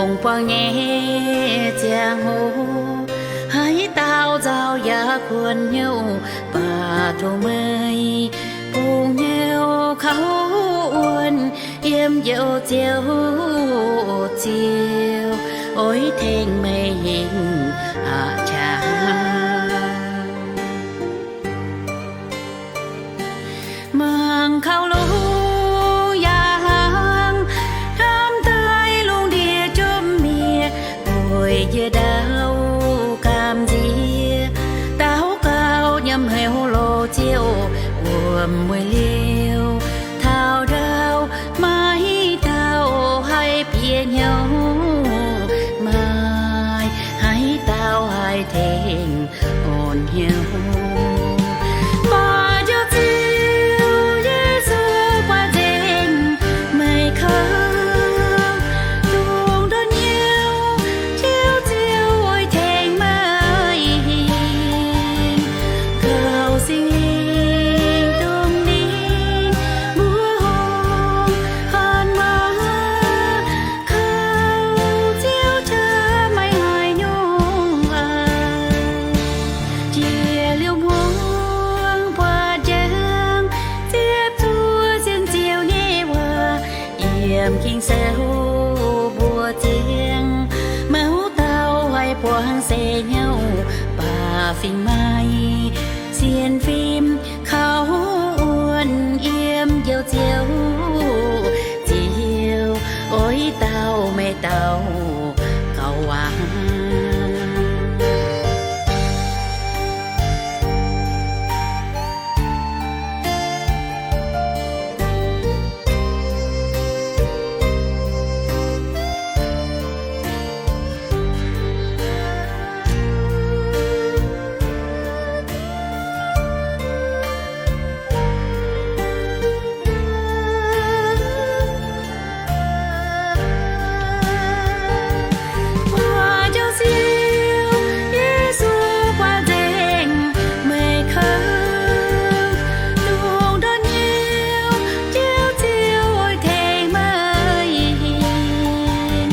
Dongh buangh nyei ziangh hoc, haaix dauh nzauh yaac kuonx hnyouv, mv baac dongh meih bungx hnyouv kouv wuonh, yiem Njoux Ziouv ziouc oix tengx meih hingh aqc qaqv. Mangc kaux lungh yaangh hnangv, hnamv daaih lungh ndiev jomc miev, bueix njiec ndau gamh nziex. Daux gaux nyiemc heuc loz Ziouv wuom-mueiz liouh. Taux ndau maiv dauh haih bieqc hnyouv, maaih haaix dauh haih tengx orn hnyouv. Mv baac Njoux Ziouv Yesu buatc nzengc meih kouv, dongh ndortv hnyouv Njoux Ziouv oix tengx meih hingh. Kaux Singx Lingh domh lingh mbuox hungh han maaz, kaux Ziouv qaqv maiv haiz nyungc aqv. Njiec liuz hmuangx buatc njang, ziepc zuoqv sienx Ziouv nyei waac yiem Ging-Sou mbuox ziangx. Maiv dauh haih buangv seix hnyouv, baac fingx maaih sienx fim kaux wuonh yiem Njoux Ziouv ziouc oix dauh meih dauh gauh waac. Mbuo Njoux Ziouv Yesu buatc nzengc meih kouv, dongh ndortv hnyouv Njoux Ziouv oix tengx meih hingh.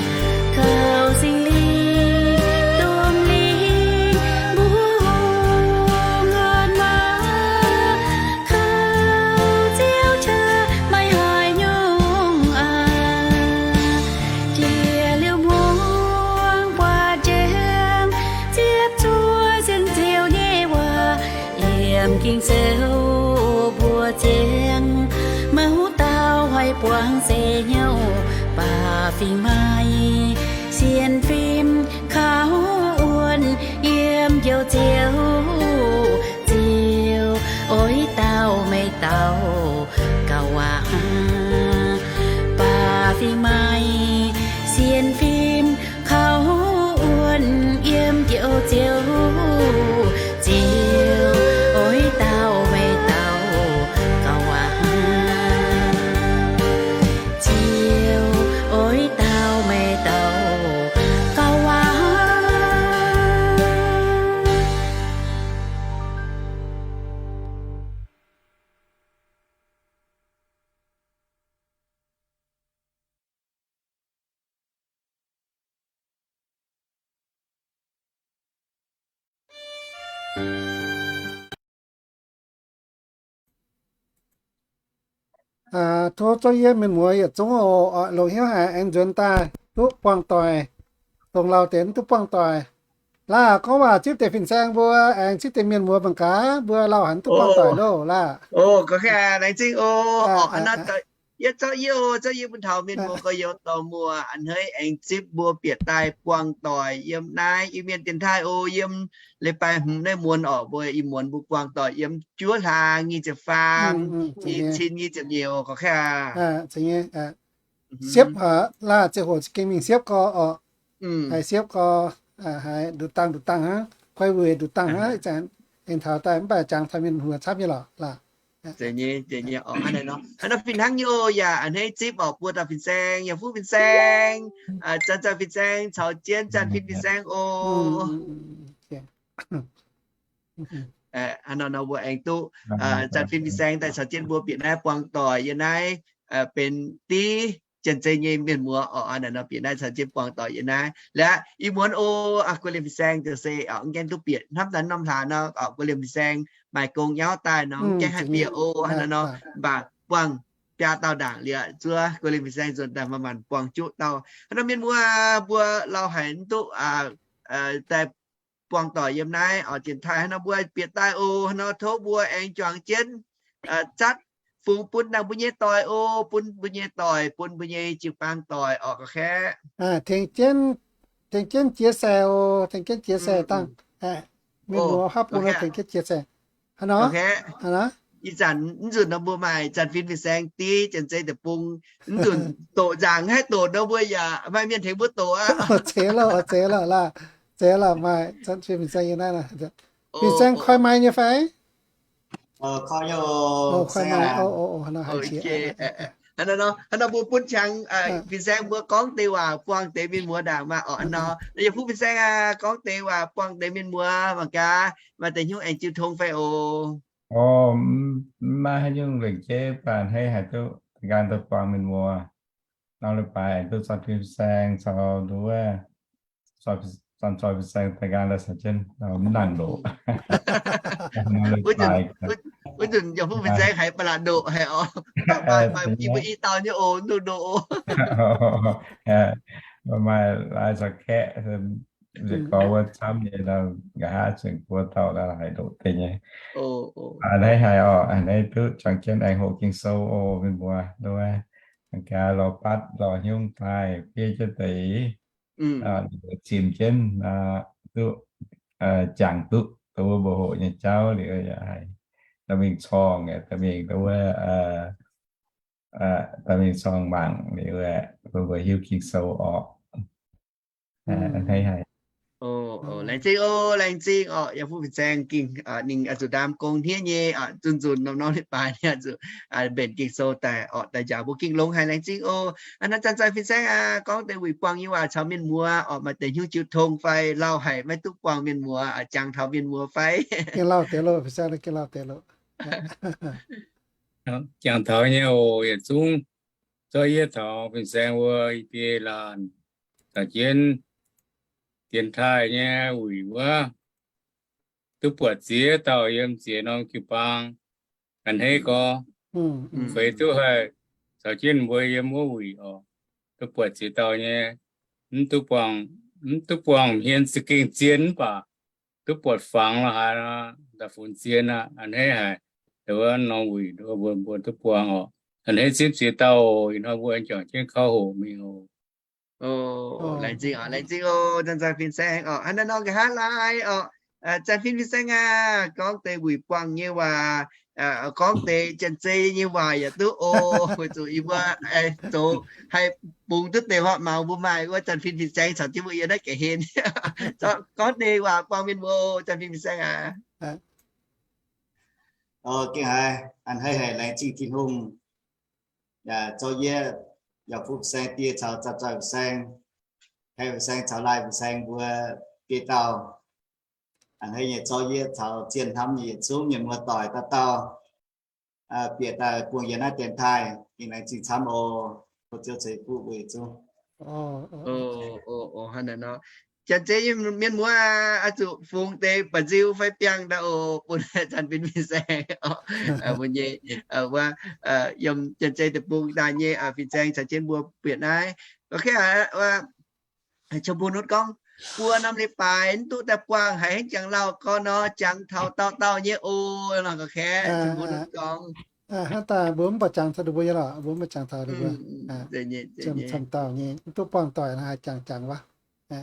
Kaux Singx Lingh domh lingh mbuox hungh han maaz, kaux Ziouv qaqv maiv haiz nyungc aqv. Njiec liuz hmuangx buatc njang, ziepc zuoqv sienx Ziouv nyei waac yiem Ging-Sou mbuox ziangx. Maiv dauh haih buangv seix hnyouv, baac fingx maaih sienx fim kaux wuonh yiem Njoux Ziouv ziouc oix dauh meih dauh gauh waac. Baac fingx maaih sienx fim kaux wuonh yiem Njoux Ziouv ziouc oix dauh meih dauh gauh waac. Ziouc oix dauh meih dauh gauh waac. Tov zouv yie mienh muoz yietc zungv oc, longc hnyouv haic aengx nzuonx daaih duqv buangh doic, dongh lauh deix duqv buangh doic. Laah, gorngv waac zipv deix fin-saeng mbuo, aengx zipv deix mienh muoz mangc gaax, mbuo lauh haic duqv buangh doic loh laah. Laengz zingh oc. Yie zorqv yie oc, zorqv yie bun taux mienh muoz gorx-youz dorh muoz a'hneiv aengx zipv mbuo bieqc daaih buangh doic yiem naaiv Iu-Mienh dienx taaih oc, yiem leiz-baaix hmz naaiv muonz oc, mbuo ih muonz mbuo buangh doic yiem juov hlaax nyic ziepc faam, i cin nyic ziepc nyeic oc, gorx-kaav. Siepv haic laah, ziangh hoc gengh mingh siepv gorx oc. Haiz siepv gorx, haiz nduqc dangh nduqc dangh hnangv, guai wuic nduqc dangh hnangv, ih zanc aengx taux daaih mv baac jangx taux mienh muoz camv nyei lorqc laah. Hnangv nor fih hnangv nyei oc, yaac a'hneiv zipv oc, buo dauh fin-saeng, yaac fuqv fin-saeng, Zanc Zanc fin-saeng caux jienv Zanc Fin fin-saeng oc. Hnangv nor nor mbuo aengx duqv Zanc Fin fin-saeng daaih caux jienv mbuo bieqc naaiv buangh doic yiem naaiv benx div Janx-Zei nyei mienh muoz oc, naaiv nor bieqc naaiv caux jienv buangh doic yiem naaiv. Liuz ih muonz o, guo liemh fin-saeng ziouc se oc, mv gaengh duqv bieqc hnamv daaih norm hlaax nor oc, guo liemh fin-saeng maaih gong nyauv daaih nor, mv gaengh haih bieqc o, hnangv naaiv nor, mv baac buangh biaa dauh ndaangc liuz zuov guo liemh fin-saeng nzuonx daaih manc-manc buangh juqv dauh. Hnangv nor mienh muoz mbuo lauh haic mv duqv daaih buangh doic yiem naaiv oc, dienx taaih hnangv nor mbuo bieqc daaih o, hnangv nor tov mbuo aengx juangc jienv zatv fungx bun dangh mbuo nyei doic o, bun mbuo nyei doic, bun mbuo nyei jiu-baang doic oc, ga'kaeqv. Tengx jienv, tengx jienv chia sẻ o, tengx jienv chia sẻ dangh. Mienh muoz haav bung nor tengx jienv chia sẻ. Hnangv nor, ih zanc mv nzunc nor mbuo maaih Janx-Fin fin-saeng diev Janx-Zei deic-bung, mv nzunc doqc nzaangc haih doqc nor mbuo yaac maaih mienh tengx mbuo doqc aqv. Zeiz lorqc, zeiz lorqc laaix, zeiz lorqc, maaih Janx-Fin fin-saeng yiem naaiv. Fin-saeng koi maiv nyei fai? Hnangv nor mbuo bun qangx fin-saeng mbuo gorngv deix waac buangh deix mienh muoz ndaangc maah. Oc, hnangv nor, yaac fuqv fin-saeng aac, gorngv deix waac buangh deix mienh muoz mangc gaax maaih deix hnyouv aengx jiu tong fai oc. O, mv maaih haaix nyungc lengc jeiv, baac a'hneiv haiz duqv da'nqaang daaih buangh mienh muoz. Norm leiz-baaix aengx duqv Janx-Fin fin-saeng caux nduov, Janx-Fin fin-saeng da'nqaang daaih caux jienv mv nangc ndoqc. Wuov nzunc yaac fuqv fin-saeng haiz ba'laqc ndoqc haic oc. Maaih i dauh nyei oc, ndoqc ndoqc oc. Maaih lai caux kaeqv, gorx wuov camv nyei, nqa'haav zengc buo dauh haiz ndoqc deix nyei. A'hneiv haiz oc, a'hneiv duqv juangc jienv aengx hoqc Ging-Sou oc, mienh muoz. Nduov, gaax lorz batv lorz hnyungv daaih fiev jienv deix, zimc jienv duqv, jangx duqv dongh wuov mbuo hoqc nyei jauv liuz yaac haiz dorh mingh corngh, dorh mingh dongh wuov, dorh mingh corngh mangc liuz, mbuo mbuo hiuv Ging-Sou orqc. A'hneiv haiz. Laengz zingh oc, laengz zingh oc, yaac fuqv fin-saeng gengh ninh oix zuqc ndaam gong hniev nyei oc, zunh nzunc norm norm leiz-baaix ninh oix zuqc mbenc Ging-Sou daaih orqc, daaih njaaux mbuo gengh longx haic, laengz zingh oc. Hnangv naaiv Janx-Zei fin-saeng aac, gorngv deix wuic buangh nyei waac caux mienh muoz orqc, maaih deix hnyouv jiu tong fai lauh haic maiv duqv buangh mienh muoz, jangx taux mienh muoz fai? Gengh lauh deix loh, fin-saeng gengh lauh deix loh. Jangx taux nyei oc, yietc zungv zorqv yie taux fin-saeng wuov i biei laanh caux jienv dienx taaih nyei wuic wuov, duqv buatc ziex dauh yiem ziex norm jiu-baang. A'hneiv gorx, feix duqv haih caux jienv mbuo yiem wuov wuic oc. Duqv buatc ziex dauh nyei, mv duqv buangh, mv duqv buangh hmien za'gengh zien mv baac duqv buatc fangx lorqc haaix nor, daaih funx zien aqv. A'hneiv haic, wuov norm wuic mbuo duqv buangh oc. A'hneiv zipv ziex dauh, ih hnoi mbuo aengx juangc jienv kauv hoqc mingh oc. Laengz zingh oc, laengz zingh oc, Janx-Zei fin-saeng oc. Hnangv naaiv nor nqa'haav laai oc, Janx-Fin fin-saeng aac, gorngv deix wuic buangh nyei waac, gorngv deix Janx-Zei nyei waac yaac duqv oc. Weic zuqc yie mbuo zoux haih bungx duqv deix horqc maux, mbuo maaih wuov Janx-Fin fin-saeng caux jienv mbuo yiem naaiv ga'hlen. Gorngv deix waac buangh mienh mbuo, Janx-Fin fin-saeng aac. Gengh haiz a'hneiv haic, laengz zingh Tin-Hungh. Yaac zorqv yie, yaac fuqv fin-saeng die caux Janx-Zei fin-saeng, Hei fin-saeng caux Lai fin-saeng mbuo biei dauh, a'hneiv nyei zorqv yie caux zien hnamv nyei yietc zungv mienh muoz doic dauh dauh bieqc daaih buangh yiem naaiv dienx taaih, gengh laengz zingh camv oc. Tov Ziouv ceix fuqv mbuo yietc zungv. Hnangv naaiv nor, Janx-Zei mienh muoz oix zuqc fungx deix ba'nziu fai biangh daaih oc, bun Janx-Fin fin-saeng oc, mbuo nyei, wuov, yiem Janx-Zei deic-bung daaih nyei fin-saeng caux jienv mbuo bieqc naaiv. Ga'kaeqv, Chong-Mbuo Nutv gorngv, buo norm leiz-baaix mv duqv daaih buangh, haiz henv jangx lauh gorn nor, jangx taux dauh dauh nyei oc. Nor ga'kaeqv, Chong-Mbuo Nutv gorngv, hnangv daaih mbuo mv baac jangx taux ninh mbuo nyei lorqc, mbuo mv baac jangx taux ninh mbuo camv dauh nyei, mv duqv buangh doic nor, haiz jangx jangx wuov. Mv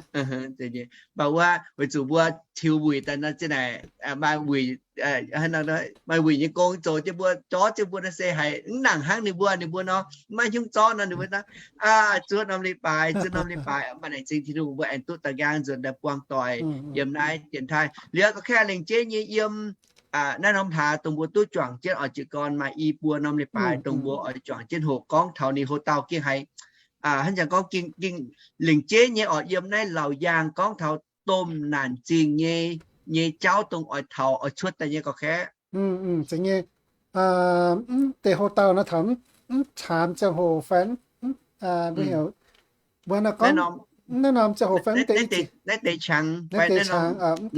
baac wuov, weic zuqc mbuo tiux wuic daaih nor, zinh naaic maaih wuic, maaih wuic nyei gong zoux jienv mbuo, zorqv jienv mbuo nor se haiz mv nangc hnangv ninh mbuo. Ninh mbuo nor maiv hnyungv zorqv nor, ninh mbuo nor, aa, zuov norm leiz-baaix, zuov norm leiz-baaix, maaih laengz zingh Tin-Hungh mbuo aengx duqv daaih nqaang nzuonx daaih buangh doic yiem naaiv dienx taaih. Liuz ga'kaeqv, lengc jeiv nyei yiem naaiv norm hlaax dongh mbuo duqv juangc jienv oix jiez gorn maaih i buo norm leiz-baaix dongh mbuo oix juangc jienv hoqc gorngv taux ninh hoc dauh gengh haiz, hnangv jangx gorngv gengh, gengh lengc jeiv nyei orqc, yiem naaiv Laauc Yaangh gorngv taux domh naanc zingh nyei, nyei jauv dongh oix taux oix cuotv daaih nyei ga'kaeqv. Zeiz nyei, mv deix hoc dauh nor taux mv caamx ziangh hoc fai mv mbuo heuc, mbuo naaiv gorngv, naaiv norm ziangh hoc fai mv deix, naaiv deix qangx, mv deix, mv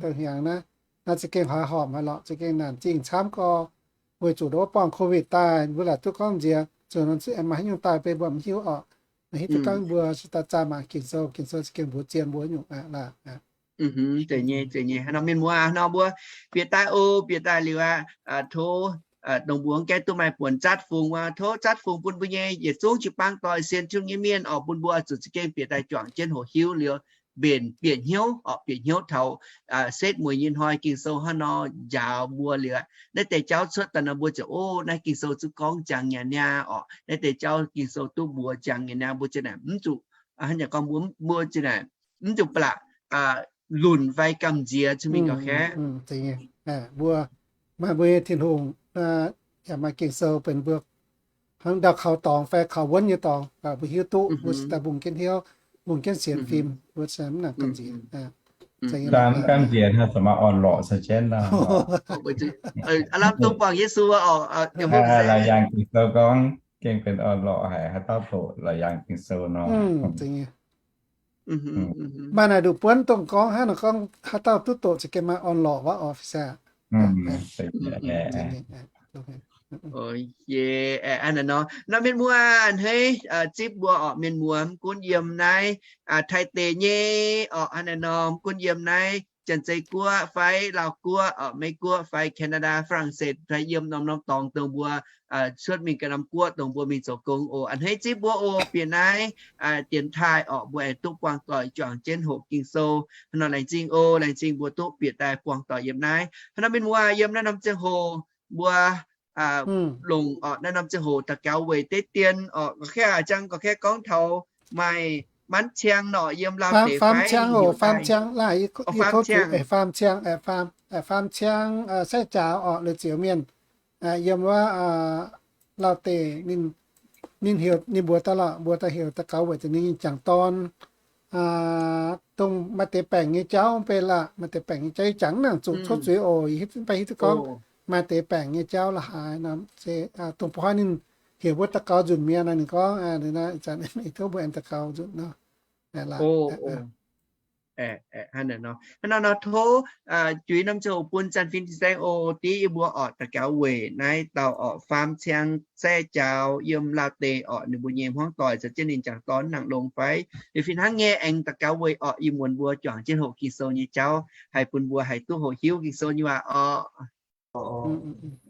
deix hnyangx naaiv, naaiv za'gengh haiz horpc haiz lorqc, za'gengh naanc zingh camv gorx, weic zuqc wuov buangh COVID daaih, mbuo laaic duqv gorngv nziex, zuqc nor aengx maaih haaix nyungc daaih beiv mbuo mv hiuv orqc. Naaiv hiuv duqv gorngv mbuo se daaih zaah mangc Ging-Sou, Ging-Sou za'gengh mbuox zien mbuo nyungc aqv laah. Zeiz nyei, zeiz nyei. Haaix nor mienh muoz, haaix nor mbuo bieqc daaih oc, bieqc daaih liuz aqv, tov dongh mbuo gaengh duqv maaih buonc zatv fungx wuov, tov zatv fungx bun mbuo nyei yietc zungv jiu-baang doix-sienx Tin-Hungh nyei mienh orqc, bun mbuo zuqc za'gengh bieqc daaih juangc jienv hoqc hiuv liuz, mbenc bieqc hnyouv orqc, bieqc hnyouv taux setv mueiz nyei hnoi Ging-Sou haaix nor njaaux mbuo liuz aqv. Naaiv deix jauv cuotv daaih nor mbuo ziouc, o, naaiv Ging-Sou zungv gorngv jangx nyei niaa orqc. Naaiv deix jauv Ging-Sou duqv mbuox jangx nyei niaa, mbuo ziouc naaic mv zuqc, hnangv naaic gorngv mbuo, mbuo ziouc naaic mv zuqc ba'laqc lunc fai gamh nziex cuotv mingh gauh kaeqv. Mbuo maaih mbuo nyei Tin-Hungh, yaac maaih Ging-Sou benx mbuo hnangv ndau kaux dorngx fai kaux wuonv nyei dorngx, mbuo hiuv duqv, mbuo cingx daaih mbungh jienv hnyouv, mbungh jienv sienx fim, mbuo cingx mv nangc gamh nziex. Daaih mv gamh nziex, hnangv zuqc maaih orn-lorqc caux jienv nor. Aav lamh dongh buangh Yesu oc, laauc yaangh Ging-Sou gorngv gengh benx orn-lorqc haic, haaix dauh doqc laauc yaangh Ging-Sou nor. Maaih naaic nduqc buonv dongh gorngv hnangv naaic gorngv haaix dauh duqv doqc za'gengh maaih orn-lorqc wuov officer. Nor mienh muoz, a'hneiv zipv mbuo orqc, mienh muoz, mv gunv yiem naaiv Taiv deic nyei orqc, hnangv naaic nor, mv gunv yiem naaiv Janx-Zei Guoqv fai Laauv Guoqv orqc, Meiv Guoqv fai Canada, Faa^lang^set fai yiem norm-norm dorngx dongh mbuo cuotv mingh ganh norm guoqv dongh mbuo mingh zoux gong oc. A'hneiv zipv mbuo oc, bieqc naaiv dienx taaih orqc, mbuo aengx duqv buangh doic juangc jienv hoqc Ging-Sou. Hnangv nor laengz zingh oc, laengz zingh mbuo duqv bieqc daaih buangh doic yiem naaiv. Hnangv nor mienh muoz, yiem naaiv norm ziangh hoc mbuo longc orqc, naaiv norm ziangh hoc daux gaux weic deix dien orqc, ga'naaiv jang ga'naaiv gorngv taux maaih Faam Ciang nor, yiem Laauv deic fai Faam Ciang oc, Faam Ciang, Faam Ciang, Saeqv Jaaux orqc, Leiz-Ziux mienh, yiem wuov Laauv deic. Ninh heuc, ninh mbuox daaih lorqc, mbuox daaih heuc daux gaux weic zuqc ninh nyei jangc dorn dongh maaih deix baengc nyei jauv mv bei lorqc, maaih deix baengc nyei jauv yie jangx mv nangc zuqc cuotv zuiz oc, yie mv baac hiuv duqv gorngv maaih deix baengc nyei jauv la'haaix nor, se dongh mbuo hnoi ninh heuc mbuo daux gaux nzunc mi'aqv nor, ninh gorngv ih zanc tov mbuo aengx daux gaux nzunc nor. Hnangv naaic nor, tov juix norm ziangh hoc bun Zanc Fin Fin-Saeng oc, div yie mbuo orqc daux gaux weic naaiv dauh orqc Faam Ciang Saeqv Jaaux yiem Laauv deic orqc, ninh mbuo nyei hmuangv doic caux jienv ninh jangc dorn nangc longx fai. Liuz fih hnangv nyei aengx daux gaux weic orqc yie muonz mbuo juangc jienv hoqc Ging-Sou nyei jauv, haih bun mbuo haih duqv hoqc hiuv Ging-Sou nyei waac orqc.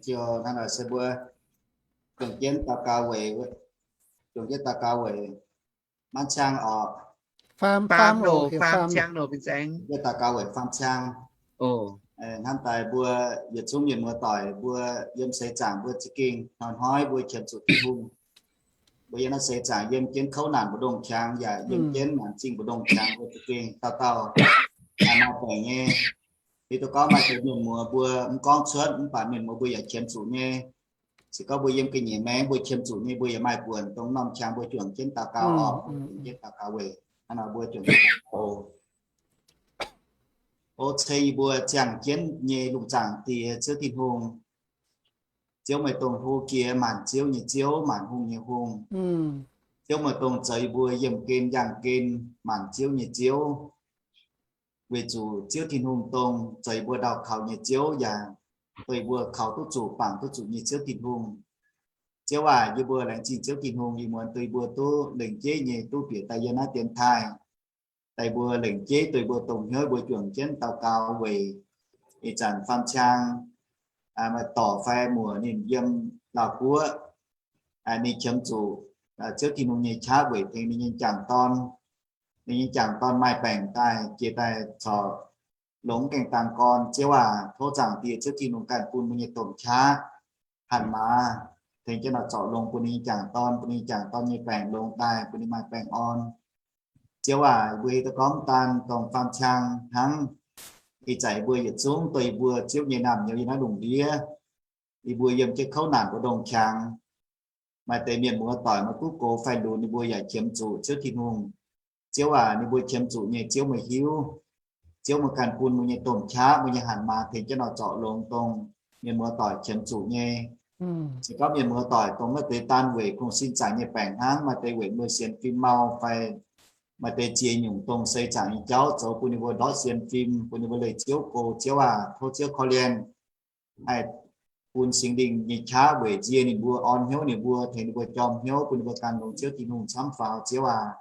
Ziouc hnangv naaic se mbuo juangc jienv daux gaux weic, juangc jienv daux gaux weic Faam Ciang orqc. Faam, Faam, Faam Ciang nor, Fin-Saeng. Jienv daux gaux weic Faam Ciang. Hnamv daaih mbuo yietc zungv mienh muoz doic mbuo yiem seix zaangc mbuo za'gengh hnoi-hnoi mbuo qiemx zuqc Tin-Hungh. Mbuo yiem naaiv seix zaangc yiem jienv kouv naanc mbu'ndongx qangx yaac yiem jienv naanc zingh mbu'ndongx qangx mbuo za'gengh dauh dauh maaih baengc nyei. Hiuv duqv gorngv maaih deix mienh muoz mbuo mv gorngv cuotv mv baac mienh muoz mbuo yaac qiemx zuqc nyei. Se gorngv mbuo yiem ga'nyiec maengx mbuo qiemx zuqc nyei, mbuo yaac maaih buonc dongh norm qangx mbuo juangc jienv daux gaux orqc, jienv daux gaux weic hnangv nor mbuo juangc jienv daux gaux oc. O ceng yie mbuo ziangh jienv nyei lungh zaangc Diex Ziouv Tin-Hungh, Ziouv meih dongh hlo jiex maanc ziouv nyei Ziouv, maanc hungh nyei Hungh. Ziouv meih dongh zoux yie mbuo yiemh gen yangh gen maanc ziouv nyei Ziouv. Weic zuqc Ziouv Tin-Hungh dongh zoux yie mbuo ndau kaux nyei Ziouv yaac dongh yie mbuo kaux duqv zuqc, bangc duqv zuqc nyei Ziouv Tin-Hungh. Ziouv aac, yie mbuo laengz zingh Ziouv Tin-Hungh ih muonz dongh yie mbuo duqv lengc jeiv nyei duqv bieqc daaih yiem naaiv dienx taaih. Daaih mbuo lengc jeiv dongh yie mbuo dongh hnyouv mbuo juangc jienv daux gaux weic ih zanc Faam Ciang maaih dorc fai muoc ninh yiem Laauv Guoqv. Ninh qiemx zuqc Ziouv Tin-Hungh nyei qaqv weic tengx ninh nyei jangc dorn. Ninh nyei jangc dorn maaih baengc daaih jiex daaih corc longx gaengh dangh gorn. Ziouv aac, tov Zaangc Diex Ziouv Tin-Hungh ganh bun mbuo nyei domh qaqv hatc maaz tengx jienv nor zorc longx bun ninh nyei jangc dorn, bun ninh nyei jangc dorn nyei baengc longx daaih, bun ninh maaih baengc orn. Ziouv aac, mbuo hiuv duqv gorngv daan dongh Faam Ciang hnangv. Ih zanc mbuo yietc zungv dongh yie mbuo Ziouv nyei naamh nyouz yiem naaiv lungh ndiev, yie mbuo yiem jienv kouv naanc mbu'ndongx qangx. Maaih deix mienh muoz doic maiv duqv gox fai lunx ninh mbuo yaac qiemx zuqc Ziouv Tin-Hungh. Ziouv aac, ninh mbuo qiemx zuqc nyei Ziouv meih hiuv. Ziouv meih ganh bun mbuo nyei domh qaqv, mbuo nyei hatc maaz tengx jienv nor zorc longx dongh mienh muoz doic qiemx zuqc nyei. Se gorngv mienh muoz-doic dongh maaih deix daan weic kungx sin zaangc nyei baengc hnangv, maaih deix weic mbuo sienx fim mau fai maaih deix ziex nyungc dongh seix zaangc nyei jauv zoux bun ninh mbuo ndortv sienx fim, bun ninh mbuo leih Ziouv gox. Ziouv aac, tov Ziouv korv-lienh, haih bun Singx Lingh nyei qaqv weic nzie ninh mbuo, orn hnyouv ninh mbuo, tengx ninh mbuo jorm hnyouv, bun ninh mbuo gan longx Ziouv Tin-Hungh camv faaux. Ziouv aac,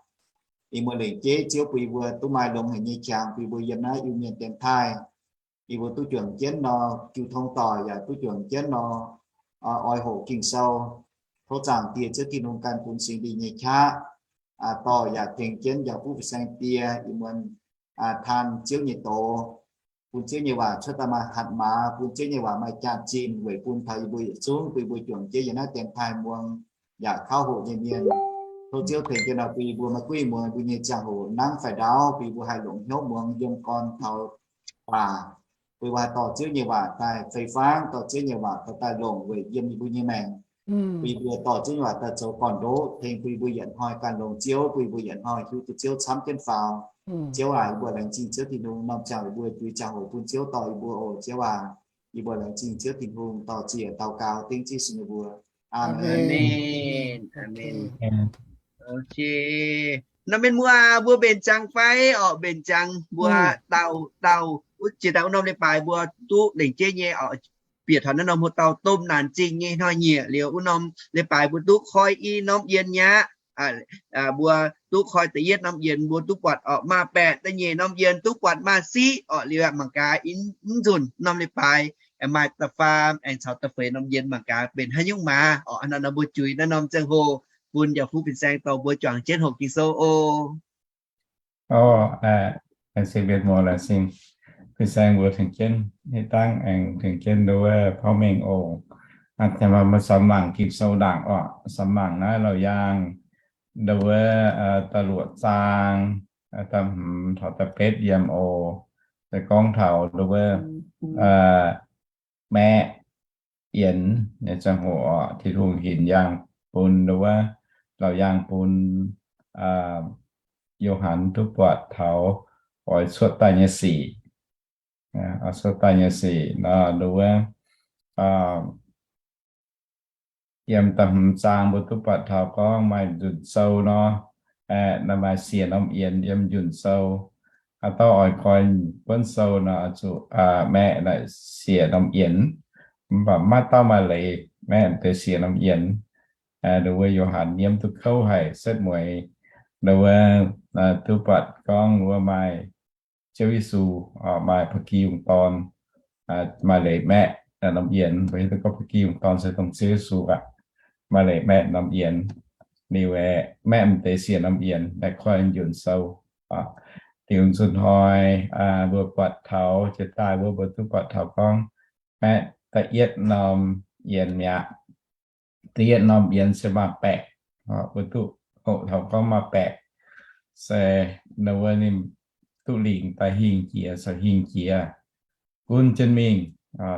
ih muonz lengc jeiv Ziouv bun yie mbuo duqv maaih longx haic nyei qangx, bun yie mbuo yiem naaiv Iu-Mienh dienx taaih, yie mbuo duqv juangc jienv nor jiu tong doic, yaac duqv juangc jienv nor oix hoqc Ging-Sou. Tov Zaangc Diex Ziouv Tin-Hungh ganh bun Singx Lingh nyei qaqv dorh yaac tengx jienv njaaux fuqv fin-saeng die ih muonz taan Ziouv nyei doz, bun Ziouv nyei waac cuotv daaih maaih hatc maaz, bun Ziouv nyei waac maaih jaax-zinh weic bun taux yie mbuo yietc zungv, bun yie mbuo juangc jienv yiem naaiv dienx taaih muangx yaac kauv hoqc nyei mienh. Tov Ziouv tengx jienv nor bun yie mbuo maiv gunv yie mbuo mbuo nyei ziangh hoc nangv fai ndaauv, bun yie mbuo haih longc hnyouv muangx yiem gorn taux baac, bun yie mbuo haih dorh Ziouv nyei waac daaih fei fangv, dorh Ziouv nyei waac daaih longc weic yiem yie mbuo nyei maengc. Bun yie mbuo dorh Ziouv nyei waac daaih zoux gorn-ndoqv tengx bun yie mbuo yietc hnoi gan longx Ziouv, bun yie mbuo yietc hnoi hiuv duqv Ziouv camv jienv faaux. Ziouv aac, yie mbuo laengz zingh Ziouv Tin-Hungh norm ziangh hoc yie mbuo juix ziangh hoc bun Ziouv dorh yie mbuo oc. Ziouv aac, yie mbuo laengz zingh Ziouv Tin-Hungh, dorh ziex daux gaux dengv Ziouv Yesu nyei mbuox. Aamen. Norm mienh muoz, mbuo mbenc ziangx fai orqc? Mbenc ziangx mbuo dauh dauh wuov jiex daaih wuov norm leiz-baaix mbuo duqv lengc jeiv nyei orqc, bieqc taux naaiv norm hoc dauh domh naanc zingh nyei hnoi-nyieqc liuz wuov norm leiz-baaix mbuo duqv koi i norm yienx mi'aqv. Mbuo duqv koi da'yietv norm yienx mbuo duqv buatc orqc maaih baeqc, da'nyeic norm yienx duqv buatc maaih siqv orqc. Liuz mangc gaax i nzunc norm leiz-baaix aengx maaih da'faam aengx caux da'feix norm yienx mangc gaax benx haaix nyungc maaz orqc. Hnangv naaiv nor mbuo juix naaiv norm ziangh hoc bun njaaux fuqv fin-saeng dorh mbuo juangc jienv hoqc Ging-Sou oc. Orqc, laengz zingh mienh muoz, laengz zingh fin-saeng mbuo tengx jienv hitv dangv aengx tengx jienv nduov wuov porv mengh oc. Aa, maaih samx mangc Ging-Sou ndaangc orqc. Samx mangc naaiv Laauc Yaangh nduov wuov da'luoqc zaang, da'hmz taux da'betv yiem oc. Se gorngv taux nduov wuov maeqv yienx nyei ziangh hoc orqc, Tin-Hungh hinc yaangh bun nduov wuov, Laauc Yaangh bun Yo^han duqv buatc taux oix cuotv daaih nyei sic, oix cuotv daaih nyei sic nor nduov wuov, yiem da'hmz zaang mbuo duqv buatc taux gorngv maaih nzunc sou nor, aeqv, maaih siec norm yienx yiem nzunc sou. Haaix dauh oix koi buonv sou nor, oix zuqc maeqv naaic siec norm yienx. Mv baac maiv dauh maaih leiz maeqv deix siec norm yienx. Nduov wuov Yo^han nyiemv duqv kouv haic, setv mueiz nduov wuov duqv buatc gorngv wuov maaih Ziouv Yesu, maaih Ba'gi Yungh Dorn, maaih leiz maeqv norm yienx. Mbuo hiuv duqv gorngv Ba'gi Yungh Dorn se dongh Ziouv Yesu aqv. Maaih leiz maeqv norm yienx. Liuz aeqv, maeqv m'deix siec norm yienx, naaiv koi nzunc sou. Liuz nzunc hnoi mbuo buatc taux jiex daaih wuov mbuo duqv buatc taux gorngv maeqv da'yietv norm yienx mi'aqv. Da'yietv norm yienx se maaih baeqc. Mbuo duqv hoqc taux gorngv maaih baeqc se nduov wuov ninh duqv lingc daaih hingh jiex, caux hingh jiex gunv jienv mingh.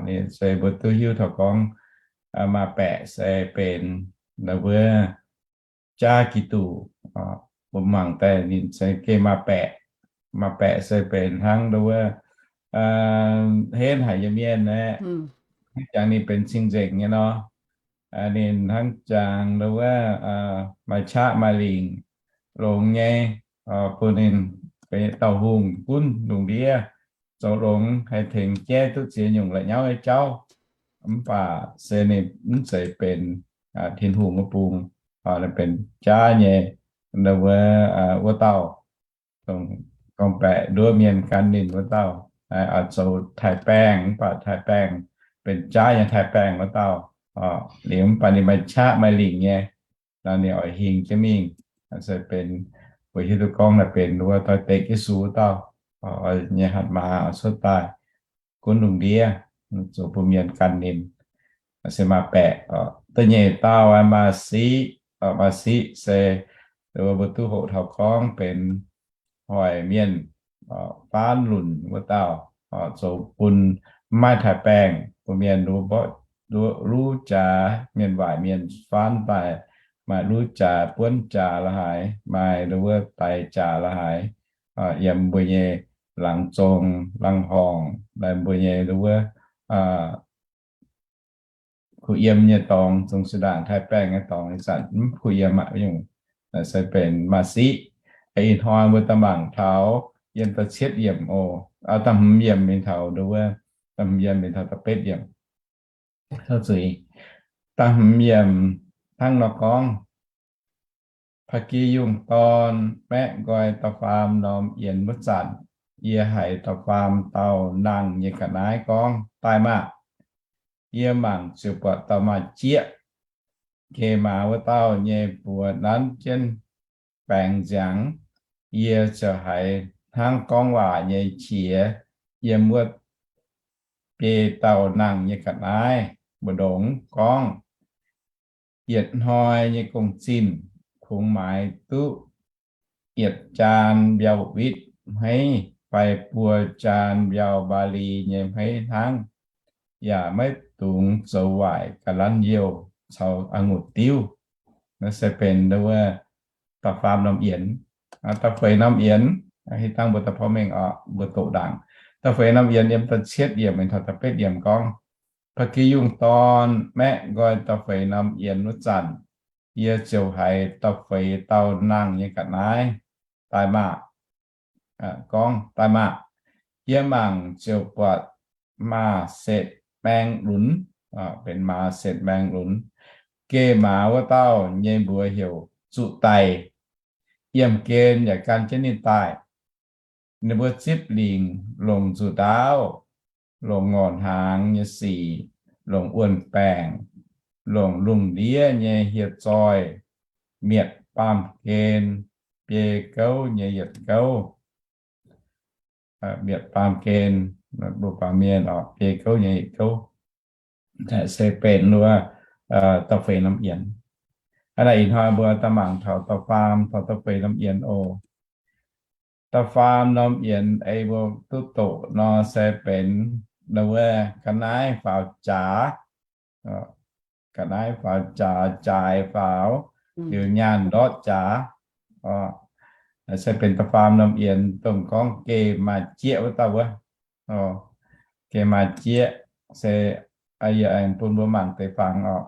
Ninh se mbuo duqv hiuv taux gorngv maaih baeqc se benx nduov wuov jaav Giduc. Mbuo mangc daaih ninh se gengh maaih baeqc. Maaih baeqc se benx hnangv nduov wuov henv haic nyei mienh aeqv, hnangv jangx ninh benx cing-nzengc nyei nor. Ninh hnangv jangx nduov wuov maaih qaqv maaih lingc longx nyei, bun ninh benx dauh hungh gunv lungh ndiev zoux longx haih tengx jaiv duqv ziex nyungc la'nyauv nyei jauv. Mv baac se ninh mv zeiz benx Tin-Hungh wuov bung, benx jaav nyei nduov wuov, wuov dauh, dongh gorngv-baeqc nduov mienh gan ninh wuov dauh, zoux taaix-baengh, mv baac taaix-baengh benx jaav nyei taaix-baengh wuov dauh. Liuz mv baac ninh maaih qaqv maaih lingc nyei, nor ninh oix hingh jienv mingh, se benx, mbuo hiuv duqv gorngv naaiv benx wuov doix-dekc Yesu wuov dauh, nyei hatc maaz oix cuotv daaih gunv lungh ndiev, zoux bun mienh gan ninh. Se maaih baeqc. Da'nyeic dauh maaih siqv. Maaih siqv se mbuo duqv hoqc taux gorngv benx hoic mienh faanv lunc wuov dauh, zoux bun maiv maaih taaix-baengh, bun mienh luv jaax, mienh waaic mienh faanv daaih, maaih luv jaax buonv jaax la'haaix, maaih nduov wuov daix jaax la'haaix, yiem mbuo nyei laangz zong laangz horngc, mbuo nyei nduov wuov kuh yiem nyei dorngx, zungv se ndaangc Taiv baengh nyei dorngx ih zanc mv kuh yiem aqv nyungc. Se benx maaih siqv. Ih hnoi mbuo daaih mangc taux yiem da'cietv yiemc oc, da'hmz yiemc mingh taux nduov wuov, da'hmz yiemc mingh taux da'betv yiemc. Da'hmz yiemc hnangv nor gorngv, Ba'gi yungh dorn maeqv nqoi da'faam norm yienx wuov zanc, yie haiz da'faam dauh nangh nyei ga'naaiv gorngv, Daaih maah! Yie mangc ziouc buatc dauh maaih jieqv geh maaz wuov dauh nyei buoz nanv jienv baengx nziangx. Yie ziouc haiz hnangv gorngv waac nyei qiex yiem wuov biei dauh nangh nyei ga'naaiv mbu'ndongx gorngv, Yietc hnoi nyei gong-zinh kungx maaiz duqv yietc jaan mbiauh witv hmeiv fai buo jaan mbiauh mbaali nyei hmeiv hnangv, yaac maiv dungx zoux waaic ga'lanv youh caux a'ngunc diuv. Naaiv se benx wuov da'faam norm yienx, da'feix norm yienx, hitv dangh mbuo da'porv mengh oc, mbuo doqc ndaangc. Da'feix norm yienx yiem da'cietv yiemc mingh taux da'betv yiemc gorngv, Ba'gi yungh dorn maeqv nqoi da'feix norm yienx wuov zanc, yie ziouc haiz da'feix dauh nangh nyei ga'naaiv daaih maah! Gorngv, Daaih maah! Yie mangc ziouc buatc maaz-setv maeng lunx, benx maaz-setv maeng lunx, geh maaz wuov dauh nyei mbuox heuc Zuqc Daic. Yiemh gen yaac gan jienv ninh daaih. Ninh mbuo zipv lingc longc nzuqc ndaauv, longc ngorc hnaangx nyei sic, longc wuon-baengc, longc lungh ndiev nyei hieh zoih, mietc baamh gen biei gouv nyei yietc gouv. Mietc baamh gen, mbuo baamh mienh oc, biei gouv nyei yietc gouv. Se benx wuov da'feix norm yienx. Hnangv naaic ih hnoi mbuo daaih mangc taux da'faam taux da'feix norm yienx oc. Da'faam norm yienx ei mbuo duqv doqc nor se benx wuov ga'naaiv faaux jaax, ga'naaiv faaux jaax, jaaix faaux, liuz nyaanh ndortv jaax. Se benx da'faam norm yienx dongh gorngv geh maaih jieqv wuov dauh wuov. Geh maaih jieqv se yie aengx bun mbuo mangc deix fangx oc.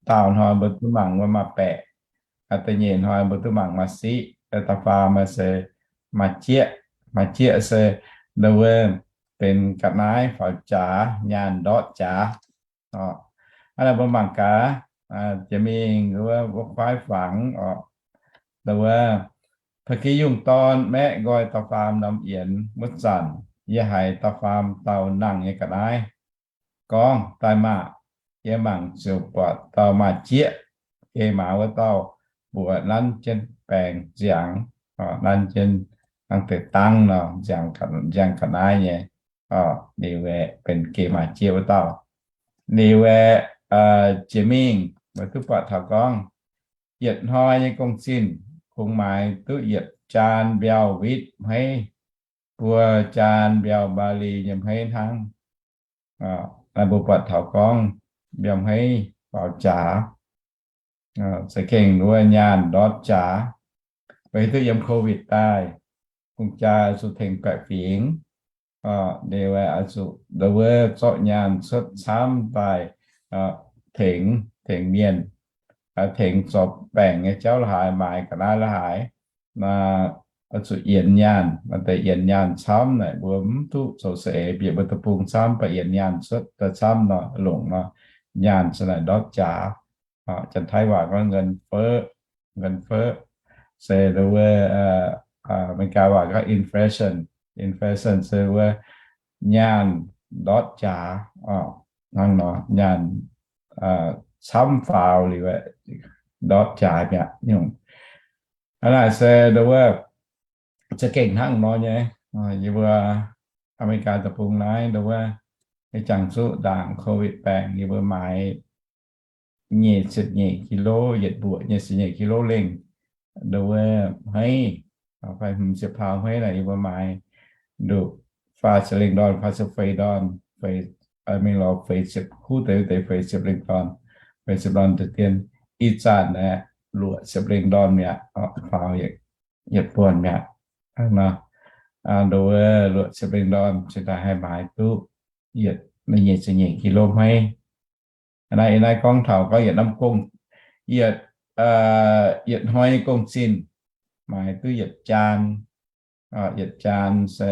Daauh hnoi mbuo duqv mangc wuov maaih baeqc, da'nyeic hnoi mbuo duqv mangc maaih siqv, da'faam se maaih jieqv. Maaih jieqv se wuov benx ga'naaiv faaux jaax, nyaanh ndortv jaax. Hnangv naaic mbuo mangc gaax, jiex mingh wuov, wuov kuaaiv fangx oc. Wuov, Ba'gi yungh dorn maeqv nqoi da'faam norm yienx wuov zanc, yie haiz da'faam dauh nangh nyei ga'naaiv gorngv, Daaih maah! Yie mangc ziouc buatc dauh maaih jieqv geh maaz wuov dauh mbuox nanv jienv baengx nziangx, nanv jienv hnangv deix dangv nor, nziang ga'naaiv nyei. Liuz aeqv, benx geh maaih jieqv wuov dauh. Liuz aeqv, jiex mingh mbuo duqv buatc taux gorngv, yietc hnoi nyei gong-zinh kungx maaiz duqv yietc jaan mbiauh witv hmeiv, buo jaan mbiauh mbaali nyei hmeiv hnangv. Naaiv mbuo buatc taux gorngv mbiauh hmeiv faaux jaax, za'gengh wuov nyaanh ndortv jaax. Weic hiuv duqv yiem COVID daaih, hungh jaa zuqc tengx baeqc fingx, liuz zuqc nduov wuov zorqv nyaanh cuotv camv daaih tengx, tengx mienh, tengx zorc baengc nyei jauv la'haaix, maaiz ga'naaiv la'haaix, zuqc yienx nyaanh. Maaih deix yienx nyaanh camv naaic mbuo mv duqv zoux saeng-eix, bieqc mbuo deic-bung camv, baac yienx nyaanh cuotv daaih camv nor, longc nor, nyaanh se naaic ndortv jaax. Janx-Taiv waac gorngv เงินเฟ้อ, เงินเฟ้อ, se wuov, America waac gorngv inflation. Inflation se wuov nyaanh ndortv jaax, hnangv nor nyaanh camv faaux liuz ndortv jaax mi'aqv nyungc. Hnangv naaic se nduov wuov za'gengh hnangv nor nyei. Yie mbuo America deic-bung naaiv nduov wuov, jangx zuqc ndaangc COVID baengc yie mbuo maaiz nyic ziepc nyeic kilo, yietc mbuoqc nyic ziepc nyeic kilo lengh nduov wuov hmeiv, fai hmz ziepc paaux hmeiv naaic yie mbuo maaiz nduqc faah ziepc lengh ndorn, faah ziepc feix ndorn, feix, mingh lorz feix ziepc, kuv deix deix feix ziepc lengh ndorn, feix ziepc ndorn deix dien. Ih zanc aeqv, luoqc ziepc lengh ndorn mi'aqv, faaux yietc buonc mi'aqv. Hnangv nor, nduov wuov luoqc ziepc lengh ndorn cingx daaih haih maaiz duqv yietc, nyic ziepc nyeic kilo hmeiv. Naaiv, naaiv gorngv taux gorngv yietc norm gong, yietc, yietc hnoi nyei gong-zinh, maaih duqv yietc jaan. Yietc jaan se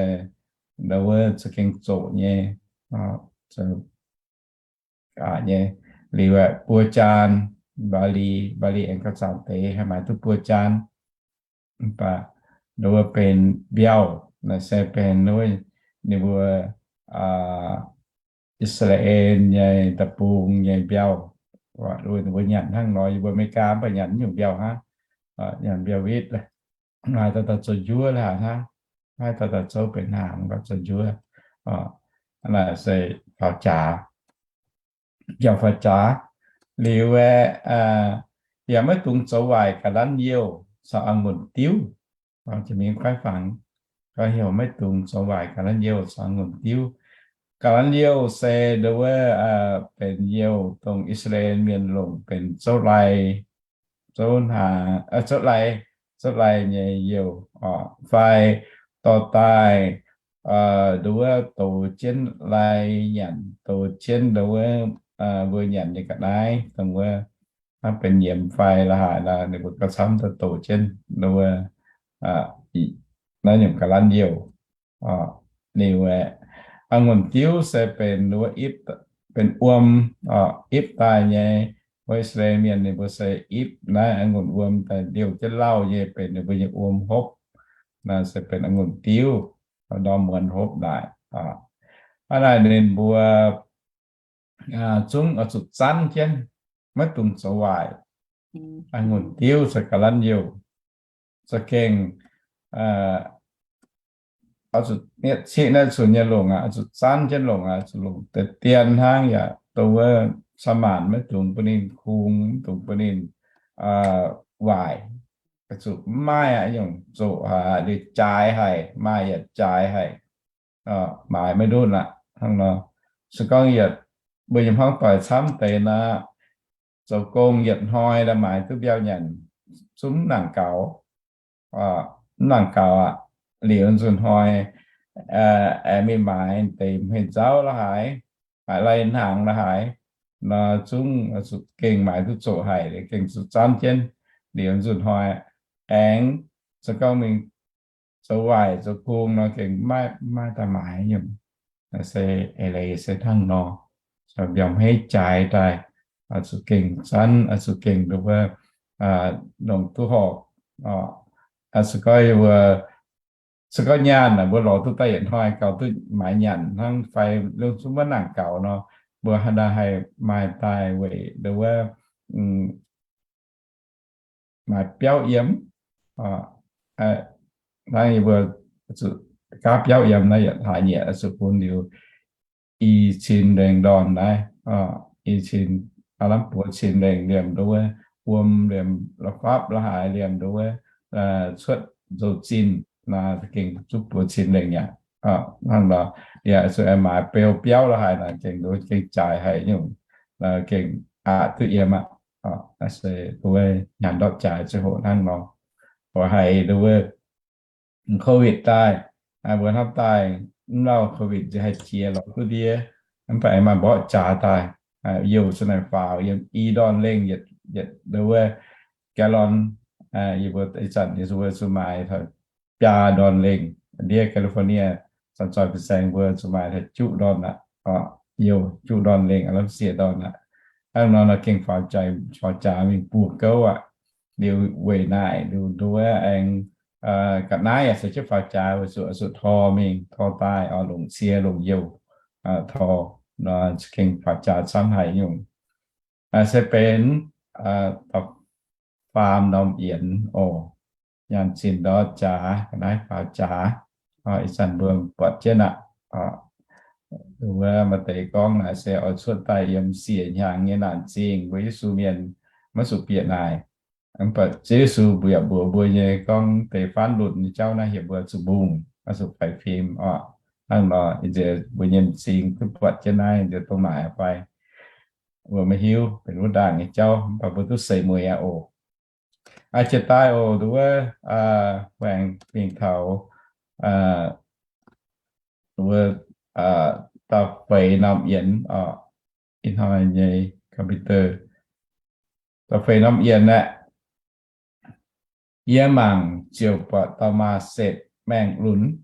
ndau wuov za'gengh zoqc nyei, nyei. Liuz aeqv, buo jaan, Mbaa^li, Mbaa^li aengx gauh zanc deix haih maaih duqv buo jaan. Mv baac ndau wuov benx mbiauh, naaiv se benx wuov ninh mbuo I^saa^laa^en nyei da'bung nyei mbiauh. Wuov ninh mbuo nyanc hnangv nor, yie mbuo America mv baac nyanc nyungc mbiauh hnangv, nyanc mbiauh witv, maaih dauh dauh zoux njuov la'haaix hnangv, maaih dauh dauh zouv benx hnaangx mv baac zoux njuov. Naaiv se faaux jaax, mbiauh faaux jaax. Liuz aeqv, yaac maiv dungx zoux waaic ga'lanv youh caux a'ngunc diuv. Jiex mingh kuaaiv fangx, gorngv heuc maiv dungx zoux waaic ga'lanv youh caux a'ngunc diuv. Ga'lanv youh se ndau wuov benx youh dongh I^saa^laa^en mienh longc benx zouv lai, zouv hnaangx, zouv lai, zouv lai nyei youh, fai dorh daaih ndau wuov dox jienv lai nyanc, dox jienv ndau wuov mbuo nyanc nyei ga'naaiv dongh wuov hnangv benx nyiemz fai la'haaix nor, ninh mbuo gauh camv daaih dox jienv ndau wuov naaiv nyungc ga'lanv youh. Liuz aeqv, a'ngunc diuv se benx ndau wuov ipv, benx wuom, ipv daaih nyei. Wuov I^saa^laa^en mienh ninh mbuo se ipv naaiv a'ngunc wuom daaih liouh jienv lauh nyei benx ninh mbuo nyei wuom hopv. Naaiv se benx a'ngunc diuv, ndorm muonz hopv naaic. Hnangv naaic ninh mbuo zungv oix zuqc zanv jienv, maiv dungx zoux waaic. A'ngunc diuv caux ga'lanv youh za'gengh oix zuqc nietv ciqv naaiv cunx nyei longc aqv, oix zuqc zanv jienv longc aqv, zuqc longc deix dien hnangv yaac dongh wuov caa maanc maiv dungx bun ninh kungx, maiv dungx bun ninh waaic. Zuqc mv maaih aqv, nyungc zoqc haic, liuz jaaix haic, maaih yaac jaaix haic, maaiz maiv ndutv aqv hnangv nor. Se gorngv yietc mbuo nyei hmuangv doic camv deix nor, zoux gong yietc hnoi la'maaiz duqv mbiauh nyanc zungv mv nangc gaux, mv nangc gaux aqv. Liuz nzunc hnoi aengx mingh maaiz deix hmei nzauv la'haaix, maaiz lai hnaangx la'haaix nor, zungv zuqc gengh maaiz duqv zoqc haic, gengh zuqc zanv jienv. Liuz nzunc hnoi aengx se gorngv mingh zoux waaic zoux gong nor gengh maiv maaih daaih maaiz nyungc. Se eix leiz se hnangv nor, mbiauz hmeiv jaaix daaih, zuqc gengh zanv, zuqc gengh nduov, longc duqv horpc. Se gorngv mbuo, se gorngv nyaanh mbuo lorz duqv daaih yietc hnoi gaux duqv maaiz nyanc hnangv fai lungh zungv maiv nangc gaux nor, mbuo haaix nor haih maaih daaih weic nduov maaiz biauv yiem. Hnangv yie mbuo zuqc gaav biauv yiem naaiv yietc hlaax nyieqc zuqc bun liuz i cin lengh ndorn naaiv, i cin, aav lamh buoz cin lengh liemh nduov, wuom liemh la'fapv la'haaix liemh nduov, cuotv nzou-zinh naaiv gengh zuqc buoz cin lengh aqv. Hnangv nor, yaac zuqc maaiz beu biauv la'haaix naaic gengh nduov gengh jaaix haic nyungc, gengh aqc duqv yiem aqv. Se nduov nyanc ndortv jaaix ziangh hoc hnangv nor. Mbuo haiz nduov COVID daaih, mbuo hnamv daaih mv lauh COVID nziex haih jiex lorz duqv ndie, mv baac aengx maaih mborqv jaax daaih, youh za'naaic faaux yiem i ndorn lengh yietc, yietc nduov gallon, yie mbuo ih zanc yie mbuo zuqc maaiz taux biaa ndorn lengh. Ndiev California zanc zoih fin-saeng mbuo zuqc maaiz taux juqv ndorn aqv. Youh juqv ndorn lengh, aav lamh siec ndorn aqv. Hnangv nor nor gengh faaux jaax, faaux jaax mingh buo gouv aqv. Liuz weic naaic liuz nduov aengx ga'naaiv yaac se jienv faaux jaax weic zuqc, zuqc tor mingh, tor daaih oix longc cie longc youh tor, nor gengh faaux jaax camv haic nyungc. Se benx faam norm yienx oc. Nyaanh zinh ndortv jaax, ga'naaiv faaux jaax. Ih zanc mbuo buatc jienv aqv. Wuov maaih deix gorngv naaic se oix cuotv daaih yiem siec hnyangx nyei naanc zingh, mbuo Yesu mienh maiv zuqc bieqc naaic. Mv baac Ziouv Yesu mbuo yaac mbuox mbuo nyei gorngv deix faanv lunc nyei jauv naaiv heuc mbuo zuqc mbungh, oix zuqc faix fim oc. Hnangv nor, nziex mbuo nyei m'zing duqv buatc jienv naaiv nziex dongh naaic fai? Mbuo maiv hiuv, benx wuov ndaangc nyei jauv, mv baac mbuo duqv seix mueiz aqv oc. Aa, jiex daaih oc, nduov, aengx mingh taux wuov da'feix norm yienx oc. Ih hnoi nyei computer. Da'feix norm yienh aeqv, yie mangc ziouc buatc dauh maaz-setc maengh lunx,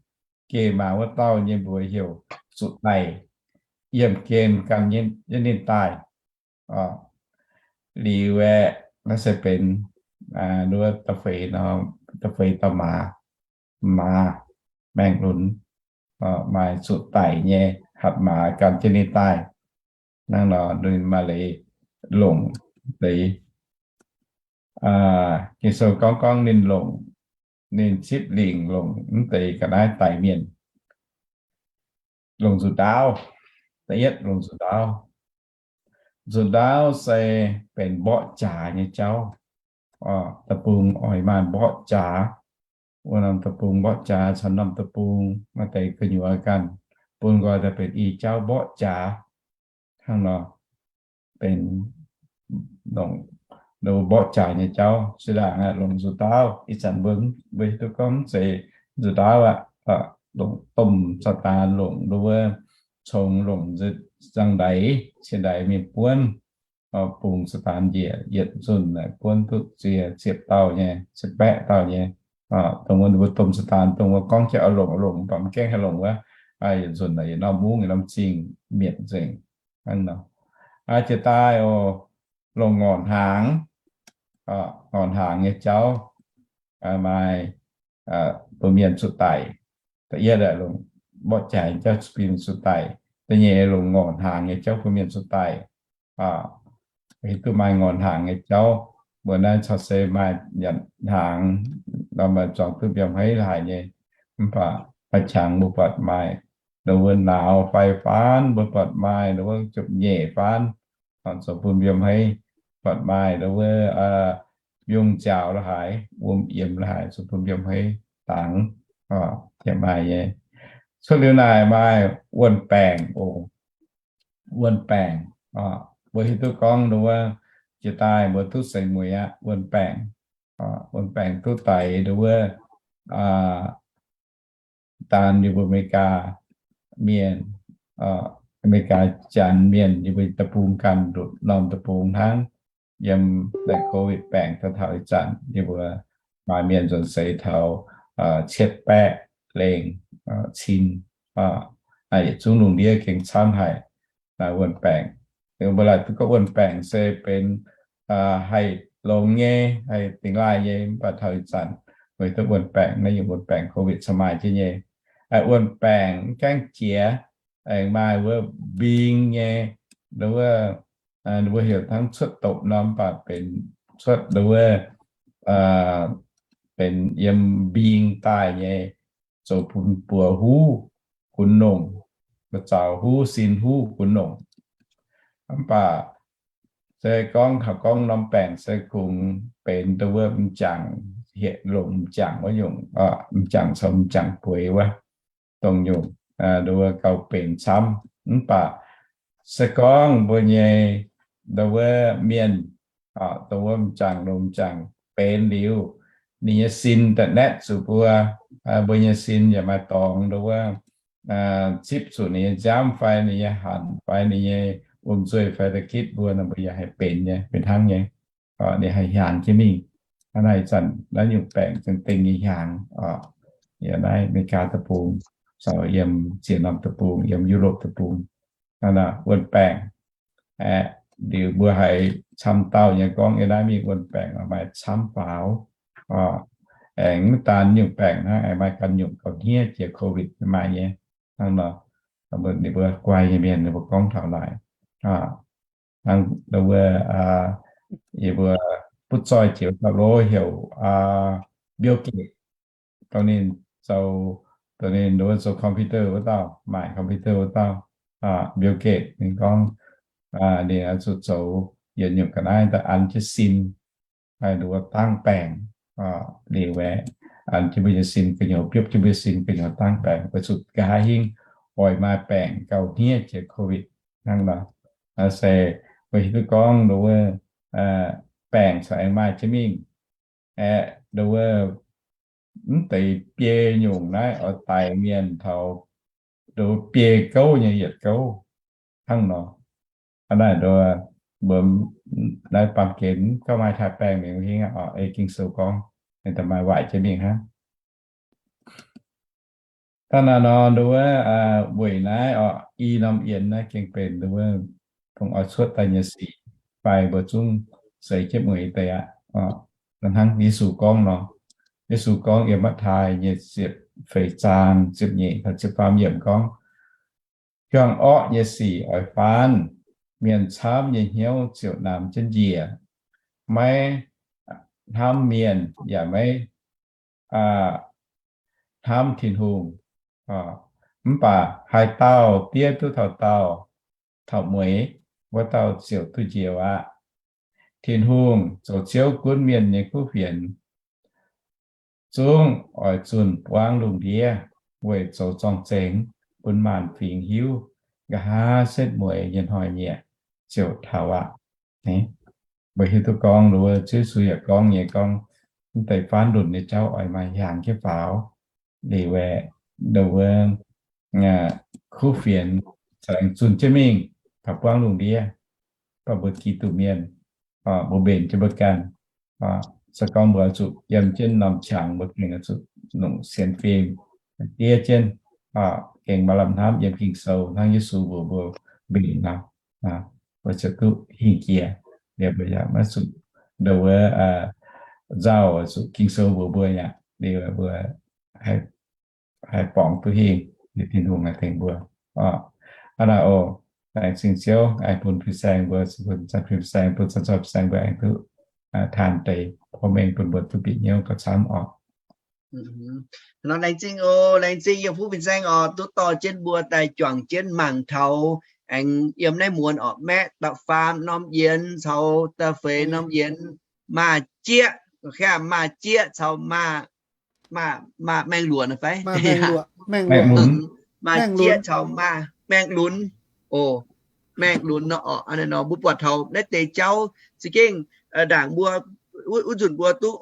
geh maaz wuov dauh nyei mbuox heuc Zuqc Daic, yiemh gen gan jienv ninh daaih. Liuz aeqv, naaiv se benx wuov da'feix, da'feix dauh maaz, maaz maengh lunx, maaih zuqc daic nyei hatc maaz gan jienv ninh daaih. Hnangv nor ninh maaih leiz longc deix. Ging-Sou gorngv, gorngv ninh longc, ninh zipv lingc longc mv deix ga'naaiv daic mienh. Longc nzuqc ndaauv. Da'yietv longc nzuqc ndaauv. Nzuqc ndaauv se benx mborqv jaax nyei jauv. Deic-bung oix maaih mborqv jaax. Wuov norm deic-bung mborqv jaax caux norm deic-bung maaih deix gu'nyuoz ganh, bun nqoi daaih benx i jauv mborqv jaax. Hnangv nor benx longc mborqv jaax nyei jauv. Se ndaangc longc nzuqc ndaauv, ih zanc mbuo, mbuo hiuv duqv gorngv mv zeiz nzuqc ndaauv aqv. Longc domh Saadaan, longc nduov wuov congx, longc nzuqc zangh ndaix, cien ndaix mingh buonv, bungx Saadaan njiec yietc nzunc naaic buonv duqv ziex ziepc dauh nyei, ziepc baeqv dauh nyei. Dongh wuov mbuo domh Saadaan, dongh wuov gorngv jienv oix longc, oix longc, mv baac mv gaengh haih longc wuov, yietc nzunc naaic yietc norm mungv yietc norm zingh mietc nzengc. Hnangv nor, jiex daaih oc, longc ngorc hnaangx, ngorc hnaangx nyei jauv maaih bun mienh zuqc daic. Da'yietv longc mborqv jaax nyei jauv bun mienh zuqc daic. Da'nyeic longc ngorc hnaangx nyei jauv bun mienh zuqc daic. Hiuv duqv maaih ngorc hnaangx nyei jauv, mbuo naaiv caux se maaih nyanc hnaangx, nor maaih zuangx duqv mbiorngz hmeiv haic nyei. Mv baac maaih qangx mbuo buatc maaih, nduov wuov nauz fai faanv mbuo buatc maaih, nduov wuov jopv-nyeic faanv, zoux bun mbiorngz hmeiv, buatc maaih, nduov wuov mbiungc nziaaux la'haaix, wuom yiemx la'haaix, zoux bun mbiorngz hmeiv dangx, yaac maaih nyei. Cuotv liuz naaic maaih wuon-baengc oc. Wuon-baengc, mbuo hiuv duqv gorngv nduov wuov jiex daaih mbuo duqv seix mueiz aqv, wuon-baengc. Wuon-baengc duqv daic nduov wuov daan yie mbuo America mienh, America Janx mienh, yie mbuo deic-bung ganh ndutc norm deic-bung hnangv. Yiem naaic COVID baengc daaih taux ih zanc, yie mbuo maaih mienh nzuonx seix taux cietv baeqv lengh cin, naaic yietc zungv lungh ndiev gengh camv haic. Naaiv wuon-baengc, mbuo laaic duqv gorngv wuon-baengc se benx haih longx nyei, haih dingx laaih nyei, mv baac taux ih zanc weic duqv wuon-baengc, naaiv yiem wuon-baengc COVID cingx maaih jienv nyei. Wuon-baengc mv gaengh jiex, aengx maaih wuov mbing nyei, nduov wuov, nduov wuov heuc hnangv cuotv dopc nor, mv baac benx cuotv nduov wuov, benx yiem mbing daaih nyei, zoux bun buoz huv gunv nongc, mbuo zaux huv sin huv gunv nongc. Mv baac se gorngv taux gorngv norm baengc se kungx benx nduov wuov m'jangc, hieh longc m'jangc wuov nyungc, m'jangc caux m'jangc bueix wuov, dongh nyungc nduov wuov gauh benx camv. Mv baac se gorngv mbuo nyei nduov wuov mienh, dongh wuov m'jangc longc m'jangc benx liuz, ninh nyei sin da'naetv zuqc mbuo, mbuo nyei sin yaac maaih dorngx nduov wuov zipv zuqc ninh nyei nziaamv fai ninh nyei hanc fai ninh nyei wuom-nzuih fai da'gitv mbuo nor, mbuo yaac haih benx nyei, benx hnangv nyei. Ninh haih hiaangx jienv mingh. Hnangv naaiv ih zanc naaiv nyungc baengc za'gengh dingh nyei hiaangx oc. Yiem naaiv America deic-bung, caux yiem ziex norm deic-bung, yiem Europe deic-bung, wuon-baengc. Aeqv, liuz mbuo haiz camv dauh nyei gorngv yiem naaiv mingh wuon-baengc maaih camv faaux. Aengx mv daan nyungc baengc hnangv, aengx maaih ganh nyungc gauh hniev jiex COVID maaih nyei. Hnangv nor, ninh mbuo guai nyei mienh ninh mbuo gorngv taux naaic, hnangv wuov, yie mbuo butv zoih jiex dauh lov heuc Bill Gates, dongh ninh zoux, dongh ninh nduov zoux computer wuov dauh, maaic computer wuov dauh, Bill Gates, ninh gorngv ninh zuqc zoux yietc nyungc ga'naaiv daaih an jienv sin, haih nduov dangv baengc liuz aeqv, an jienv mbuo nyei sin gu'nyuoz, biopv jienv mbuo nyei sin gu'nyuoz dangv baengc, weic zuqc nqa'haav hingv oix maaih baengc gauh hniev jiex COVID hnangv nor. Se mbuo hiuv duqv gorngv nduov wuov baengc caux aengx maaih jienv mingh, aeqv, nduov wuov mv deix biei nyungc naaiv oix daix mienh taux nduov biei gouv nyei yietc gouv hnangv nor. Hnangv naaic nduov mbuo naaiv baamh gen gauh maaih taaix-baengh mingh hingv aqv oc, ei Ging-Sou gorngv, ninh daaih maaih waaic jienv mingh hnangv. Da'naaiv nor, nduov wuov, weic naaiv oc, i norm yienx naaiv gengh benx nduov wuov, dongh oix cuotv daaih nyei sic fai mbuo zungv seix jienv mueiz deix aqv. Hnangv Yesu gorngv nor, Yesu gorngv yiem Matv^taai nyei ziepc feix zaang ziepc nyeic taux ziepc faam yiemc gorngv, juang orqv nyei sic oix faanv, mienh camv nyei hnyouv ziouc namx jienv njiec, maiv hnamv mienh yaac maiv hnamv Tin-Hungh. Mv baac haaix dauh diev duqv taux daauh, taux mueiz, wuov dauh ziouc duqv njoux aqv. Tin-Hungh zoux Ziouv gunv mienh nyei kuv fienx, zungv oix zunh buangv lungh ndiev weic zoux zorng-zengx bun maanc fingx hiuv. Nqa'haav setv mueiz nyei hnoi-nyieqc ziouc taux aqv. Mbuo hiuv duqv gorngv, nduov wuov, Ziouv Yesu yaac gorngv nyei gorngv, mv deix faanv lunc nyei jauv oix maaih hiaangx jienv faaux. Liuz aeqv, nduov wuov, kuv fienx caux aengx zunh jienv mingh taux buangv lungh ndiev. Baac mbuo Giduc mienh, mbuo mbenc jienv mbuo ganh. Se gorngv mbuo zuqc yiem jienv norm qangx, mbuo gengh zuqc longc sienx fim diev jienv, gengh maaih lamh hnamv yiem Ging-Sou hnangv Yesu mbuox mbuo mbenc nor, mbuo ziouc duqv hingh jiex. Liuz mbuo yaac maiv zuqc nduov wuov, nzauh zuqc Ging-Sou mbuox mbuo yaac liuz mbuo haih borngz duqv hingh, liuz Tin-Hungh haih tengx mbuo. Hnangv naaic oc. Laengz zingh Ziouv, aengx bun fin-saeng mbuo, bun zanc fin-saeng, bun zanc-zanc fin-saeng mbuo aengx duqv taan deix porv mengh bun mbuo duqv bieqc hnyouv gauh camv oc. Nor laengz zingh oc, laengz zingh yiem fuqv fin-saeng oc, duqv dorh jienv mbuo daaih juangc jienv mangc taux aengx yiem naaiv muonz oc, maeqv da'faam norm yienx caux da'feix norm yienx, maaih jieqv, maaih jieqv caux maaih, maaih maeng-luoqc fai? Maaih jieqv caux maaih maeng-lunx. Oc, maeng-lunx nor oc, nor mbuo buatc taux naaiv deix jauv za'gengh ndaangc mbuo wuov nzunc mbuo duqv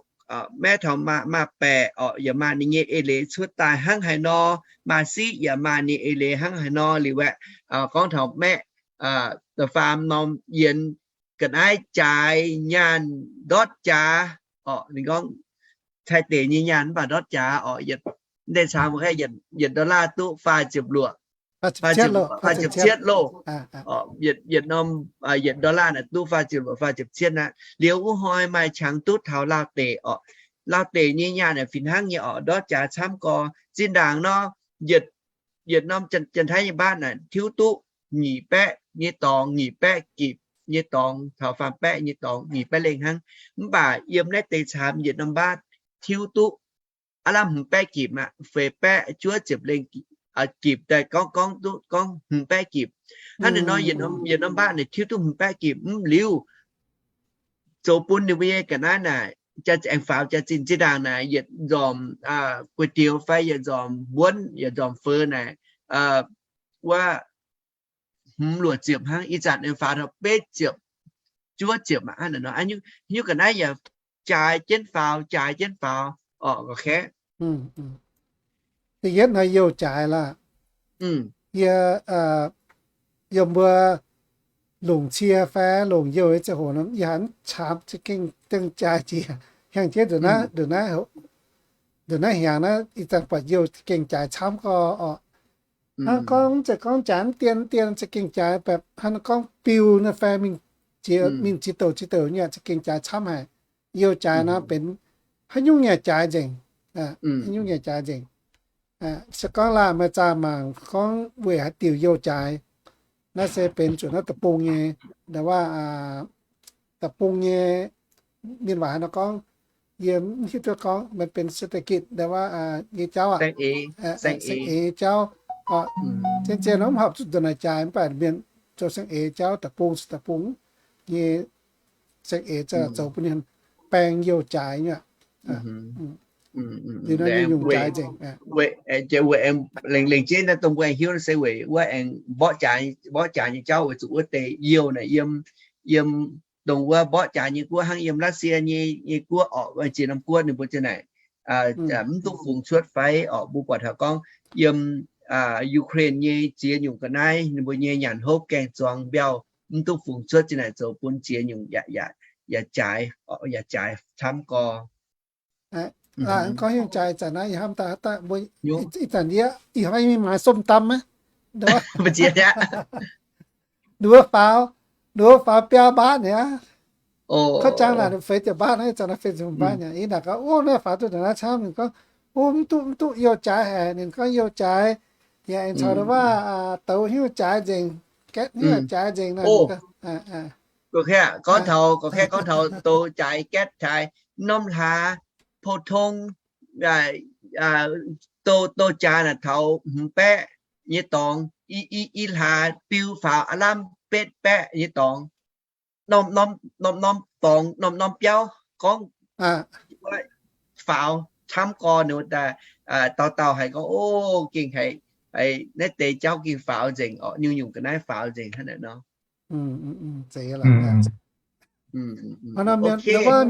maeqv taux maaih baeqc oc, yaac maaih ninh nyei eix leiz cuotv daaih hnangv haaix nor, maaih siqv yaac maaih ninh eix leiz hnangv haaix nor liuz aeqv, gorngv taux maeqv da'faam norm yienx ga'naaiv jaaix nyaanh ndortv jaax oc, ninh gorngv Taiv deic nyei nyaanh mv baac ndortv jaax oc, yietc, deix cangx yietc dollar duqv faah ziepc luoqc, faah ziepc cietv loh. Yietc norm, yietc dollar naaic duqv faah ziepc luoqc, faah ziepc cietv aqv. Liuz wuov hnoi maaih qangx duqv taux Laauh deic oc. Laauh deic nyei nyaanh naaic fih hnangv nyei oc, ndortv jaax camv gorx. Zinh ndaangc nor, yietc norm Janx-Taiv nyei mbaatv naaic tiuv duqv nyic baeqv nyei dorngx, nyic baeqv gipc nyei dorngx, taux faam baeqv nyei dorngx, nyic baeqv lengh hnangv. Mv baac yiem naaiv deix caamx yietc norm mbaatv tiuv duqv aav lamh hmz baeqv gipc aqv, feix baeqv juov ziepc lengh gipc daaih gorngv, gorngv duqv gorngv hmz baeqv gipc. Hnangv naaiv nor, yietc norm mbaatv naaic tiuv duqv hmz baeqv gipc. Mv liuz zoux bun ninh mbuo nyei ga'naaiv naaic, aengx faaux jaax-zinh zinh ndaangc naaic, yietc nzormc gu'dioux fai yietc nzormc mbuonv, yietc nzormc feux naaic, wuov hmz luoqc ziepc hnangv, ih zanc aengx faaux taux betv ziepc, juov ziepc aqv. Hnangv naaic nor, haaix nyungc ga'naaiv yaac jaaix jienv faaux, jaaix jienv faaux oc, ga'kaeqv. Da'yietv hnoi youh jaaix laah. Yie, yiem mbuo longc cie fai longc youh nyei ziangh hoc nor, yie haiz caamx za'gengh dengh jaaix jiex. Hnyangx-jeiv ndongc naaiv hnyangx naaiv ih zanc buatc youh za'gengh jaaix camv gorx oc. Hnangv gorngv mv zeiz gorngv jaaix mv dien mv dien, za'gengh jaaix แบบ hnangv gorngv biu naaiv fai mingh jiex, mingh ziex douc ziex douc nyei, za'gengh jaaix camv haic. Youh jaaix nor benx haaix nyungc nyei jaaix nzengc. Haaix nyungc nyei jaaix nzengc. Se gorngv laanh maaih zaah mangc gorngv weic haaix diuc youh jaaix, naaiv se benx zuqc naaiv deic-bung nyei, da'waav deic-bung nyei, mienh waac haaix nor gorngv, yie mv hiuv duqv gorngv, มันเป็นเศรษฐกิจ da'waav nyei jauv aqv. Saeng-eix nyei jauv. Zien-zien nor mv horpc zuqc ndongc naaic jaaix, mv baac mienh zoux saeng-eix jauv deic-bung, deic-bung nyei saeng-eix zoux bun ninh baeng youh jaaix nyei. Liuz nor nyungc-nyungc jaaix nzengc. Lengc jeiv naaiv dongh mbuo aengx hiuv se weic wuov aengx mborqv jaaix, mborqv jaaix nyei jauv weic zuqc wuov deix youh naaic yiem, yiem dongh wuov mborqv jaaix nyei guoqv hnangv yiem Russia nyei, nyei guoqv orqc, ziex norm guoqv ninh mbuo ziouc naaic mv duqv fungx cuotv fai orqc. Mbuo buatc taux gorngv yiem Ukraine nyei ziex nyungc ga'naaiv ninh mbuo nyei nyanc hopv gaengh zuangx mbiauh mv duqv fungx cuotv zinh naaic zoux bun ziex nyungc yaac jaaix, yaac jaaix camv gorx. Gorngv hiuv jaaix ih zanc naaiv yie hnamv daaih, mbuo ih zanc ndiev ih hnoi mingh maaiz ส้มตำ maiv? Nduov faaux, nduov faaux biaa mbaatv niaa. Kouv jangx naaic feix ziepc mbaatv naaiv, ih zanc naaiv feix ziepc mbaatv niaa. Ih naaic gorngv, o, naaiv faaux duqv ndongc naaiv camv. Ninh gorngv, o, mv duqv, mv duqv, youh jaaix haic. Ninh gorngv youh jaaix. Yaac aengx caux ndau wuov douz hiuv jaaix nzengc, gaetv hiuv jaaix nzengc nor. Gorngv taux, gorngv taux douz jaaix gaetv jaaix, norm hlaax pou-tong, douz jaaix naaic taux hmz baeqv nyei dorngx, i hlaax biu faaux aav lamh betv baeqv nyei dorngx. Norm norm dorngx, norm norm biauv gorngv faaux camv gorx. Ninh daaih dauh dauh haiz gorngv, o, gengh haiz naaiv deix jauv gengh faaux nzengc orqc, nyungc-nyungc ga'naaiv faaux nzengc hnangv naaic nor.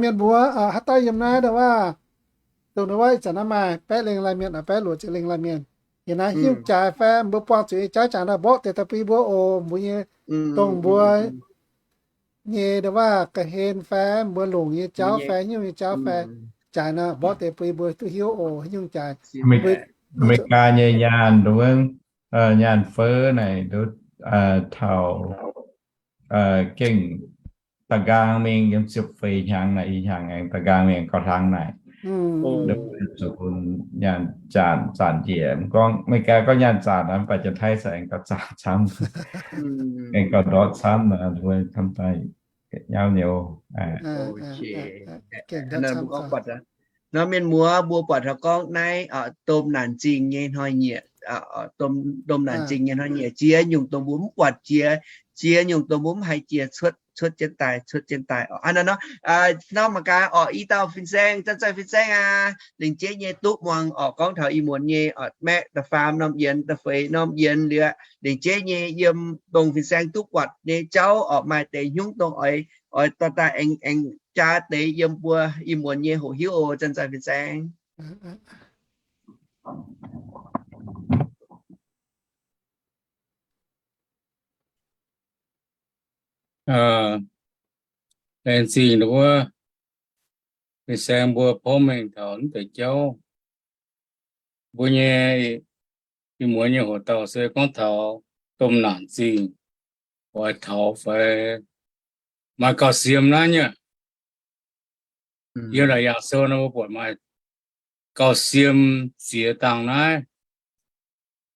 Mienh mbuo haaix dauh yiem naaiv ndau wuov, dongh ndau wuov ih zanc naaiv maaih baeqv lengh laaih mienh, baeqv luoqc ziepc lengh laaih mienh. Yiem naaiv hiuv jaaix fai mbuo buangh zuqc nyei jauv jangx daaih mborqv deix daaih bun yie mbuo oc. Mbuo nyei dongh mbuo nyei ndau wuov ga'hlen fai mbuo longc nyei jauv fai nyungc nyei jauv fai jaaix nor, mborqv deix bun yie mbuo duqv hiuv oc, nyungc jaaix. Aa^me^gaa nyei nyaanh nduov, nyaanh fouv naaic nduov, taux gengh da'nqaang mingh yiem ziepc feix hnyangx naaic, i hnyangx aengx da'nqaang mingh gauh hlang naaic. Zuqc bun nyaanh zanc, zanc njiec. Mv gorngv Aa^me^gaa gorngv nyaanh zanc naaic, mv baac Janx-Taiv se aengx gauh zanc camv, aengx gauh ndortv camv naaic, camv daaih nyauv nyouz. Nor mienh muoz mbuo buatc taux gorngv naaiv domh naanc zingh nyei hnoi-nyieqc, domh naanc zingh nyei hnoi-nyieqc, ziex nyungc dongh mbuo mv buatc jiex, ziex nyungc dongh mbuo mv haiz jiex cuotv, cuotv jienv daaih, cuotv jienv daaih oc. Aa, nor mangc gaax orqc, i dauh fin-saeng, zanc-zanc fin-saeng aac, lengc jeiv nyei duqv muangx orqc, gorngv taux ih muonz nyei orqc, maeqv da'faam norm yienx, da'feix norm yienx liuz, lengc jeiv nyei yiem dongh fin-saeng duqv buatc nyei jauv orqc, maaih deix hnyouv dongh oix, oix dorh daaih aengx, aengx jaa deix yiem mbuo ih muonz nyei hoqc hiuv oc, zanc-zanc fin-saeng. Laengz zingh wuov fin-saeng mbuo porv mengh taux naaiv deix jauv. Mbuo nyei ih muonz nyei hoc dauh se gorngv taux domh naanc zingh, oix taux fai maaih gauh siem naaiv nyei. Yiem naaic Yaangh Sou nor mbuo buatc maaih gauh siem ziex dangh naaiv.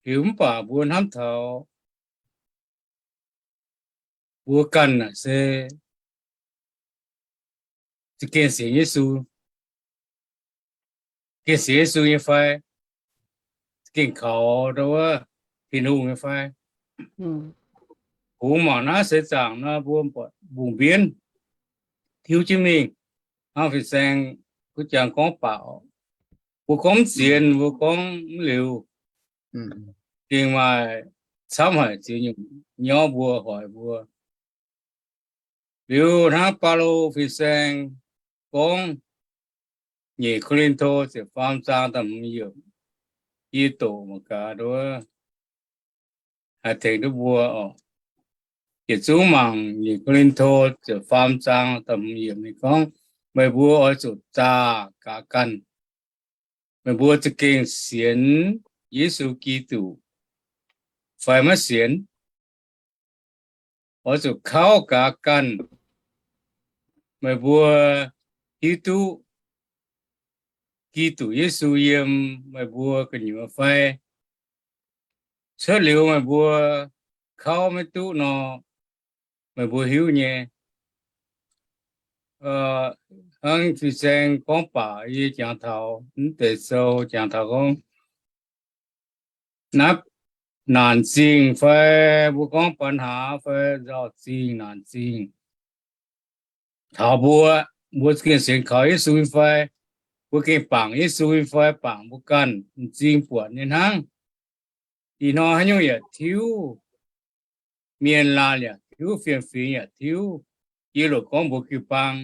Liuz mv baac mbuo hnamv taux mbuo ganh naaic se za'gengh sienx Yesu, gengh sienx Yesu nyei fai, za'gengh kaux ndau wuov Tin-Hungh nyei fai. Kungx mangc naaiv seix zaangc nor mbuo mbungh mbienv tiuv jienv mingh, hnangv fin-saeng kuv jangx gorngv baac, mbuo gorngv mv sienx, mbuo gorngv mv liuz, gengh maaih camv haic ziex nyungc nyorv mbuo hoic mbuo. Liuz hnangv Baulo fin-saeng gorngv, nyeic Ko^lin^to ziepc faam zaang da'hmz yiemc, yie doqc mangc gaax nduov haih tengx duqv mbuo oc. Yietc zungv mangc nyeic Ko^lin^to ziepc faam zaang da'hmz yiemc ninh gorngv, meih mbuo oix zuqc zaah gaax ganh, meih mbuo za'gengh sienx Yesu Giduc fai maiv sienx. Oix zuqc kauv gaax ganh, meih mbuo hiuv duqv Giduc Yesu yiem meih mbuo gu'nyuoz fai? Cuotv liuz meih mbuo kauv maiv duqv nor, meih mbuo hiuv nyei. Hnangv fin-saeng gorngv baac yie jangx taux mv deix sou jangx taux gorngv naaiv naanc zingh fai mbuo gorngv ปัญหา fai nzauh zingh naanc zingh taux mbuo, mbuo gengh sienx kaux Yesu nyei fai, mbuo gengh bangc Yesu nyei fai, bangc mbuo ganh m'zing buatc nyei hnangv. Ih hnoi haaix nyungc yaac tiuv, mienh laanh yaac tiuv, fiem-fingx yaac tiuv. Yie loc gorngv mbuo jiu-baang,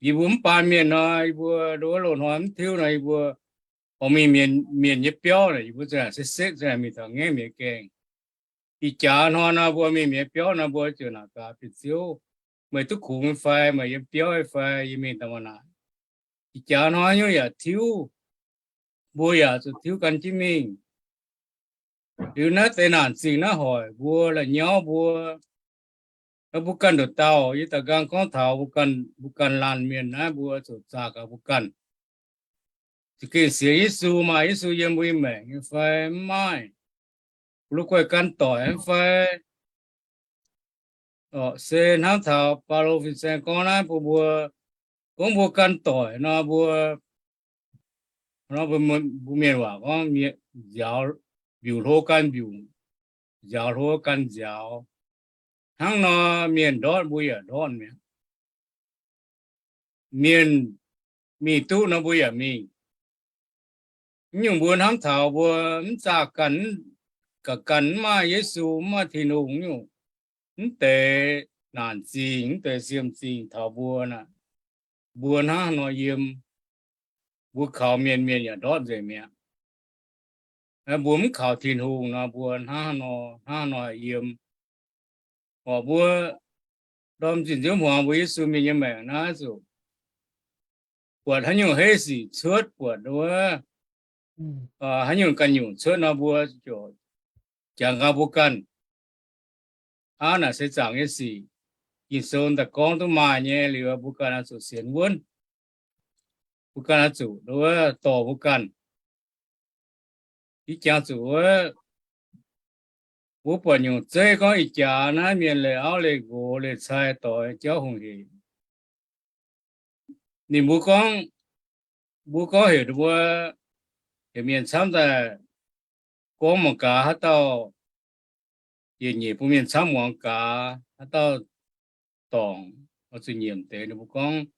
yie mbuo mv baan mienh nor, yie mbuo nduov loz-hnoi mv tiuv nor, yie mbuo oix mingh mienh nyei biauv naaic, yie mbuo za'gengh se setv, za'gengh mingh taux ngaengv mienh gaengh. Ih jaax hnoi nor mbuo mingh mienh biauv nor mbuo ziouc naaic gaax bieqc ziouv, meih duqv kungx nyei fai? Meih yiem biauv nyei fai? Yie mingh daaih mangc naaic. Ih jaax hnoi nyungc yaac tiuv, mbuo yaac zuqc tiuv gan jienv mingh. Liuz naaiv deix naanc zingh naaiv hoic mbuo, la'nyauv mbuo, mbuo ganh nduqc dauh. Yie daaih nqaang gorngv taux mbuo ganh, mbuo ganh laanh mienh naaiv mbuo zuqc zaah gaax mbuo ganh. Za'gengh sienx Yesu, maaih Yesu yiem mbuo nyei maengc nyei fai? Mv maaih. Mbuo la'guaih gan doic fai? Se hnangv taux Baulo fin-saeng gorngv naaiv bun mbuo, gorngv mbuo gan doic nor mbuo, mbuo mienh waac gorngv nziaaux, mbiungc hlo gan mbiungc, nziaaux hlo gan nziaaux. Hnangv nor mienh ndortv mbuo yaac ndortv mi'aqv. Mienh mingh duqv nor mbuo yaac mingh. Mv nyungc mbuo hnamv taux mbuo mv zaah ganh, ga'ganh mv maaih Yesu, mv maaih Tin-Hungh nyungc, mv deix naanc zingh, mv deix siemv zingh taux mbuo naaic, mbuo hnangv haaix nor yiem? Mbuo kaux mienh, mienh yaac ndortv nzengc mi'aqv. Mbuo mv kaux Tin-Hungh nor, mbuo hnangv haaix nor, hnangv haaix nor yiem? Orqc, mbuo ndorm zinh nziouv hmuangx mbuo Yesu mienh nyei maengc naaiv zuqc buatc haaix nyungc heiv sic cuotv, buatc wuov haaix nyungc ganh nyungc cuotv nor, mbuo ziouc jangx gaax mbuo ganh. Aav, naaic se zaangc nyei sic. Ging-Sou daaih gorngv duqv maaih nyei liuz, mbuo ganh oix zuqc sienx wuonv. Mbuo ganh oix zuqc wuov dorh mbuo ganh. Ih jangx zuqc wuov, mbuo buatc nyungc zeiv gorngv ih jaax naaiv mienh leih auv leih nqox leih cai doix jauv hungh hec. Ninh mbuo gorngv, mbuo gorngv heuc mbuo, heuc mienh camv daaih gorngv mangc gaax haaix dauh yietc nyeic bun mienh camv muangx gaax, haaix dauh dorngc oix zuqc nyiemc deix. Ninh mbuo gorngv,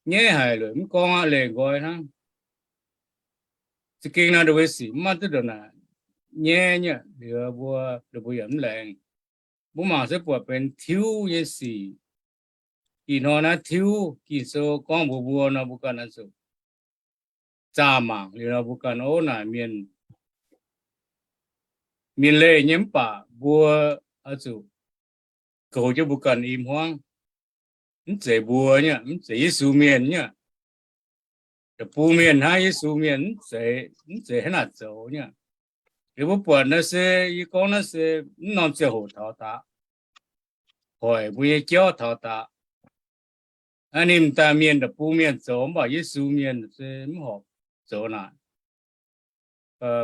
nyaiv haic, lueic mv gorngv aqv, leih nqoi hnangv. Za'gengh naaiv ndongc mbuo sic mv maaih duqv ndongc naaic nyaiv nyei, liuz mbuo, liuz mbuo yaac mv laengz. Mbuo mangc se buatc benx tiuv nyei sic. Ih hnoi naaiv tiuv, Ging-Sou gorngv mbuox mbuo nor, mbuo ganh oix zuqc zaah mangc liuz nor, mbuo ganh, ov, naaic mienh, mienh leih nyei mv baac mbuo oix zuqc goux jienv mbuo ganh i hmuangv. Mv zeiz mbuo nyei, mv zeiz Yesu mienh nyei. Da'bung mienh hnangv, Yesu mienh mv zeiz, mv zeiz hnangv naaic zoux nyei. Liuz mbuo buatc naaiv se, yie gorngv naaiv se mv norm ziangh hoc taux daqc, hoic mbuo nyei jauv taux daqc. Ninh m'daaih mienh da'bung mienh zoux, mv baac Yesu mienh se mv horpc zoux naaic.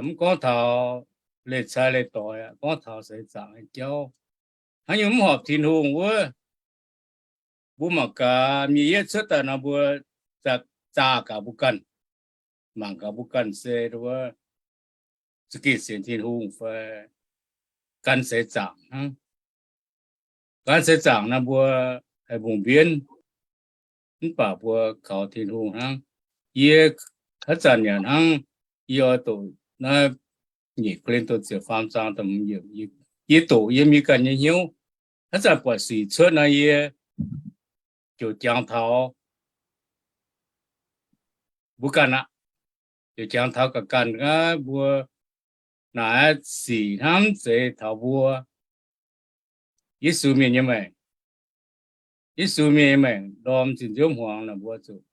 Mv gorngv taux leih cai leih doix, gorngv taux seix zaangc nyei jauv. Hnangv nyungc mv horpc Tin-Hungh wuov, mbuo mangc gaax mienh yietv cuotv daaih nor, mbuo zaah gaax mbuo ganh, mangc gaax mbuo ganh se wuov za'gengh sienx Tin-Hungh fai gan seix zaangc hnangv. Gan seix zaangc naaiv mbuo haih mbungh mbienv, mv baac mbuo kaux Tin-Hungh hnangv. Yie haaix zanc yaac hnangv, yie oix doqc naaiv nyic Ko^lin^to ziepc faam zaang da'hmz yiemc, yie doqc yiem yie ganh nyei hnyouv. Haaix zanc buatc sic cuotv nor, yie ziouc jangx taux mbuo ganh aqv. Ziouc jangx taux ga'ganh aqv. Mbuo naaiv sic hnamv zeiz taux mbuo Yesu mienh nyei maengc. Yesu mienh nyei maengc ndorm zinh nziouv hmuangx naaic, mbuo zuqc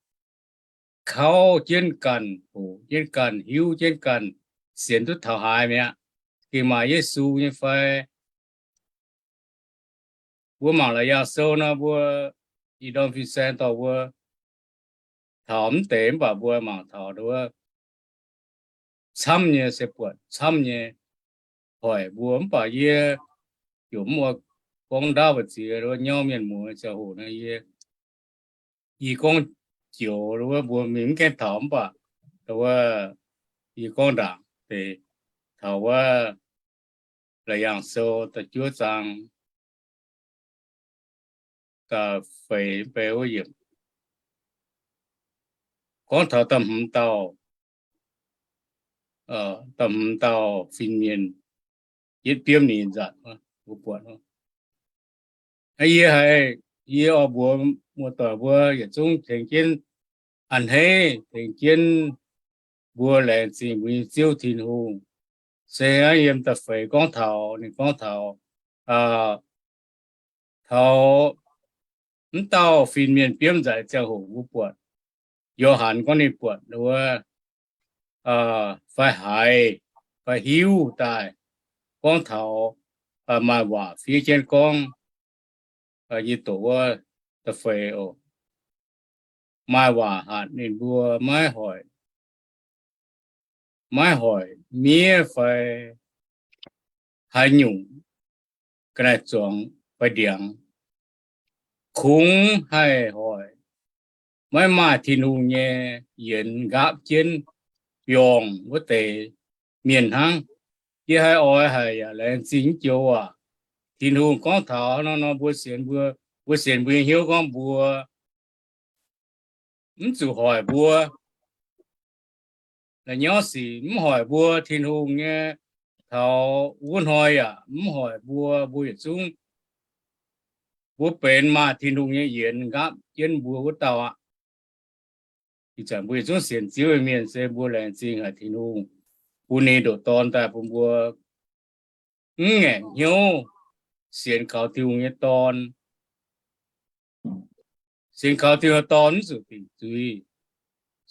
kauv jienv ganh, hoqc jienv ganh, hiuv jienv ganh, sienx duqv taux haaix mi'aqv. Gengh maaih Yesu nyei fai? Mbuo mangc Laauc Yaangh Sou nor, mbuo ih ndorm fin-saeng dorh mbuo taux mv deix, mv baac mbuo mangc taux nduov camv nyei, se buatc camv nyei hoic mbuo. Mv baac yie ziouc mv oix gorngv ndaauv mbu'ziex nduov nyauv mienh muoz ziangh hoc nor, yie, yie gorngv joux nduov mbuo mingh mv gaengh taux, mv baac nduov yie gorngv ndaangc deix taux wuov Laauc Yaangh Sou da'juov zaang da'feix mv bei wuov yiemc, gorngv taux da'hmz dauh, da'hmz dauh fin-mienh yietv biomv ninh nzatc, mbuo buatc. Yie haiz, yie oix mbuox muoz-doic mbuo yietc zungv tengx jienv a'hneiv, tengx jienv mbuo laengz zingh mbuo nyei Ziouv Tin-Hungh. Se hnangv yiem da'feix gorngv taux, ninh gorngv taux taux m'dauh fin-mienh biomv nzaic ziangh hoc mbuo buatc, Yo^han gorngv ninh buatc wuov, fai haiz fai hiuv daaih gorngv taux maaih waac fiev jienv gorngv, yie doqc wuov da'feix oc, maaih waac hatc ninh mbuo maiv hoic, maiv hoic miev fai haaix nyungc ga'naaiv-zuangx fai ndiangx, kungx haih hoic maiv maaih Tin-Hungh nyei yienx nqaapv jienv biorngh wuov deix mienh hnangv. Yie haiz oix haic yaac laengz zingh joux waac Tin-Hungh gorngv taux nor nor mbuo sienx mbuo, mbuo sienx mbuo nyei hnyouv gorngv mbuo mv zuqc hoic mbuo. La'nyauv sic mv hoic mbuo, Tin-Hungh nyei taux wuov hnoi yaac mv hoic mbuo. Mbuo yietc zungv, mbuo benx maaih Tin-Hungh nyei yienx nqaapv jienv mbuo wuov dauh aqv. Ih zanc mbuo yietc zungv sienx Ziouv nyei mienh se mbuo laengz zingh haic Tin-Hungh bun ninh ndoqc Dorn daaih bun mbuo mv ngaengc hnyouv sienx kaux Tin-Hungh nyei Dorn. Sienx kaux Tin-Hungh nyei Dorn mv zuqc dingc zuiz.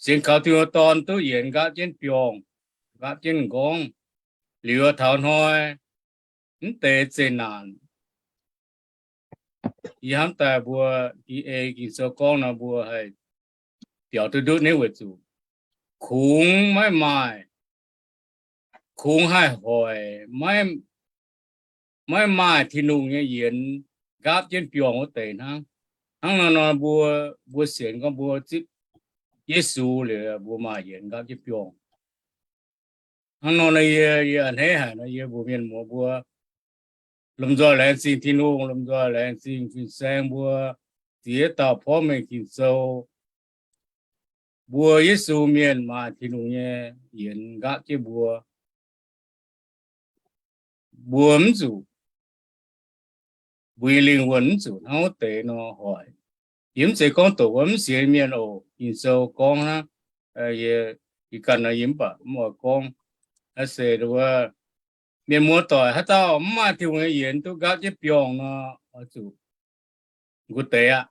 Sienx kaux Tin-Hungh nyei Dorn duqv yienx nqaapv jienv biorngh, nqaapv jienv m'nqorngv. Liuz taux hnoi mv deix zeqc naanc, yie hnamv daaih mbuo, yie ei Ging-Sou gorngv nor mbuo haih biaux duqv ndutv naaiv weic zuqc kungx maiv maaih, kungx haih hoic maiv maaih Tin-Hungh nyei yienx nqaapv jienv biorngh wuov deix hnangv. Hnangv nor nor mbuo, mbuo sienx gorngv mbuo zipv Yesu liuz mbuo maaih yienx nqaapv jienv biorngh. Hnangv nor nor yie, yie a'hneiv haic nor yie mbuox mienh muoz mbuo lomh nzoih laengz zingh Tin-Hungh, lomh nzoih laengz zingh fin-saeng mbuo ziex dauh porv mengh Ging-Sou. Mbuo Yesu mienh maaih Tin-Hungh nyei yienx nqaapv jienv mbuo. Mbuo mv zuqc, mbuo nyei lingh wuonh mv zuqc hnangv wuov deix nor hoic. Yie mv zeiz gorngv doqc wuov mv sienx mienh oc. Ging-Sou gorngv hnangv, yie ganh nor yie mv baac mv oix gorngv. Naaiv se wuov mienh muoz doic haaix dauh mv maaih Tin-Hungh nyei yienx duqv nqaapv jienv biorngh nor, oix zuqc nqu deix aqv.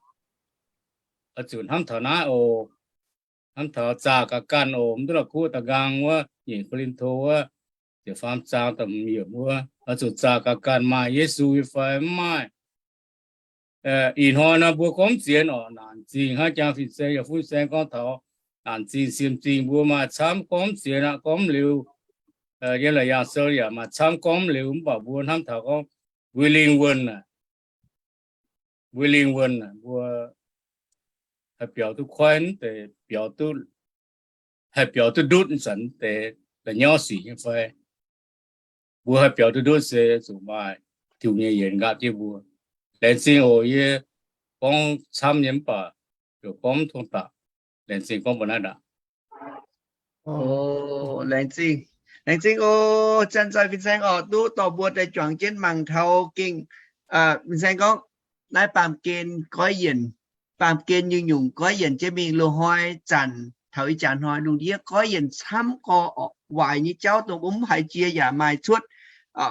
Oix zuqc hnamv taux naaiv oc. Hnamv taux zaah gaax ganh oc. Mv duqv la'kuqv da'nqaang wuov, nyeic Ko^lin^to wuov, ziepc faam zaang da'hmz yiemc wuov, oix zuqc zaah gaax ganh maaih Yesu nyei fai mv maaih. Ih hnoi nor mbuo gorngv mv ziex oc, naanc zingh hnangv jang fin-saeng yaac fin-saeng gorngv taux naanc zingh siem zingh mbuo maaih camv gorngv mv ziex aqv, gorngv mv liuz. Yiem Laauc Yaangh Sou yaac maaih camv gorngv mv liuz, mv baac mbuo hnamv taux gorngv mbuo lingh wuonh aac, mbuo lingh wuonh aac, mbuo haih biaux duqv koiv deix, biaux duqv, haih biaux duqv ndutv zanc deix la'nyauv sic nyei fai. Mbuo haih biaux duqv ndutv se zuqc maaih Tin-Hungh nyei yienx nqaapv jienv mbuo. Laengz zingh oc. Yie gorngv camv nyei mv baac yaac gorngv mv tong daqc. Laengz zingh gorngv mbuo naaiv ndaangc. Laengz zingh, laengz zingh oc. Janx-zoih fin-saeng oc, duqv dorh mbuo daaih juangc jienv mangc taux gengh, fin-saeng gorngv naaiv baamh gen goiv yienc, baamh gen nyungc-nyungc goiv yienc jienv mingh. Loz-hnoi zanc taux ih jaax hnoi lungh ndiev goiv yienc camv gorx oc. Waaic nyei jauv dongh mbuo mv haiz jiex yaac maaih cuotv,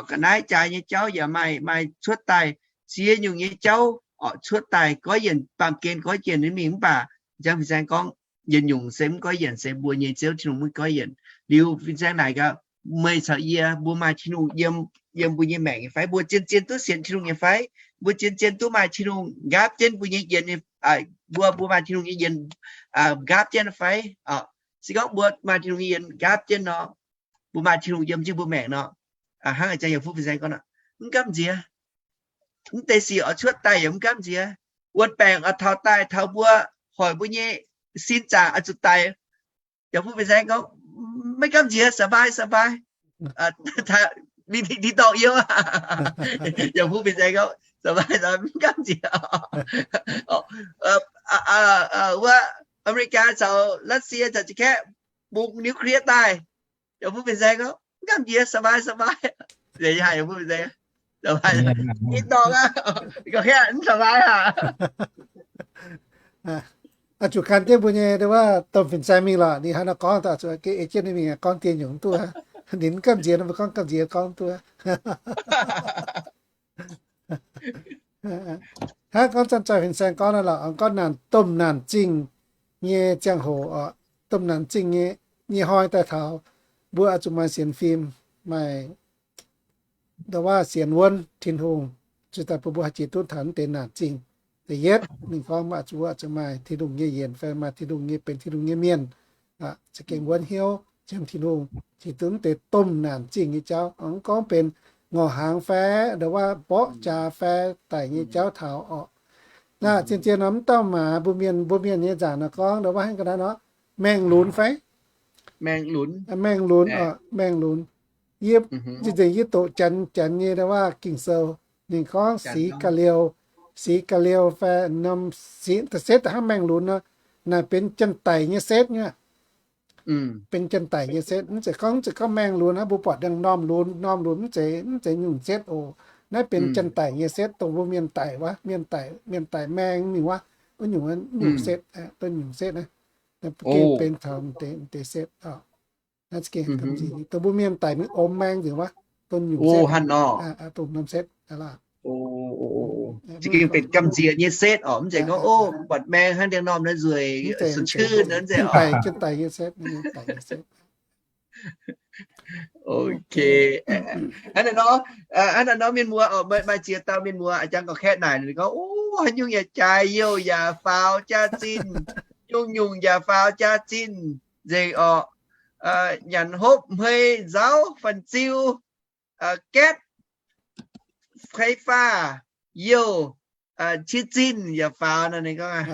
ga'naaiv jaaix nyei jauv yaac maaih, maaih cuotv daaih. Ziex nyungc nyei jauv oc cuotv daaih, goiv yienc, baamh gen goiv yienc mingh mv baac, jangx fin-saeng gorngv yietc nyungc se mv goiv yienc se mbuo nyei Ziouv Tin-Hungh mv goiv yienc. Liuz fin-saeng naaic gaax, meih caux yie mbuo maaih Tin-Hungh yiem, yiem mbuo nyei maengc nyei fai? Mbuo zien-zien duqv sienx Tin-Hungh nyei fai? Mbuo zien-zien duqv maaih Tin-Hungh nqaapv jienv mbuo nyei yienx, mbuo, mbuo maaih Tin-Hungh nyei yienx nqaapv jienv fai? Se gorngv mbuo maaih Tin-Hungh nyei yienx nqaapv jienv nor, mbuo maaih Tin-Hungh yiem jienv mbuo maengc nor, hnangv a'jang yaac fuqv fin-saeng gorngv nor, mv gamh nziex. Mv deix sic oix cuotv daaih yaac mv gamh nziex. Wuon-baengc oix taux daaih taux mbuo, hoic mbuo nyei sin zaangc oix zuqc daic. Yaac fuqv fin-saeng gorngv, maiv gamh nziex, สบาย สบาย. Mingh ti dorngh yiem. Yaac fuqv fin-saeng gorngv, สบาย mv gamh nziex. Wuov America caux Russia caux Japan bungx nuclear daaih. Yaac fuqv fin-saeng gorngv, mv gamh nziex, สบาย สบาย. Ti dorngh aqv, ga'hia mv สบาย aqv. Oix zuqc gan jienv mbuo nyei wuov domh fin-saeng mingh lorqc. Ninh hnangv nor gorngv daaih zuqc ei jienv ninh mingh gorngv dien nyungc duqv. Ninh mv gamh nziex nor mbuo gorngv gamh nziex gorngv duqv. Hnangv gorngv zanc-zanc fin-saeng gorngv naaiv lorqc, gorngv naanc domh naanc zingh nyei ziangh hoc oc, domh naanc zingh nyei, nyei hnoi daaih taux, mbuo oix zuqc maaih sienx fim, maaih ndoh waav sienx wuonv Tin-Hungh, zuqc daaih bun mbuo haih jiex duqv taux naaiv deix naanc zingh. Da'yietv ninh gorngv mbuo oix zuqc maaih Tin-Hungh nyei yienc fai maaih Tin-Hungh nyei, benx Tin-Hungh nyei mienh, za'gengh wuonv hnyouv nziex Tin-Hungh, jiex duqv naaiv deix domh naanc zingh nyei jauv. Mv gorngv benx ngorc hnaangx fai ndoh waav mborqv jaax fai daic nyei jauv taux oc. Naaiv zien-zien nor mv dauh maaz mbuo mienh, mbuo mienh nyei nzaangc nor gorngv ndoh waav hnangv ga'naaiv nor, maengh lunx fai? Maengh lunx, maengh lunx. Yie, yie nzengc yie doqc Janx, Janx nyei ndoh waav Ging-Sou, ninh gorngv six ga'liou, six ga'liou fai norm, setv da'hnangv maengh lunx nor, naaic benx janx-daic nyei setv nyei. Benx janx-daic nyei setv. Mv zeiz gorngv, mv zeiz gorngv maengh lunx aqv, mbuo buatc dangh norm lunx, norm lunx mv zeiz, mv zeiz nyungc setv oc. Naaiv benx janx-daic nyei setv, dongh mbuo mienh daic wuov, mienh daic, mienh daic maengh mingh wuov, wuov nyungc, nyungc setv, duqv nyungc setv naaiv. Gengh benx taux deix setv oc. Dongh mbuo mienh daic mingh om maengh nzengc wuov, dongh nyungc setv, dongh norm setv. Za'gengh benx gamh nziex nyei setv oc, mv zeiz gorngv, o, buatc maengh hnangv deix norm naaiv nzueic, suonc kuv, mv zeiz oc. Daic nyei setv, daic nyei setv. Ok. Hnangv naaiv nor, hnangv naaiv nor mienh muoz oc, maaih ziex dauh mienh muoz a'jang gauh kaeqv naaic ninh gorngv, o, haaix nyungc yaac jaaix, youh yaac faaux jaax-zinh, nyungc-nyungc yaac faaux jaax-zinh nzengc oc. Nyanc hopv hmei nzauv fan-ziu, gatv, fei faah, youh, qiex zinh yaac faaux nor ninh gorngv.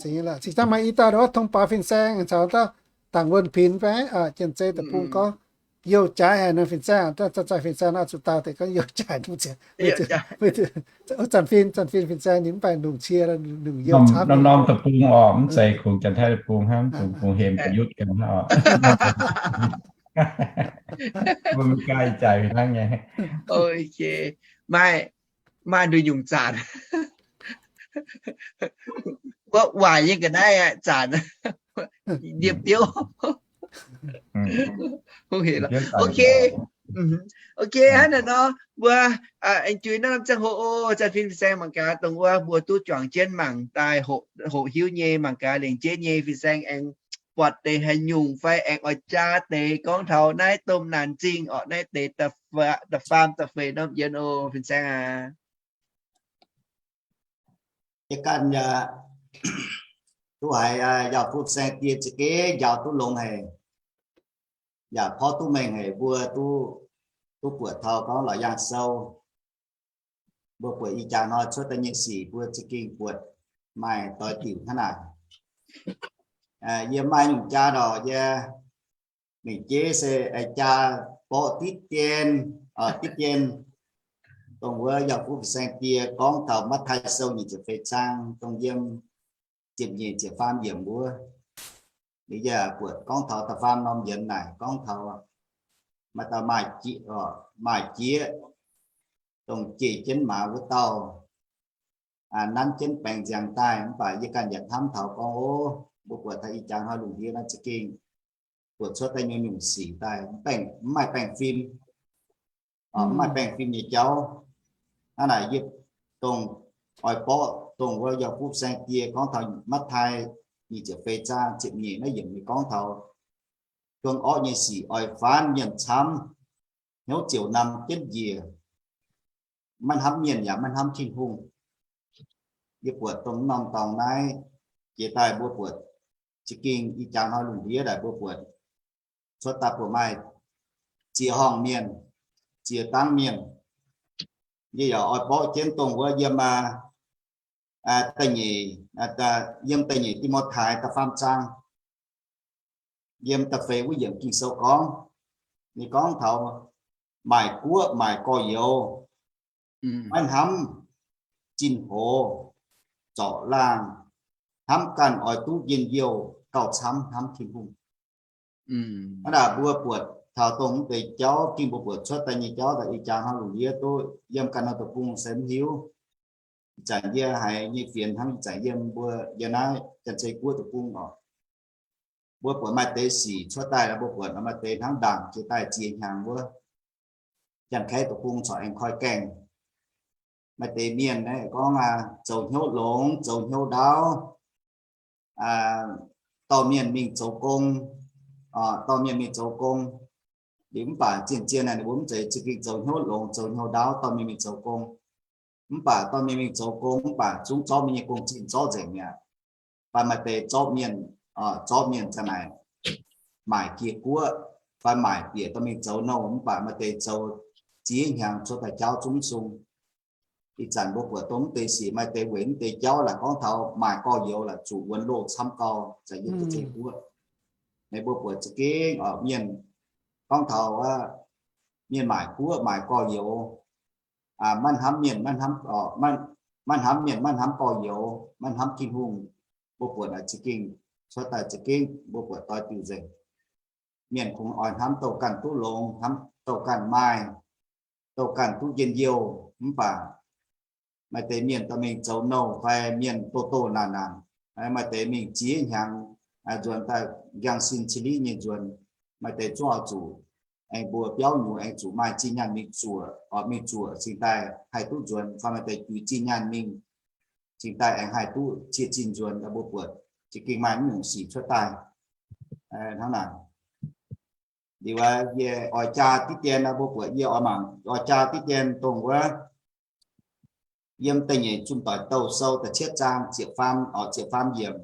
Cingx daaih maaih i dauh nduov tong baaux fin-saeng caux dauh dangc wuonh pinx fai, Janx-Zei deic-bung gorngv, youh jaaix haic nor fin-saeng, zanc-zanc fin-saeng nor zuqc dau deix gorngv youh jaaix, zanc-fin, zanc-fin fin-saeng ninh mv baac longc cie, longc youh camv. Norm norm deic-bung oc, mv zeiz kungx Janx-Taiv deic-bung hnangv, kungx, kungx hemx da'yutv ganh oc. Mbuo maiv gaih jaaix hnangv nyei. Ok. Maaih, maaih nduqc nyungc zanc, wuov waaic nyei ga'naaiv aqv, zanc, ndiemh diouv. Ok, ok, hnangv naaic nor, mbuo aengx juix naaiv norm ziangh hoc oc, zanc-fin fin-saeng mangc gaax dongh wuov mbuo duqv juangc jienv mangc daaih hoqc hiuv nyei, mangc gaax lengc jeiv nyei fin-saeng aengx buatc deix haaix nyungc fai aengx oix jaa deix gorngv taux naaiv domh naanc zingh orqc, naaiv deix da'faam da'feix norm yienx oc, fin-saeng aac. Yie ganh yaac duqv haiz njaaux fu-saeng die za'gengh njaaux duqv longx haic, yaac porv duqv mengh haic. Mbuo duqv, duqv buatc taux gorngv Laauc Yaangh Sou, mbuo buatc ih jaax hnoi cuotv daaih nyei sic mbuo za'gengh buatc maaih doix diuc hnangv naaic. Yie maaih nyungc jaa ndorqc yie mingh jeiv se jaa borqv diqv dien, diqv dien, dongh wuov yaac fu-saeng die gorngv taux Matv^taai Sou nyic ziepc feix zaang dongh yiem ziepc nyeic ziepc faam yiemc wuov. Liuz yie buatc gorngv taux da'faam norm yienx naaic gorngv taux maaih dauh maaih jieqv, maaih jieqv, dongh jeiv jienv maaz wuov dauh, nanv jienv baengc nziaangx daaih. Mv baac yie ganh yaac hnamv taux gorngv, o, mbuo buatc taux ih jaax hnoi lungh ndiev naaiv za'gengh buatc cuotv daaih nyungc-nyungc sic daaih, mv maaih baengh fim, mv maaih baengh fim nyei jauv. Hnangv naaic yie dongh oix borqv dongh wuov yaac fu-saeng die gorngv taux Matv^taai nyic ziepc feix zaang ziepc nyeic naaiv yiemc nyei gorngv taux, zuangx orqv nyei sic oix faanv mienh camv, hnyouv ziouc namx jienv njiec, maiv hnamv mienh yaac maiv hnamv Tin-Hungh. Yie buatc dongh norm dorngx naaiv jiex daaih mbuo buatc za'gengh ih jaax hnoi lungh ndiev daaih mbuo buatc cuotv daaih buatc maaih ziex horngh mienh, ziex dangv mienh. Yie yaac oix borqv jienv dongh wuov yiem da'nyeic, yiem da'nyeic Ti^mo^tai da'faam zaang, yiem da'feix wuov yiemc Ging-Sou gorngv, ninh gorngv taux maaic guoqv maaic gorx-youz maiv hnamv zinh hoz, zorc laangh, hnamv ganh oix duqv njien-youh gauh camv hnamv Tin-Hungh. Hnangv naaic mbuo buatc taux dongh mv deix jauv, ging mbuo buatc cuotv daaih nyei jauv daaih ih jaax hnoi lungh ndiev duqv yiem ganh hnoi deic-bung se mv hiuv. Ih zanc yie haiz nyei fienx hnangv ih zanc yiem mbuo yiem naaiv Janx-Zei Guoqv deic-bung oc. Mbuo buatc maaih deix sic cuotv daaih, mbuo buatc maaih deix hnangv ndaangc jiex daaih ziex hnyangx wuov, Janx-Kaeqv deic-bung corc aengx koi gaengh. maaih deix mienh naaiv gorngv zoux hnyouv longx, zoux hnyouv ndaauv, dorh mienh mingh zoux gong, dorh mienh mingh zoux gong. Liuz mv baac zien-zien naaic ninh mbuo mv zeiz za'gengh zoux hnyouv longx, zoux hnyouv ndaauv, dorh mienh mingh zoux gong. Mv baac dorh mienh mingh zoux gong mv baac zungv zorqv mienh nyei gong-zinh zorqv nzengc mi'aqv. Fai maaih deix zorqv mienh, zorqv mienh za'naaic maaic jiex guoqv, fai maaic bieqc dorh mingh zoux nouh, mv baac maaih deix zoux ziex hnyangx cuotv daaih jauv zungv mv sung. Ih zanc mbuo buatc dongh mv deix sic maaih deix weic mv deix jauv laaic gorngv taux maaih gorx-youz laaic zuqc wuonx loh camv gau, za'gengh yiem zinh guoqv. Naaiv mbuo buatc za'gengh mienh gorngv taux mienh maaic guoqv maaic gorx-youz, maiv hnamv mienh, maiv hnamv, maiv hnamv mienh, maiv hnamv gorx-youz, maiv hnamv Tin-Hungh. Mbuo buatc naaic za'gengh cuotv daaih za'gengh mbuo buatc doix diuc nzengc. Mienh kungx oix hnamv douh ganh duqv longx, hnamv douh ganh maaih, douh ganh duqv njien-youh, mv baac maaih deix mienh dorh mingh zoux nouh fai mienh doh doh naanc naanc, maaih deix mingh ziex hnyangx nzuonx daaih nqaang sin cili nyei nzuonx, maaih deix zungv oix zuqc aengx mbuo biauv nyuoz aengx zuqc maaih zinh nyaanh mingh zuoqc, oix mingh zuoqc cingx daaih haih duqv nzuonx, fai maaih deix juix zinh nyaanh mingh cingx daaih aengx haih duqv cie zinh nzuonx. Mbuo buatc za'gengh maaih mv nyungc sic cuotv daaih hnangv naaic. Liuz yie oix jaa diqv dien, mbuo buatc yie oix mangc oix jaa diqv dien dongh wuov yiem Da'nyeic Zunh Doic Douh Sou da'cietv zaang ziepc faam, oc, ziepc faam yiemc,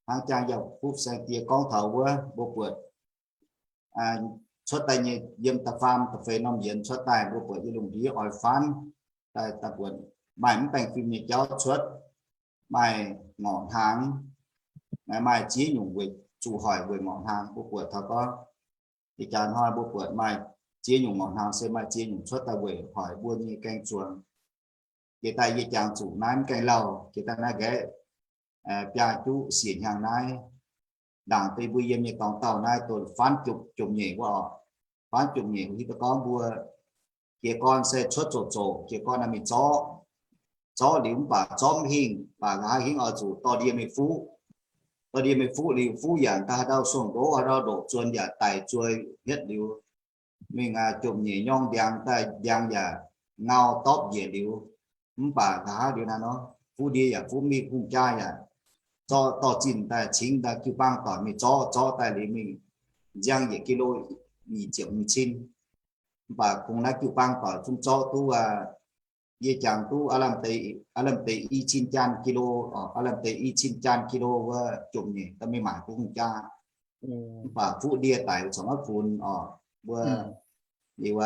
hnangv jang yaac fuqv saeng-die gorngv taux wuov, mbuo buatc cuotv daaih nyei yiem da'faam da'feix norm yienx cuotv daaih, mbuo buatc yiem lungh ndiev oix faanv daaih, daaih buatc maaih mv baengh fim nyei jauv cuotv, maaih ngorc hnaangx, maaih ziex nyungc weic zuqc hoic weic ngorc hnaangx. Mbuo buatc taux gorngv ih jaax hnoi mbuo buatc maaih ziex nyungc ngorc hnaangx se maaih ziex nyungc cuotv daaih weic hoic mbuo nyei gaeng zuangx. Jiex daaih yie jangx zuqc naaiv mv gaengh lauh, jiex daaih naaiv nqaeqv biaa juqv siec hnyangx naaiv, ndaangc deix mbuo yiem nyei dorngx dauh naaiv dongh faanv jomc, jomc nyeic wuov oc. Faanv jomc nyeic hiuv duqv gorngv mbuo jiez gorn se cuotv zoqc zoqc, jiez gorn naaiv mingh zorqv, zorqv liuz mv baac zorqv mv hingh, baac nqa'haav hingv oix zuqc dorh ndie mingh fuqv, dorh ndie mingh fuqv liuz fuqv yaac daaih haaix ndau suonx nqox haaix ndau ndoqc zuonx yaac daic zueih hietv liuz, mingh jomc nyeic nyorng ndiangx daaih ndiangx yaac ngau dorpv njiec liuz, mv baac nqa'haav liuz naaiv nor, fuqv ndie yaac fuqv mingh hungh jaa yaac zorqv dorh zinh daaih cingx daaih jiu-baang doic mingh zorqv, zorqv daaih liuz mingh nziang yietc kilo nyic ziepc hmz cin. Mv baac kungx naaiv jiu-baang doic zungv zorqv duqv, yie jangx duqv aav lamh deix i cin jaan kilo, aav lamh deix i cin jaan kilo wuov jomc nyeic daaih mingh maaic duqv hungh jaa. Mv baac fuqv ndie daic corc maiv funx oc. Mbuo liuz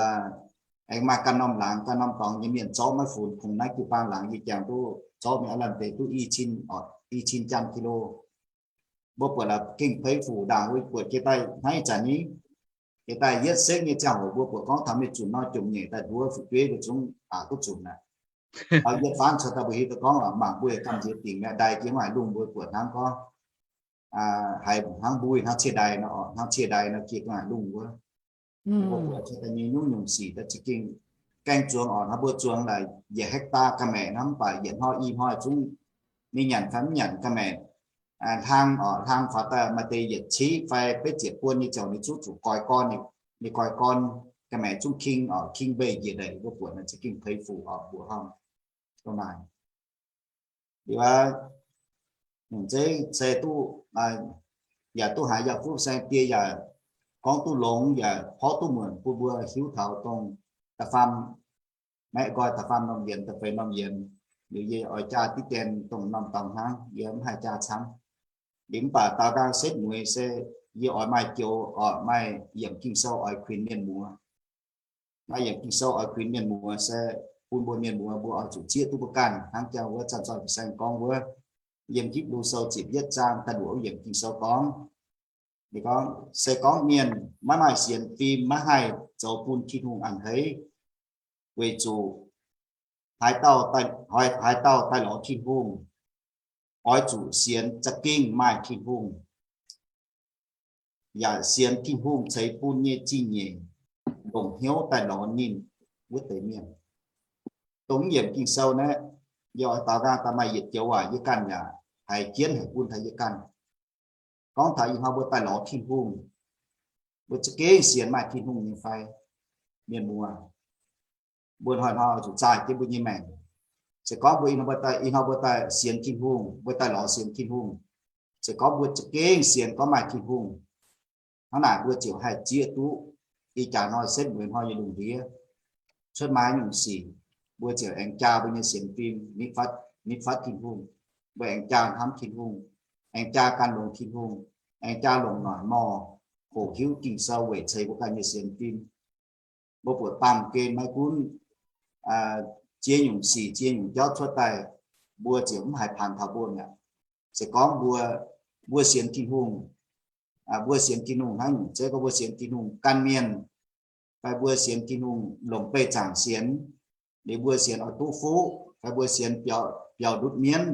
aengx maaih ganh norm laangz ganh norm dorngx nyei mienh zorqv maiv funx, kungx naaiv jiu-baang laangz yie jangx duqv zorqv mingh aav lamh deix duqv i cin, i cin jaan kilo. Mbuo buatc laaix gengh peix fuc ndaangc wuov buatc jiex daaih hnangv ih zanc ni, jiex daaih yietv sekv nyei ziangh hoc mbuo buatc gorngv taux mienh zunc nor jomc nyeic daaih nduov fu'jueiv mbuo zungv aqc duqv zunc aqv. Yietv faanv cuotv daaih mbuo hiuv duqv gorngv mangc mbuo yietc gamh nziex dingc mi'aqv, ndaaih jiex maaih lungh mbuo buatc hnangv gorngv haiz hnangv mbuo hnangv cie ndai nor, hnangv cie ndai nor jiex maaih lungh wuov. Mbuo buatc cuotv daaih nyei nyungc-nyungc sic daaih za'gengh gaeng zuangx oc. Hnangv mbuo zuangx laaix yietc hectare ga'maeqc hnangv, mv baac yietc hnoi i hnoi zungv ninh nyanc fai mv nyanc ga'maeqc, hlang oc, hlang faaux daaih maaih deix yietc civ fai betv ziepc buon nyei ziangh hoc ninh zungv zuqc goix gorn, ninh goix gorn ga'maeqc zungv king oc, king mbeix njiec ndeic. Mbuo buatc naaic za'gengh peix fuc oc, mbuoqc hnangv dongh naaic. Liuz aac, nyungc zeiv se duqv, yaac duqv haiz yaac fuqv saeng-die yaac gorngv duqv longx yaac porv duqv muonc bun mbuo hiuv taux dongh da'faam, maeqv nqoi da'faam norm yienx, da'feix norm yienx. Liuz yie oix jaa diqv dien dongh norm dorngx hnangv, yie mv haih jaa camv. Liuz mv baac daaux nqaang setv mueiz se yie oix maaih joux oc, maaih yiemc Ging-Sou oix kuinx mienh muoz. Maaih yiemc Ging-Sou oix kuinx mienh muoz se bun mbuo mienh muoz mbuo oix zuqc zieqv duqv mbuo ganh, hnangv jang wuov zanc zoi fin-saeng gorngv wuov, yiem Hipv^lu Sou ziepc yietv zaang da'luoqc yiemc Ging-Sou gorngv, gorngv, se gorngv mienh maiv maaih sienx fim maiv haih zoux bun Tin-Hungh a'hneiv, weic zuqc haaix dauh daaih, haaix dauh daaih lorz Tin-Hungh, oix zuqc sienx za'gengh maaih Tin-Hungh, yaac sienx Tin-Hungh ceix bun nyei zingh nyeic longc hnyouv daaih lorz ninh wuov deix mienh. Dongh yiemc Ging-Sou naaiv, yie oix daaux nqaang daaih maaih yietc joux waac yie ganh yaac haiz jienv haic bun taux yie ganh. Gorngv taux ih hnoi mbuo daaih lorz Tin-Hungh, mbuo za'gengh sienx maaih Tin-Hungh nyei fai? Mienh muoz, mbuo hnoi-hnoi zuqc zaah jienv mbuo nyei maengc. Se gorngv mbuo ih hnoi mbuo daaih, ih hnoi mbuo daaih sienx Tin-Hungh, mbuo daaih lorz sienx Tin-Hungh, se gorngv mbuo za'gengh sienx gorngv maaih Tin-Hungh, hnangv naaic mbuo ziouc haih zieqv duqv ih jaax hnoi setv mueiz hnoi nyei lungh ndiev cuotv maaih nyungc sic, mbuo ziouc aengx jaa mbuo nyei sienx fim nitv fatv, nitv fatv Tin-Hungh. Mbuo aengx jaa hnamv Tin-Hungh, aengx jaa gan longx Tin-Hungh, aengx jaa longc noic mor hoqc hiuv Ging-Sou weic ceix mbuo ganh nyei sienx fim. Mbuo buatc baamh gen maiv gunv ziex nyungc sic, ziex nyungc jauv cuotv daaih, mbuo ziouc mv haiz paanx taux mbuo mi'aqv. Se gorngv mbuo, mbuo sienx Tin-Hungh, mbuo sienx Tin-Hungh hnangv nyungc zeiv, gorngv mbuo sienx Tin-Hungh, ganh mienh fai mbuo sienx Tin-Hungh longc beih zaangc sienx, liuz mbuo sienx oix duqv fuqv fai mbuo sienx biaux ndutv mienv,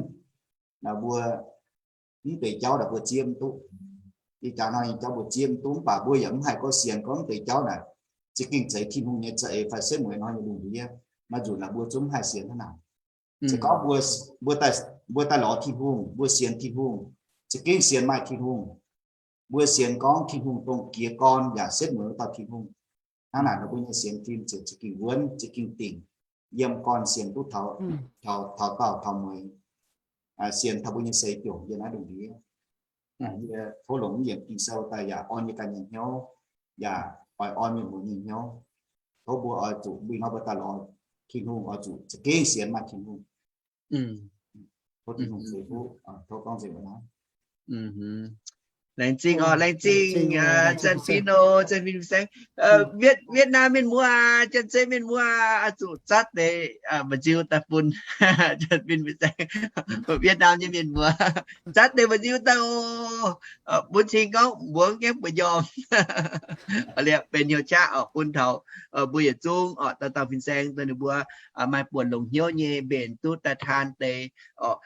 mbuo mv deix jauv naaic mbuo zieqv mv duqv. Ih jaax hnoi nyei jauv mbuo zieqv mv duqv, mv baac mbuo yaac mv haih gorngv sienx gorngv mv deix jauv naaic za'gengh zeiz Tin-Hungh nyei za'eix fai setv mueiz hnoi nyei lungh ndiev, maaih nzunc naaic mbuo zungv mv haih sienx hnangv naaic. Se gorngv mbuo, mbuo daaih, mbuo daaih lorz Tin-Hungh, mbuo sienx Tin-Hungh, za'gengh sienx maaih Tin-Hungh, mbuo sienx gorngv Tin-Hungh dongh jiez gorn yaac setv mueiz wuov dauh Tin-Hungh, hnangv naaic nor mbuo nyei sienx fim ziouc za'gengh wuonv, za'gengh dingc, yiem gorn sienx duqv taux, taux, taux dauh taux mueiz, sienx taux mbuo nyei seix jomc yiem naaiv lungh ndiev. Yie tov longc mv yiemc Ging-Sou daaih yaac orn nyei ganh nyei hnyouv, yaac oix orn mienh muoz nyei hnyouv. Tov mbuo oix zuqc mbuo ih hnoi mbuo daaih lorz Tin-Hungh oix zuqc za'gengh sienx maaih Tin-Hungh. Tov Tin-Hungh ceix fuqv. Tov gorngv nzengc naaiv. Laengz zingh oc, laengz zingh Janx-Fin oc, Janx-Fin Fin-Saeng. Vietnam mienh muoz, Janx-Zei mienh muoz, oix zuqc zatv deix mba'nziu daaih bun Janx-Fin Fin-Saeng. Vietnam nyei mienh muoz, zatv deix mba'nziu daaih oc. Bun cing gorngv mbuo mv gaengh mbu'njormh. Liuz benx hnyouv qaqv oc bun taux mbuo yietc zungv oc, dauh dauh Fin-Saeng dongh ninh mbuo maaih buonc longc hnyouv nyei mbenc duqv daaih taan deix oc.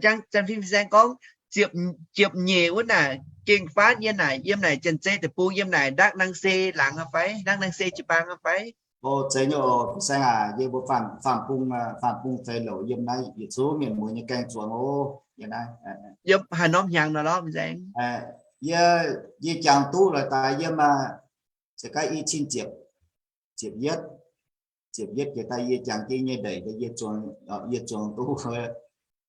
Janx-Fin Fin-Saeng gorngv ziepc nyeic wuov naaic gengh faanv yiem naaic, yiem naaic Janx-Zei deic-bung, yiem naaic Đắk Nông se laangz aqv fai, Đắk Nông se jiu-baang aqv fai? O, zeiz nyei oc, Fin-Saeng aac, yie mbuo Faam Bung, Faam Bung fei louc yiem naaiv yietc zungv mienh muoz nyei gaeng zuangx oc. Yiem haaix norm hnyangx nor lorqc, Fin-Saeng? Yie, yie jangx duqv lorqc daaih yiem se gaax i cin ziepc, ziepc yietv, ziepc yietv jiex daaih yie jangx jienv nyei ndeic, yie zuangx, yie zuangx duqv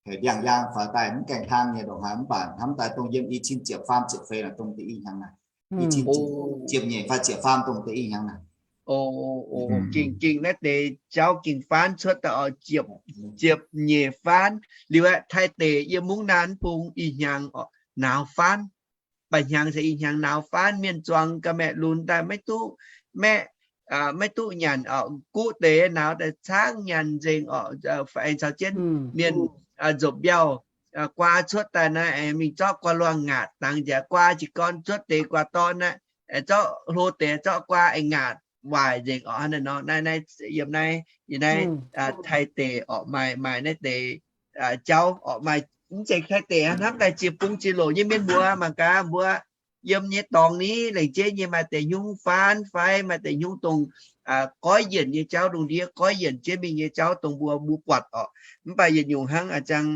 heuc ndiangx-yaang faaux daaih mv gaengh hlang nyei ndongc haaix, mv baac hnamv daaih dongh yiem i cin ziepc faam ziepc feix naaic dongh deix i hnyangx naaic. I cin ziepc nyeic fai ziepc faam dongh deix i hnyangx naaic. O, gengh, gengh naaiv deix jauv gengh faanv cuotv daaih oc, ziepc, ziepc nyeic faanv. Liuz aeqv, Taiv deic yiem mungv naaiv bung i hnyangx oc, nauz faanv. Baac hnyangx se i hnyangx nauz faanv, mienh zuangx ga'maeqc lunx daaih maiv duqv, maeqv, maiv duqv nyanc oc, guv deix nauz daaih caangv nyanc nzengc oc, aengx caux jienv mienh nzopc mbiauh, guaa cuotv daaih naaiv aengx mingh zorqv guaa luangh ngaatc dangx njiec, guaa jiez gorn cuotv deix guaa dorn aqv, zorqv hlo deix zorqv guaa aengx ngaatc waaic nzengc oc. Hnangv naaiv nor, naaiv, naaiv yiem naaiv, yiem naaiv Taiv deic oc, maaih, maaih naaiv deix jauv oc, maaih mv zeiz Taiv deic hnangv, daaih ziex bung ziex louc nyei mienh muoz mangc gaax mbuo yiem nyei dorngx ni, lengc jeiv nyei maaih deix hnyungv faanv fai maaih deix hnyungv dongh goiv yienc nyei jauv, lungh ndiev goiv yienc jienv mingh nyei jauv dongh mbuo, mbuo buatc oc. Mv baac yietc nyungc hnangv a'jang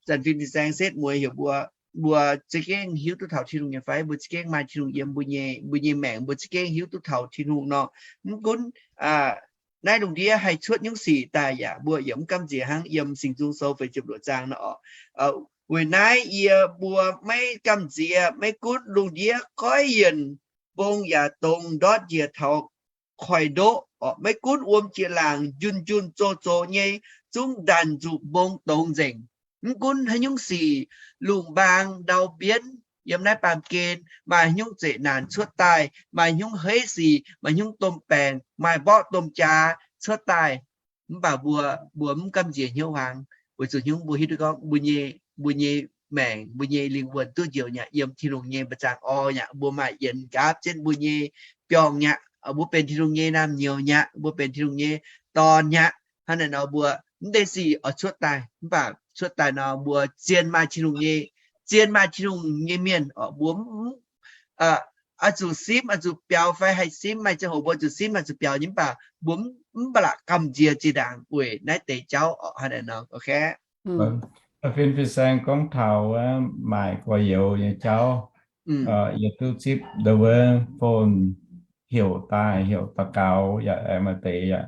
Janx-Fin Fin-Saeng setv mueiz heuc mbuo, mbuo za'gengh hiuv duqv taux Tin-Hungh nyei fai? Mbuo za'gengh maaih Tin-Hungh yiem mbuo nyei, mbuo nyei maengc, mbuo za'gengh hiuv duqv taux Tin-Hungh nor. Mv gunv naaiv lungh ndiev haih cuotv nyungc sic daaih yaac mbuo yaac mv gamh nziex hnangv. Yiem Singx Nzung Sou feix ziepc luoqc zaang nor oc, weic naaiv yie mbuo maiv gamh nziex, maiv gunv lungh ndiev goiv yienc, mbong yaac dongz, ndortv njiec taux koiv-ndoqv oc, maiv gunv wuom jiex laangc, njunh njunh zoh zoh nyei, zungv ndanc nzuqc mbong dongz nzengc. Mv gunv haaix nyungc sic, lungh mbaang ndau mbienv, yiem naaiv baamh gen maaih haaix nyungc zeqc naanc cuotv daaih, maaih haaix nyungc heiv sic, maaih haaix nyungc domh baengc, maaih mborqv domh jaax cuotv daaih, mv baac mbuo, mbuo mv gamh nziex hnyouv hmuangx. Weic zuqc hnyouv mbuo hiuv duqv gorngv mbuo nyei, mbuo nyei maengc, mbuo nyei lingh wuonh duqv njoux nyei aqv, yiem Tin-Hungh nyei mba'zangc orn nyei aqv, mbuo maaih yienx nqaapv jienv mbuo nyei biorngh nyei aqv, mbuo benx Tin-Hungh nyei naamh nyouz nyei aqv, mbuo benx Tin-Hungh nyei dorn nyei aqv. Hnangv naaiv nor mbuo mv deix sic oix cuotv daaih, mv baac cuotv daaih nor mbuo zien maaih Tin-Hungh nyei, zien maaih Tin-Hungh nyei mienh oc, mbuo mv, oix zuqc simv, oix zuqc biaux fai haih simv, maaih ziangh hoc mbuo zuqc simv, oix zuqc biaux nyei, mv baac mbuo mv baac la'gamh nziex zinh ndaangc weic naaiv deix jauv oc. Hnangv naaiv nor, ok. Fin, Fin-Saeng gorngv taux maaic gorx-youz nyei jauv, yie duqv zipv ndau wuov phone heuc daaih, heuc daux gaux yaac maaih deix yaac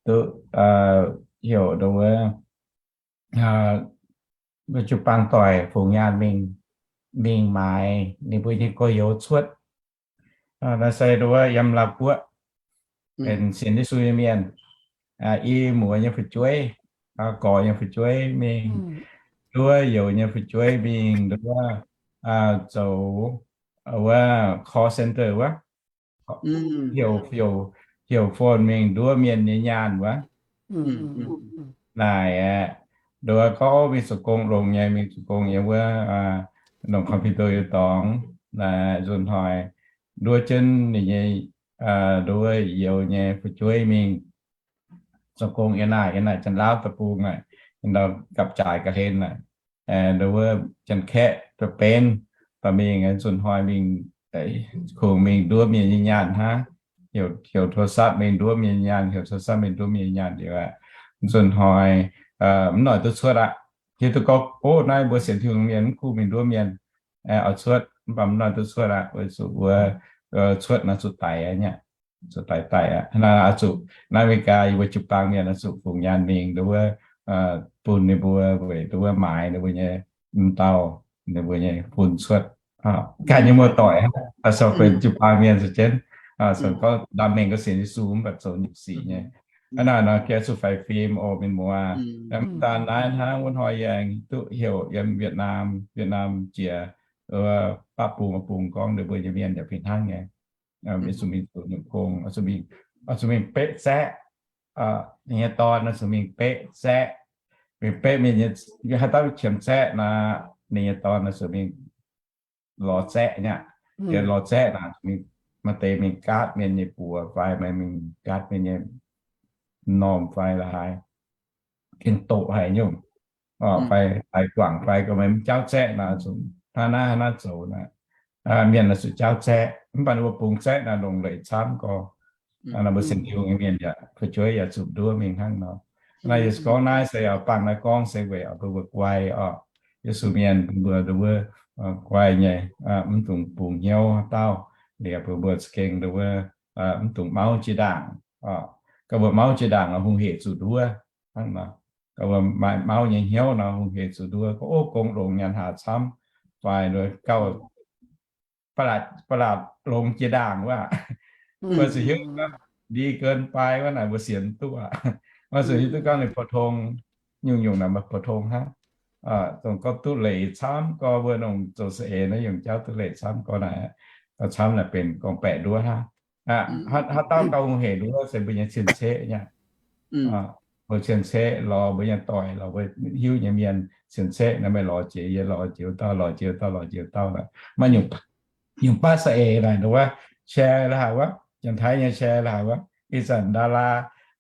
duqv heuc nduov wuov, jiu-baang doic fungx nyaanh mingh, mingh maaiz ninh mbuo nyei gorx-youz cuotv. Naaiv se nduov wuov yiem Laauv Guoqv benx sienx Yesu nyei mienh, i muoz nyei fu'jueiv, gorx nyei fu'jueiv mingh, nduov youz nyei fu'jueiv mingh, nduov wuov zoux wuov call center wuov, heuc, heuc phone mingh nduov mienh nyei nyaanh wuov. Naaic aeqv, nduov gorngv mingh zoux gong longx nyei, mingh zoux gong yiem wuov longc computer yietc dorngx, naaic nzunc hnoi nduov jienv ninh nyei, nduov wuov youz nyei fu'jueiv mingh zoux gong yiem naaic, yiem naaic Janx-Laauv deic-bung naaic, ndau gapv-jaaix ga'hlen naaic, nduov wuov Janx-Kaeqv da'benv, daaih mingh nzunc hnoi mingh, kungx mingh nduov mienh nyei nyaanh hnangv. Heuc, heuc โทรศัพท์ mingh nduov mienh nyei nyaanh, heuc โทรศัพท์ mingh nduov mienh nyei nyaanh liuz aqv, nzunc hnoi mv noic duqv cuotv aqv. Hiuv duqv gorngv, o, naaiv mbuo sienx Tin-Hungh mienh mv kuh mingh nduov mienh, oix cuotv, mv baac mv noic duqv cuotv aqv, weic zuqc wuov cuotv naaiv zuqc daic aqv, zuqc daic daic aqv. Naaiv oix zuqc, naaiv America yie mbuo jiu-baang mienh oix zuqc fungx nyaanh mingh nduov wuov, bun ninh mbuo weic nduov wuov maaiz ninh mbuo nyei, m'dauh, ninh mbuo nyei fun cuotv. Ganh nyei muoz-doic hnangv, zoux benx jiu-baang mienh zoux jienv, zoux gorngv ndamv mengh gorngv sienx Yesu mv baac zoux nyungc sic nyei. Hnangv naaic nor, gengh zuqc faix fim oc mienh muoz. Mv daan naaiv hnangv, wuov hnoi yie aengx duqv heuc yiem Vietnam, Vietnam jiex, baav bung, bung gorngv ninh mbuo nyei mienh yaac fih hnangv nyei. Oix zuqc mingh zoux nyungc gong, oix zuqc mingh, oix zuqc mingh beqv zaeqv. Ninh nyei dorn oix zuqc mingh beqv zaeqv. Mingh beqv mienh nyei, haaix dauh qiemx zaeqv nor, ninh nyei dorn oix zuqc mingh lorz zaeqv nyei aqv. Yiem lorz zaeqv naaic, maaih deix mingh gaatv mienh nyei buoz fai maaih mingh gaatv mienh nyei m'normh fai la'haaix, gengh doqc haic nyungc. Fai, fai guangc fai gorngv meih mv jaauv zaeqv naaic, zuqc hnangv naaiv hnangv naaiv zoux naaic. Mienh naaic zuqc jaauv zaeqv, mv baac ninh mbuo bungx zaeqv naaic longc leic camv gorx. Naaiv mbuo sienx Tin-Hungh nyei mienh yaac fu'jueiv yaac zuqc nduov mingh hnangv nor. Naaiv yie gorngv naaiv se oix bangc naaiv gorngv se weic oix bun mbuo guai oc. Yesu mienh bun mbuo nduov wuov guai nyei, mv dungx bungx hnyouv haaix dauh. Liuz bun mbuo za'gengh nduov wuov mv dungx mauv jiex ndaangc. Gorngv mbuo mauv jiex ndaangc nor hungh hec zuqc nduov hnangv nor. Gorngv mbuo maaih mauv nyei hnyouv nor hungh hec zuqc nduov. Gorngv, o, gong longx nyanc haaix camv, fai nduov gauh ba'laqc, ba'laqc longx jiex ndaangc wuov. Mbuo zuqc hiuv gorngv ดีเกินไป wuov naaic mbuo sienx duqv aqv. Mbuo zuqc hiuv duqv gorngv ninh 普通, nyungc-nyungc naaic maiv 普通 hnangv. Dongh gorngv duqv leic camv gorx, mbuo nongc zoux saeng-eix naaiv nyungc jauv duqv leic camv gorx naaic, camv naaic benx gorngv-baeqc nduov hnangv. Haaix dauh gauh hungh hec nduov se mbuo nyei cien-ceqv nyei. Mbuo cien-ceqv lorz mbuo nyei doic, lorz mbuo hiuv nyei mienh cien-ceqv naaiv, meih lorz jiex yie, lorz jiex wuov dauh, lorz jiex wuov dauh, lorz jiex wuov dauh naaic. Maaih nyungc, nyungc baav saeng-eix naaic nduov wuov share la'haaix wuov, Janx-Taiv nyei share la'haaix wuov, ih zanc ดารา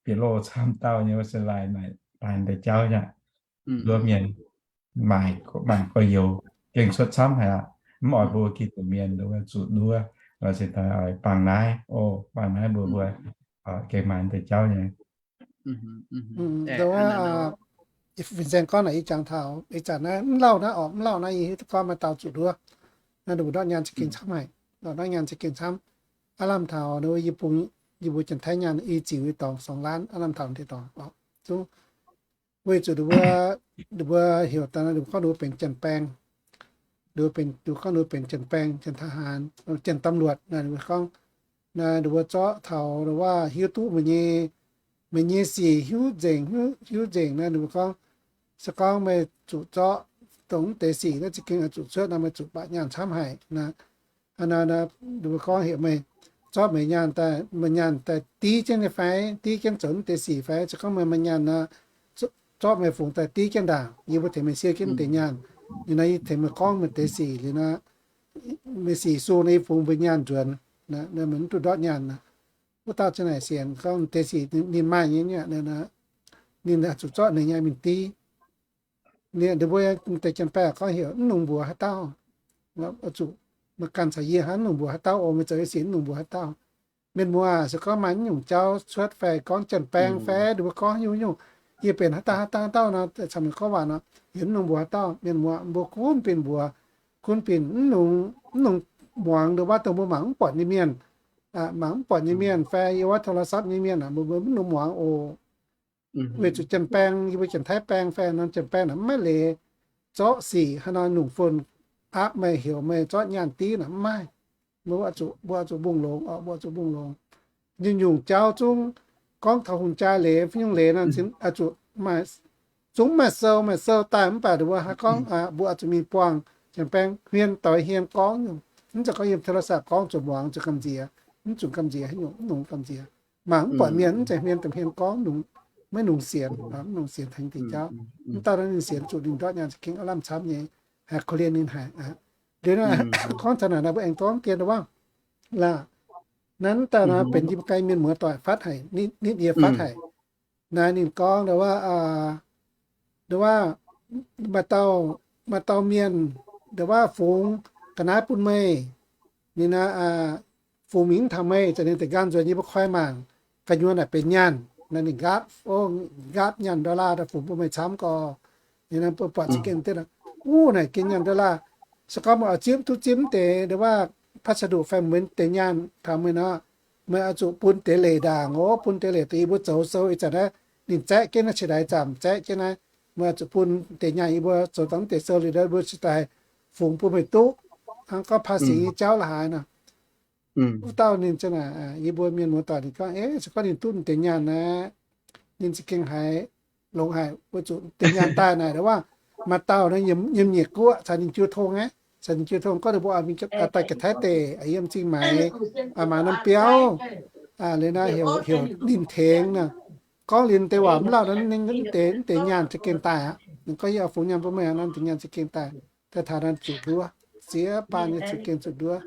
bieqc loh camv dauh nyei wuov se laai naaic daaih deix jauv nyei. Nduov mienh maaic, maaic gorx-youz gengh cuotv camv haic aqv. Mv oix mbuo Giduc mienh nduov zuqc nduov, se daaih oix bangc naaiv, o, bangc naaiv mbuo, mbuo gengh maaic deix jauv nyei. Dongh wuov, Fin-Saeng gorngv naaic ih jangx taux ih zanc naaiv mv lauh naaiv orqc, mv lauh naaiv yie hiuv duqv gorngv maaih dauh zuqc nduov. Naaiv ndongc ndortv nyaanh za'gengh camv haic, ndongc ndortv nyaanh za'gengh camv. Aav lamh taux nduov yie bun, yie mbuo Janx-Taiv nyaanh i ziux i dorngx สองล้าน aav lamh taux deix dorngx orqc. Zungv weic zuqc nduov, nduov heuc daaih nduov gorngv nduov benx janx-baeng, nduov benx, nduov gorngv nduov benx janx-baeng, janx-taiv haanx, janx-domluotc naaic, nduov gorngv naaiv nduov zorqv taux nduov waac hiuv duqv meih nyei, meih nyei sic hiuv nzengc, hiuv, hiuv nzengc naaiv nduov gorngv, se gorngv meih zuqc zorqv dongh mv deix sic naaiv za'gengh zuqc cuotv nor, meih zuqc baac nyaanh camv haic naaiv. Hnangv naaiv nduov gorngv heuc meih zorqv meih nyaanh daaih, meih nyaanh daaih div jienv nyei fai, div jienv zoux mv deix sic fai, se gorngv meih, meih nyaanh nor, zorqv meih fungx daaih div jienv ndaangc, yie mbuo tengx meih siou jienv mv deix nyaanh. Liuz nor yie tengx meih gorngv meih deix sic liuz nor, meih sic sung nor yie fungx mbuo nyaanh nzuonx, meih mv duqv ndortv nyaanh. Wuov dauh za'naaic sienx gorngv mv deix sic ninh maaih nyei, ninh zuqc zorqv ninh nyaanh mingh div. Ninh mbuo deix janx-baeng gorngv heuc mv nungx mbuox haaix dauh. Zuqc meih ganh caux yie hnangv, mv nungx mbuox haaix dauh oc, meih zoux nyei sic mv nungx mbuox haaix dauh. Mienh muoz, se gorngv maaih mv nyungc jauv cuotv fai gorngv janx-baeng fai nduov gorngv nyungc-nyungc, yie benx haaix dauh haaix dauh haaix dauh nor, caux meih gorngv waac nor, heuc mv nungx mbuox haaix dauh. Mienh muoz, mbuo gunv bun mbuox, gunv bun mv nungx, mv nungx muangx nduov waac dongh mbuo mangc mv buatc nyei mienh, mangc mv buatc nyei mienh fai yiem wuov โทรศัพท์ nyei mienh, mbuo mv nungx muangx oc. Weic zuqc Janx-Baeng, yie mbuo Janx-Taiv Baeng fai norm Janx-Baeng naaic mv maaih leiz zorqv sic haaix nor nyungc fon aapv meih, heuc meih zorqv nyaanh div naaic mv maaih. Mbuo oix zuqc, mbuo oix zuqc mbungh longx, mbuo oix zuqc mbungh longx. Nyungc-nyungc jauv zungv gorngv taux hungh jaa leiz fai nyungc leiz nor, zungv maaih sou, maaih sou daaih mv baac mbuo haih gorngv mbuo oix zuqc mingh buangh Janx-Baeng hmien doix hmien gorngv nyungc. Mv zeiz gorngv yiem โทรศัพท์ gorngv zuqc muangx zuqc gamh nziex, mv zuqc gamh nziex haaix nyungc, mv nungx gamh nziex. Mangc mv buatc mienh mv zeiz hmien doix hmien gorngv, maiv nungx sienx, mv nungx sienx tengx diuc jauv. Mv dauh naaiv ninh sienx zuqc ninh ndortv nyaanh za'gengh aav lamh camv nyei, haih korv-lienh ninh haic aqv. Liuz naaiv gorngv taux naaic naaic mbuo aengx gorngv dien wuov laac, naaiv daaih naaic benx yie mbuo ganh mienh muoz-doic fatv haic, nitv yie fatv haic. Naaiv ninh gorngv ndau wuov, ndau wuov, maaih dauh, maaih dauh mienh ndau wuov fungx ga'naaiv bun meih, ninh naaiv fungx mingh mv taux meih, zanc ninh deix nqaang nzuonx yie mbuo koi mangc gu'nyuoz naaic benx nyaanh. Naaiv ninh nqaapv, o, nqaapv nyaanh dollar daaih fungx bun meih camv gorx. Ninh naaiv mbuo buatc za'gengh deix, wuov naaic gengh nyaanh dollar. Se gorngv meih oix zipv duqv zipv mv deix ndau wuov พัสดุ fai mbuo deix nyaanh taux meih nor, meih oix zuqc bun deix leic ndaangc oc, bun deix leic daaih yie mbuo zoux sou ih zanc naaiv, ninh zaeqv jienv naaiv qiex ndaix zaamc zaeqv jienv naaiv, meih oix zuqc bun deix nyaanh yie mbuo zoux dangh mv deix sou liuz nor mbuo cingx daaih fungx bun meih duqv. Hnangv gorngv ภาษี nyei jauv la'haaix nor. Wuov dauh ninh za'naaic, yie mbuo mienh muoz-doic ninh gorngv, e, se gorngv ninh duqv deix nyaanh naaiv, ninh za'gengh haiz longx haic, weic zuqc deix nyaanh daaih naaic ndau wuov, maaih dauh naaiv yiem, yiem nyeic guoqv caux ninh jiu tong aqv, caux ninh jiu tong gorngv ninh mbuo oix mingh daaih ga'taiv deic, yiem m'zing maaiz, maaiz norm biauv, liuz naaiv heuc ninh tengx nor. Gorngv liuz deix waac mv lauh nor, ninh deix, deix nyaanh za'gengh daaih aqv. Ninh gorngv yie oix fungx nyaanh bun meih nor, deix nyaanh za'gengh daaih. Daaih taux naaiv zuqc nduov, ziex baan nyei zuqc gengh zuqc nduov.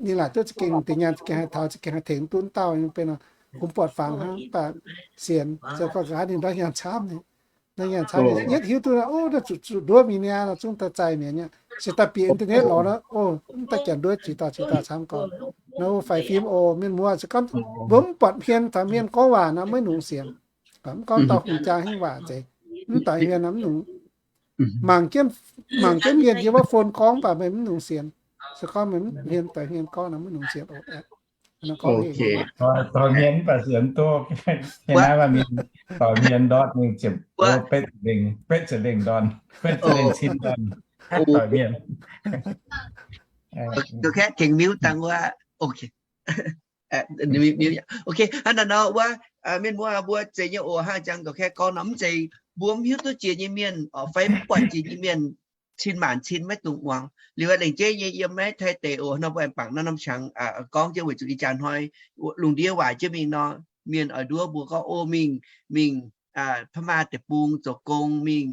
Ninh laaic duqv za'gengh deix nyaanh za'gengh haih taux, za'gengh haih tengx duqv dauh nyei benx nor, kumx buatc fangx hnangv, mv baac sienx zoux gau nqa'haav ninh ndortv nyaanh camv nyei. Ndortv nyaanh camv nyei, yietv hiuv duqv nor, o, naaiv zuqc, zuqc nduov mingh niaa nor, zungv daaih zaih mi'aqv nyei. Se daaih bieqc internet lorz nor, o, mv daaih janx nduov jiex dauh jiex dauh camv gorx. Nor faix fim oc, mienh muoz, se gorngv mbuo mv buatc hmien taux hmien gorngv waac nor maiv nungx sienx. Mv gorngv dauh hungh jaa hingv waac zeiz, mv doix hmien nor mv nungx. Mangc jienv, mangc jienv mienh yiem wuov phone gorngv baac meih mv nungx sienx. Se gorngv meih mv hmien doix hmien gorngv nor mv nungx sienx oc. Doix hmien mv baac sienx duqv. Hmien naaiv maaih mienh doix hmien ndortv mingh ziepc, betv za'lengh, betv za'lengh ndorn, betv za'lengh cin ndorn. Doix hmien. Kaeqv tengx miuv dangh wuov. Ok, hnangv naaiv nor wuov, mienh muoz, mbuo zeiz nyei oc. Hnangv jangx dorh kaeqv gorngv nor, mv zeiz mbuo mv hiuv duqv jiex nyei mienh oc, fai mv buatc jiex nyei mienh cin maanc cin maiv dungx muangx. Liuz lengc jeiv nyei yiem naaiv Taiv deic oc, nor mbuo aengx bangc naaiv norm qangx gorngv jienv weic zuqc ih jaax hnoi lungh ndiev waaic jienv mingh nor, mienh oix nduov mbuo gorngv, o, mingh, mingh พม่า deic-bung zoux gong, mingh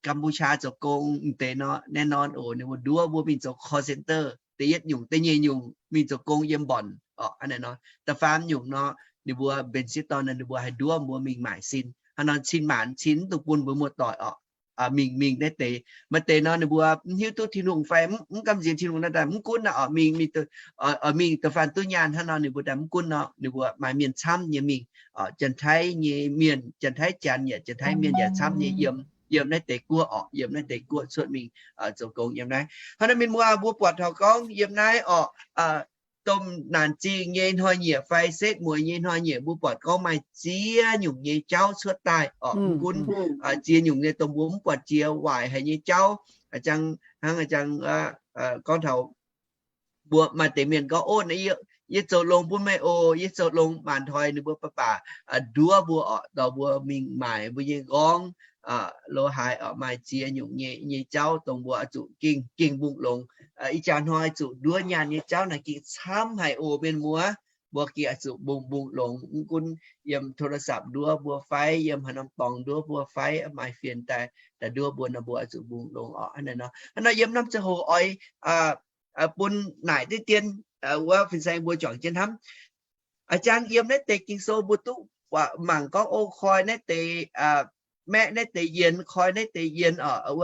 กัมพูชา zoux gong, mv deix nor, naaiv norm oc, ninh mbuo nduov mbuo mingh zoux call center, da'yietv nyungc, da'nyeic nyungc mingh zoux gong yiem mbornc oc. Hnangv naaiv nor, da'faam nyungc nor, ninh mbuo mbenc sieqv dorn nor, ninh mbuo haih nduov mbuo mingh maaic sin. Hnangv nor cin maanc cin mv dungx bun mbuo muoz-doic oc. Mingh, mingh naaiv deix, maaih deix nor ninh mbuo mv hiuv duqv Tin-Hungh fai mv gamh nziex Tin-Hungh naaiv daaih mv gunv nor oc, mingh, mingh, mingh da'faanh duqv nyaanh hnangv nor ninh mbuo daaih mv gunv nor, ninh mbuo maaih mienh camv nyei mingh, Janx-Taiv nyei mienh, Janx-Taiv Janx yaac Janx-Taiv mienh yaac camv nyei yiem, yiem naaiv deix guoqv oc, yiem naaiv deix guoqv cuotv mingh zoux gong yiem naaiv. Hnangv naaiv mienh muoz, mbuo buatc taux gorngv yiem naaiv oc, domh naanc zingh nyei hnoi-nyieqc fai setv mueiz nyei hnoi-nyieqc, mbuo buatc gorngv maaih ziex nyungc nyei jauv cuotv daaih oc. Mv gunv ziex nyungc nyei dongh mbuo mv buatc jiex waaic haic nyei jauv. Hnangv jangx gorngv taux mbuo maaih deix mienh gorngv, o, yie zoux longx bun meih oc, yie zoux longx, maanc hnoi ninh mbuo baac baac nduov mbuo oc, dorh mbuo mingh maaic mbuo nyei nqorngv lo haaix oc. Maaih ziex nyungc nyei, nyei jauv dongh mbuo oix zuqc gengh, gengh mbungh longx. Ih jaax hnoi zuqc nduov nyaanh nyei jauv naaic gengh camv haic oc mienh muoz. Mbuo gengh oix zuqc mbungh, mbungh longx. Mv gunv yiem โทรศัพท์ nduov mbuo fai, yiem haaix norm dorngx nduov mbuo fai, maaih fienx daaih, daaih nduov mbuo nor, mbuo oix zuqc mbungh longx oc. Hnangv naaiv nor, hnangv nor yiem norm ziangh hoc oix bun naaic diqv dien wuov fin-saeng mbuo juangc jienv hnamv. A'jang yiem naaiv deix Ging-Sou mbuo duqv mangc gorngv, o, koi naaiv deix, maeqv naaiv deix yienx, koi naaiv deix yienx oc.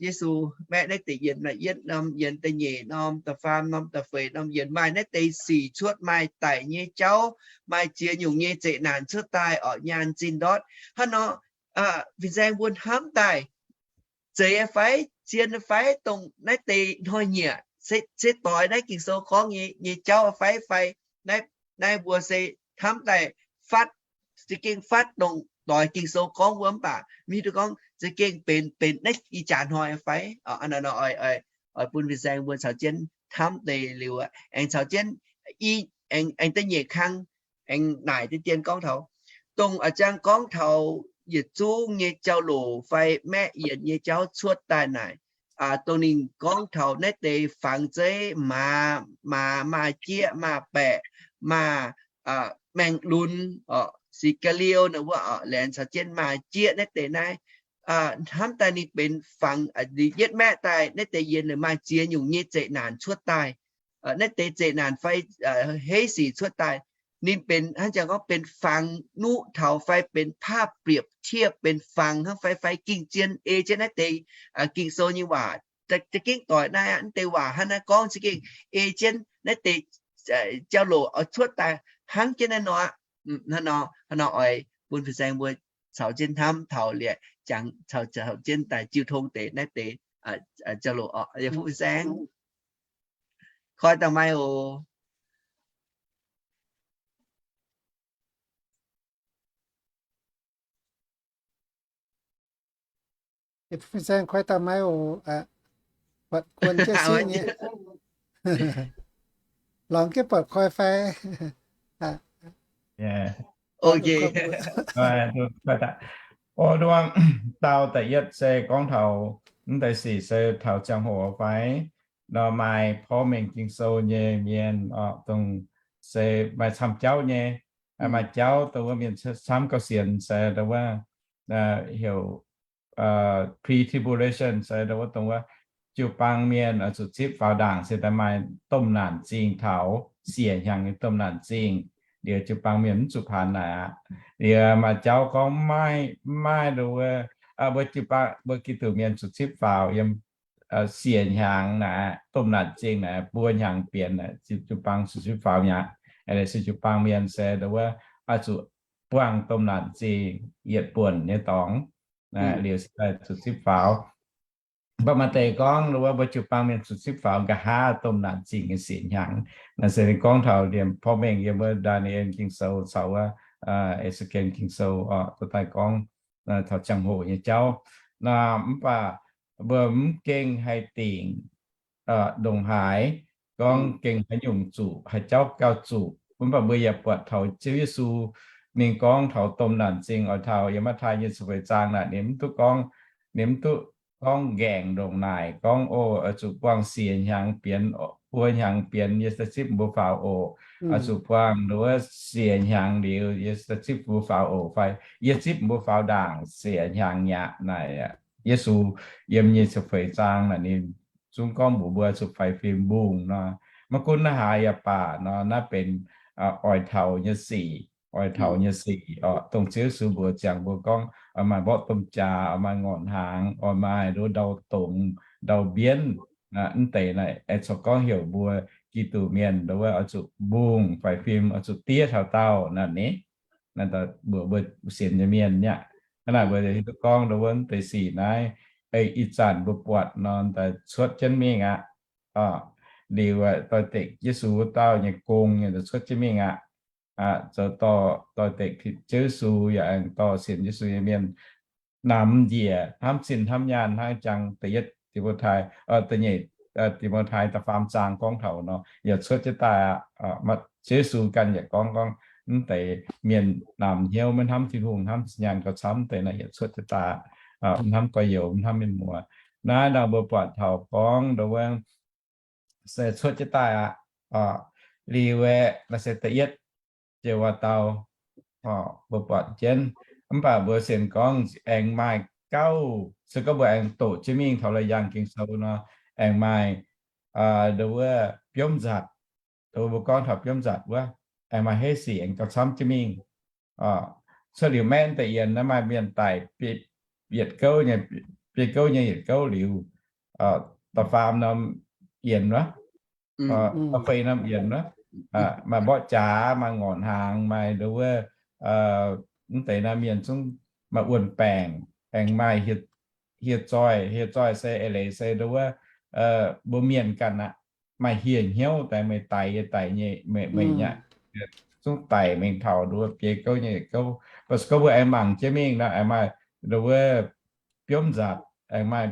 Yesu maeqv naaiv deix yienx, yietv norm yienx, da'nyeic norm, da'faam norm, da'feix norm yienx, maaih naaiv deix sic cuotv, maaih daic nyei jauv, maaih ziex nyungc nyei zeqc naanc cuotv daaih oc, nyaanh zinh ndortv. Hnangv nor fin-saeng mbuo hnamv daaih, zeiz fai, zien fai, dongh naaiv deix hnoi-nyieqc se doix naaiv Ging-Sou gorngv nyei jauv fai, fai naaiv mbuo se hnamv daaih fatv za'gengh fatv dongh doix Ging-Sou gorngv wuov mv baac mv hiuv duqv gorngv za'gengh benx, benx naaiv ih jaax hnoi fai. Oix, oix bun fin-saeng mbuo caux jienv hnamv deix liuz aengx caux jienv i, aengx, aengx da'nyeic kang aengx naaic deix dien gorngv taux dongh a'jang gorngv taux yietc zungv nyei jauv-louc fai maeqv yienc nyei jauv cuotv daaih naaic, dongh ninh gorngv taux naaiv deix fangx zeiv, maaz, maaz, maaih jieqv, maaih baeqc, maaih maeng-lunx, siqv ga'liou naaiv wuov, laengz caux jienv maaih jieqv naaiv deix naaiv, hnamv daaih ninh benx fangx, yietv maeqv daaih naaiv deix yiem naaic maaih ziex nyungc nyei zeqc naanc cuotv daaih. Naaiv deix zeqc naanc fai heiv sic cuotv daaih, ninh benx hnangv jangx gorngv benx fangx nuqv taux fai benx ภาพเปรียบเทียบ benx fangx hnangv fai, fai gingh zien ei jienv naaiv deix Ging-Sou nyei waac. Za'gengh doic naaiv aqv, naaiv deix waac hnangv naaiv gorngv za'gengh ei jienv naaiv deix jauv-louc oix cuotv daaih hnangv jienv naaiv nor aqv. Hnangv nor oix bun fin-saeng mbuo caux jienv hnamv taux liuz jangx caux, caux jienv daaih jiu tong deix naaiv deix jauv-louc oc. Yie bun fin-saeng koi dangh maiv oc. Fin-saeng koi dangh maiv oc. Buatc guon jienv sieqv nyei. Lorngx jienv buatc koi fai? Dau da'yietv se gorngv taux mv deix sic se taux ziangh hoc fai nor maaih porv mengh Ging-Sou nyei mienh oc, dongh se maaih camv jauv nyei, maaih jauv dongh wuov mienh camv gauh sienx se dongh wuov heuc pre-tribulation se dongh wuov, dongh wuov jiu-baang mienh oix zuqc zipv faaux ndaangc se daaih maaih domh naanc zingh taux, siec hnyangx nyei domh naanc zingh, liuz jiu-baang mienh mv zuqc paanx naaic aqv. Liuz maaih jauv gorngv maiv, maiv dongh wuov, mbuo jiu-baang, mbuo Giduc mienh zuqc zipv faaux yiem siec hnyangx naaic, domh naanc zingh naaic, buo hnyangx bienx naaic, jiu-baang zuqc zipv faaux mi'aqv. Se jiu-baang mienh se dongh wuov oix zuqc buangh domh naanc zingh yietc buonc nyei dorngx, liuz se daaih zuqc zipv faaux. Mv baac maaih deix gorngv dongh wuov mbuo jiu-baang mienh zuqc zipv faaux nqa'haav domh naanc zingh nyei siec hnyangx. Naaiv se gorngv taux liemh porv mengh yiem wuov Ndaa^ni^en Ging-Sou caux wuov E^se^ken Ging-Sou oc, dorh daaih gorngv taux ziangh hoc nyei jauv. Mv baac mbuo mv gengh haih dingc ndongc haaix, gorngv gengh haaix nyungc zuqc, haaix jauv gauh zuqc. Mv baac mbuo yaac buatc taux Ziouv Yesu ninh gorngv taux domh naanc zingh oix taux yiem Matv^taai nyei ziepc feix zaang naaic, ninh mv duqv gorngv, ninh mv duqv gorngv nqaengc ndongc naaic gorngv, O, oix zuqc buangh siec hnyangx bienx, buo hnyangx bienx yie se zipv mbuo faaux oc. Oix zuqc buangh nduov siec hnyangx liuz yie se zipv mbuo faaux oc, fai yie zipv mbuo faaux ndaangc siec hnyangx mi'aqv naaic. Yesu yiem nyei ziepc feix zaang naaic ninh zungv gorngv mbuox mbuo zuqc faix fim mbungh nor. Maiv gunv naaiv haaix yaac baac nor, naaiv benx oix taux nyei sic, oix taux nyei sic oc. Dongh Ziouv Yesu mbuox ziangx mbuo gorngv, oix maaih mborqv domh jaax, oix maaih ngorc hnaangx, oix maaih nduov ndau dongz, ndau mbienv. Mv deix naaic aengx corc gorngv heuc mbuo Giduc mienh nduov oix zuqc mbungh faix fim, oix zuqc diev taux daauh naaic ni. Naaiv mbuox mbuo sienx nyei mienh nyaqv. Hnangv naaic mbuo hiuv duqv gorngv nduov mv deix sic naaiv, ih zanc mbuo buatc nor daaih cuotv jienv mingh aqv. Liuz doix dekc Yesu wuov dauh nyei gong nyei daaih cuotv jienv mingh aqv. Zoux dorh doix dekc Ziouv Yesu yaac aengx dorh sienx Yesu nyei mienh namx njiec hnamv zinh hnamv nyaanh hnangv jangx da'yietv Ti^mo^tai, da'nyeic Ti^mo^tai da'faam zaang gorngv taux nor, yaac cuotv jienv daaih aqv. Ziouv Yesu ganh yaac gorngv, gorngv mv deix mienh namx hnyouv maiv hnamv Tin-Hungh, hnamv zinh nyaanh gauh camv deix naaic yaac cuotv jienv daaih aqv. Mv hnamv gorx-youz, mv hnamv mienh muoz. Naaiv nor mbuo buatc taux gorngv nduov se cuotv jienv daaih aqv. Liuz aeqv, naaiv se da'yietv jiex waac-dau mbuo buatc jienv. Mv baac mbuo sienx gorngv aengx maaih gauh, se gorngv mbuo aengx doqc jienv mingh taux la'yangh Ging-Sou nor, aengx maaih nduov wuov biomv nzatc. Mbuo gorngv taux biomv nzatc wuov, aengx maaih heiv sic aengx gauh camv jienv mingh. Cuotv liuz maeqv deix yienx naaiv maaih mienh daic, yietc gouv nyei, biei gouv nyei yietc gouv liuz, da'faam norm yienx wuov, da'feix norm yienx wuov, maaih mborqv jaax, maaih ngorc hnaangx, maaih nduov wuov, mv deix naaiv mienh zungv maaih wuon-baengc, aengx maaih hieh zoih. Hieh zoih se eix leiz se nduov wuov, mbuo mienh ganh aqv, maaih hieh hnyouv daaih, meih daix yie daix nyei, meih nyei aqv. zungv daic mingh taux nduov biei gouv nyei gouv. Mv baac se gorngv mbuo aengx mangc jienv mingh nor, aengx maaih nduov biomv nzatc, aengx maaih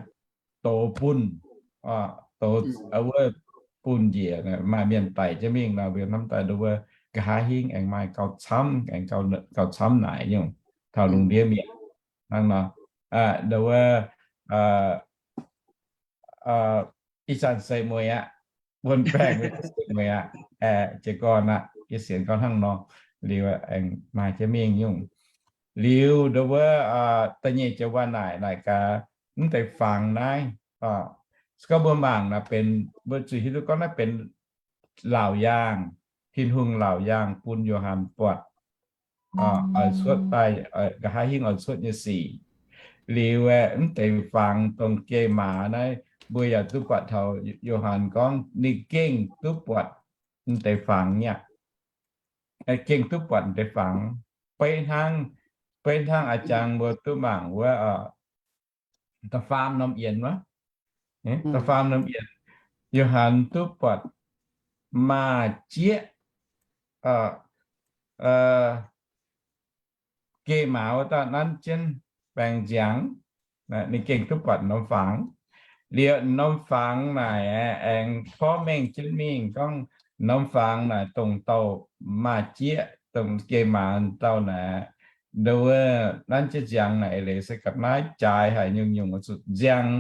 doz bunh, doz wuov bunh njiec, maaih mienh daic jienv mingh nor, mbuo hnamv daaih nduov nqa'haav hingv aengx maaih gauh camv, aengx gauh camv naaic nyungc taux lungh ndiev mi'aqv. Hnangv nor, nduov ih zanc seix mueiz aqv, wuonh baengc wuov seix mueiz aqv, jiez gorn aqv, yie sienx gorngv hnangv nor. Liuz aengx maaih jienv mingh nyungc. Liuz nduov wuov da'nyeic joux waac naaic, naaic gaax mv deix fangx naaiv, se gorngv mbuo mangc naaic benx, mbuo zuqc hiuv duqv gorngv naaiv benx laauc yaangh, Tin-Hungh laauc yaangh bun Yo^han buatc oix cuotv daaih, nqa'haav hingv oix cuotv nyei sic. Liuz aeqv, mv deix fangx dongh geh maaz naaiv, mbuo yaac duqv buatc taux Yo^han gorngv ninh gengh duqv buatc mv deix fangx nyei aqv. Gengh duqv buatc mv deix fangx. Beiv hnangv, beiv hnangv a'jang mbuo duqv mangc wuov, da'faam norm yienx wuov, da'faam norm yienx, Yo^han duqv buatc maaz-jieqv geh maaz wuov dauh nanv jienv baeng nziangx. Ninh gengh duqv buatc norm fangx. Liuz norm fangx naaic aengx porv mengh jienv mingh gorngv norm fangx naaic dongh dauh maaz-jieqv, dongh geh maaz dauh naaic, nduov nanv jienv nziangx naaic eix leiz se ga'naaiv jaaix haic nyungc-nyungc oix zuqc nziang,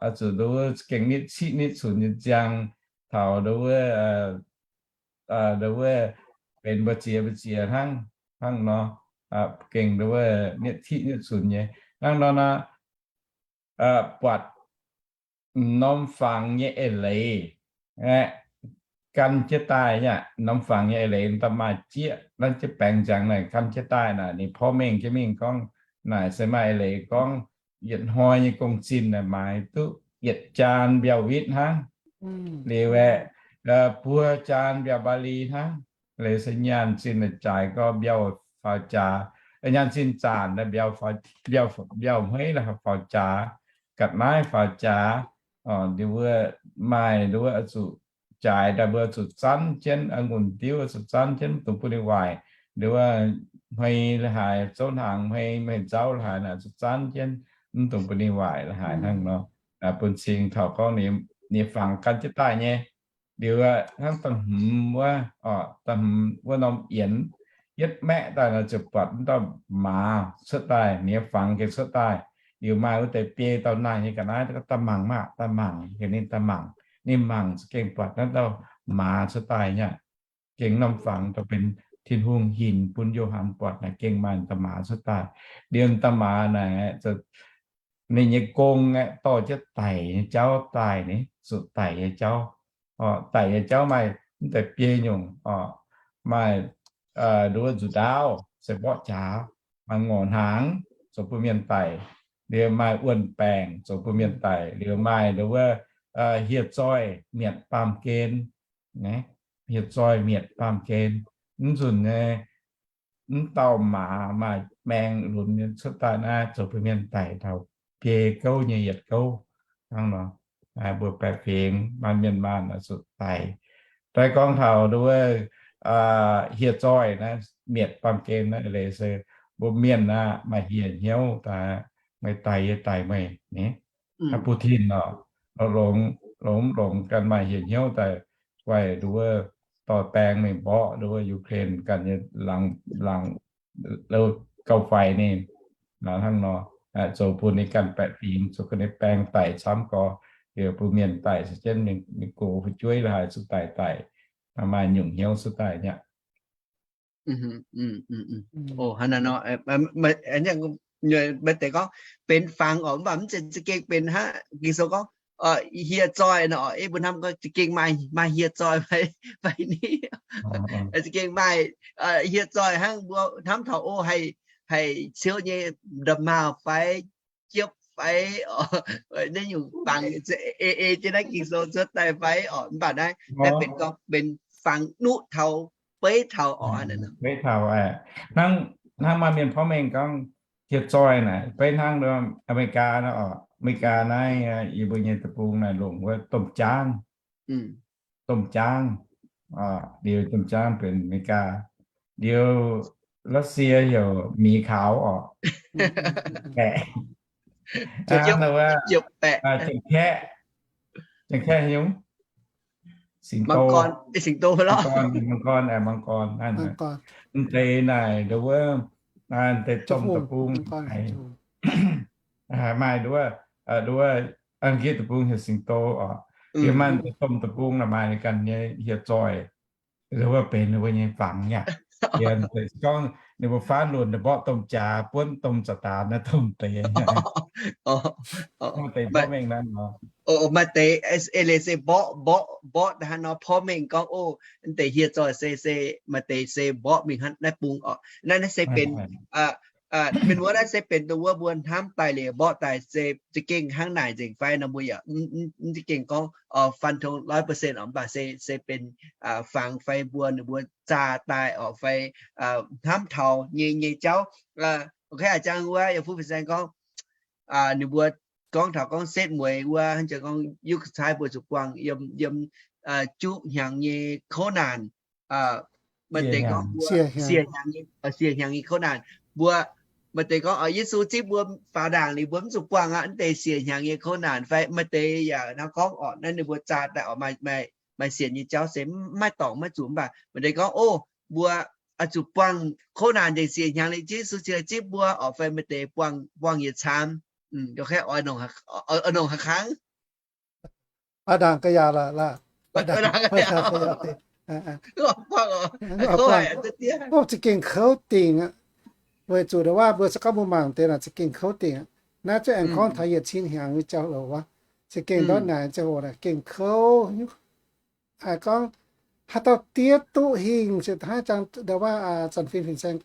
oix zuqc nduov gengh nitv ciqv nitv cunx nyei nziang taux nduov, nduov benx mbu'ziex mbu'ziex hnangv, hnangv nor, gengh nduov nitv ciqv nitv cunx nyei. Hnangv nor naaic, buatc norm fangx nyei eix leiz aeqv, gan jienv daaih aqv. Norm fangx nyei eix leiz da'maah jieqv nanv jienv baeng nziangx naaic gan jienv daaih naaic, ninh porv mengh jienv mingh gorngv naaic se maaih eix leiz gorngv yietc hnoi nyei gong-zinh naaic maaiz duqv yietc jaan mbiauh witv hnangv. Liuz aeqv, buo jaan mbiauh mbaa-li hnangv. Leiz se nyaanh zinh naaic jaaix gorngv mbiauh faaux jaax, nyaanh zinh zaanc naaic mbiauh, mbiauh hmeiv faaux jaax, ga'naaiv faaux jaax. Nduov maaih nduov zuqc jaaix daaih mbuo zuqc zanv jienv, a'ngunc diuv zuqc zanv jienv, mv dungx bun ninh waaic. Nduov hmei la'haaix, zouv hnaangx hmei, hmei nzauv la'haaix naaic zuqc zanv jienv, mv dungx bun ninh waaic la'haaix hnangv nor. Bun cing taux gorngv ninh fangx gan jienv daaih nyei. Liuz hnangv da'hmz wuov, da'hmz wuov norm yienx, yietv maeqv daaih nor ziouc buatc wuov dauh maaz cuotv daaih, ninh nyei fangx gengh cuotv daaih. Liuz maaih wuov deix biei dauh naaic nyei ga'naaiv, daaih mangc maah, daaih mangc, heuc ninh daaih mangc. Ninh mangc za'gengh buatc naaiv dauh maaz cuotv daaih nyei aqv. Gengh norm fangx daaih benx Tin-Hungh hinc bun Yo^han buatc naaic gengh maaih dauh maaz cuotv daaih. Liuz dauh maaz naaic, ninh nyei gong aeqv, dorh jienv daic nyei jauv daaih ni, zuqc daic nyei jauv. Daic nyei jauv maaih mv deix biei nyungc, maaih nduov nzuqc ndaauv se mborqv jaax, maaih ngorc hnaangx zoux bun mienh daic, liuz maaih wuon-baengc zoux bun mienh daic, liuz maaih nduov hieh zoih mietc baamh gen, hieh zoih mietc baamh gen. Mv nzunc nyei, mv dauh maaz maaih maeng lunx nyei cuotv daaih naaiv zoux bun mienh daic taux biei gouv nyei yietc gouv. Hnangv nor, mbuo baeqc fingx maaih mienh maanh oix zuqc daic. Daaih gorngv taux nduov hieh zoih naaiv mietc baamh gen naaiv leiz se mbuo mienh aqv maaih hieh hnyouv daaih, meih daic yie daic meih ni. Naaiv Putin oc, longx, longx, longx ganh maaih hieh hnyouv daaih guaih nduov dorh baeng mingh mborqv nduov Ukraine ganh nyei laangz, laangz, gauh faix ninh. Hnangv nor, zoux bun ninh ganh baeqc fingx, zoux bun ninh baeng daic camv gorx, liuz bun mienh daic se jienv mingh gox fu'jueiv la'haaix zuqc daic daic, maaih nyungc hnyouv cuotv daaih nyei aqv. Maiv deix gorngv benx fangx oc, mv baac mv zeiz za'gengh benx hnangv Ging-Sou gorngv hieh zoih nor, ei mbuo hnamv gorngv za'gengh maaih hieh zoih fai ni, za'gengh maaih hieh zoih hnangv mbuo hnamv taux o, haih ciouv nyei nda'maauh fai jiepv fai, naaiv nyungc fangx ei jienv naaiv Ging-Sou cuotv daaih fai oc. Mv baac naaiv naaiv benx gorngv benx fangx nuqv taux beiv taux oc. Beiv taux, hnangv, hnangv maaih mienh porv mengh gorngv hieh zoih naaic beiv hnangv America naaiv oc. America naaiv yie mbuo nyei deic-bung naaic longc wuov domh jaangv, domh jaangv, Liuz Jiem Jaangv benx America. Liuz Russia heuc หมีขาว orqc. Baeqc. Jiem-kaeqv, jiem-kaeqv nyungc, สิงโต, มังกร, มังกร, มังกร naaiv. Mv deix naaic ndau wuov, naaiv deix domh deic-bung, maaih ndau wuov, ndau wuov, Anggitv deic-bung heuc สิงโต orqc. Yie maaih deix domh deic-bung naaic maaih ganh nyei hieh zoih, ndau wuov benx ninh mbuo nyei fangx yaac. Yie gorngv ninh mbuo faanv lunc ninh mborqv domh jaax buonv domh za'daan naaiv domh deix. Deix mborqv mengh naaiv nor. Maaih deix eix leiz se mborqv, mborqv, mborqv hnangv nor porv mengh gorngv, o, mv deix hieh zoih se, se maaih deix se mborqv mingh hnangv naaiv bung orqc. Naaiv, naaiv se benx, mienh wuov naaiv se benx dongh wuov mbuo hnamv daaih liuz mborqv daaih se za'gengh hnangv naaic nzengc fai nor mbuo yaac mv za'gengh gorngv ฟันธง ร้อยเปอร์เซ็นต์ orqc, mv baac se, se benx fangx fai mbuo ninh mbuo zaah daaih orqc fai hnamv taux nyei, nyei jauv. Aa, jangx wuov yiem fuqv fin-saeng gorngv, ninh mbuo gorngv taux gorngv setv mueiz wuov, hnangv jiex gorngv ยุคสุดท้าย mbuo zuqc buangh yiem, yiem juqv hnyangx nyei kouv naanc. Maaih deix gorngv mbuo siec hnyangx nyei, siec hnyangx nyei kouv naanc. Mbuo, maaih deix gorngv, o, Yesu zipv mbuo faaux ndaangc liuz mbuo mv zuqc buangh aqv, mv deix siec hnyangx nyei kouv naanc fai. Maaih deix yaac hnangv gorngv orqc, naaiv ninh mbuo zaah daaih orqc, maaih, maaih sienx nyei jauv se maiv dorngc maiv zuqc. Mv baac maaih deix gorngv, o, mbuo oix zuqc buangh kouv naanc nzengc siec hnyangx liuz Yesu cingx zipv mbuo orqc fai maaih deix buangh, buangh yietc camv. Oix nongc haaix kangv? Aa, ndaangc ga'yaauc laac, laac. Za'gengh kouv dingc aqv. Weic zuqc ndau wuov mbuo se gorngv mbuo mangc deix naaic za'gengh kouv dingc aqv. Naaiv zuqc aengx gorngv taux yietc cin hnyangx nyei ziangh hoc wuov, za'gengh ndortv naaic ziangh hoc naaic gengh kouv. Haiz gorngv haaix dauh diev duqv hingh se haaix, ndau wuov zanc fin fin-saeng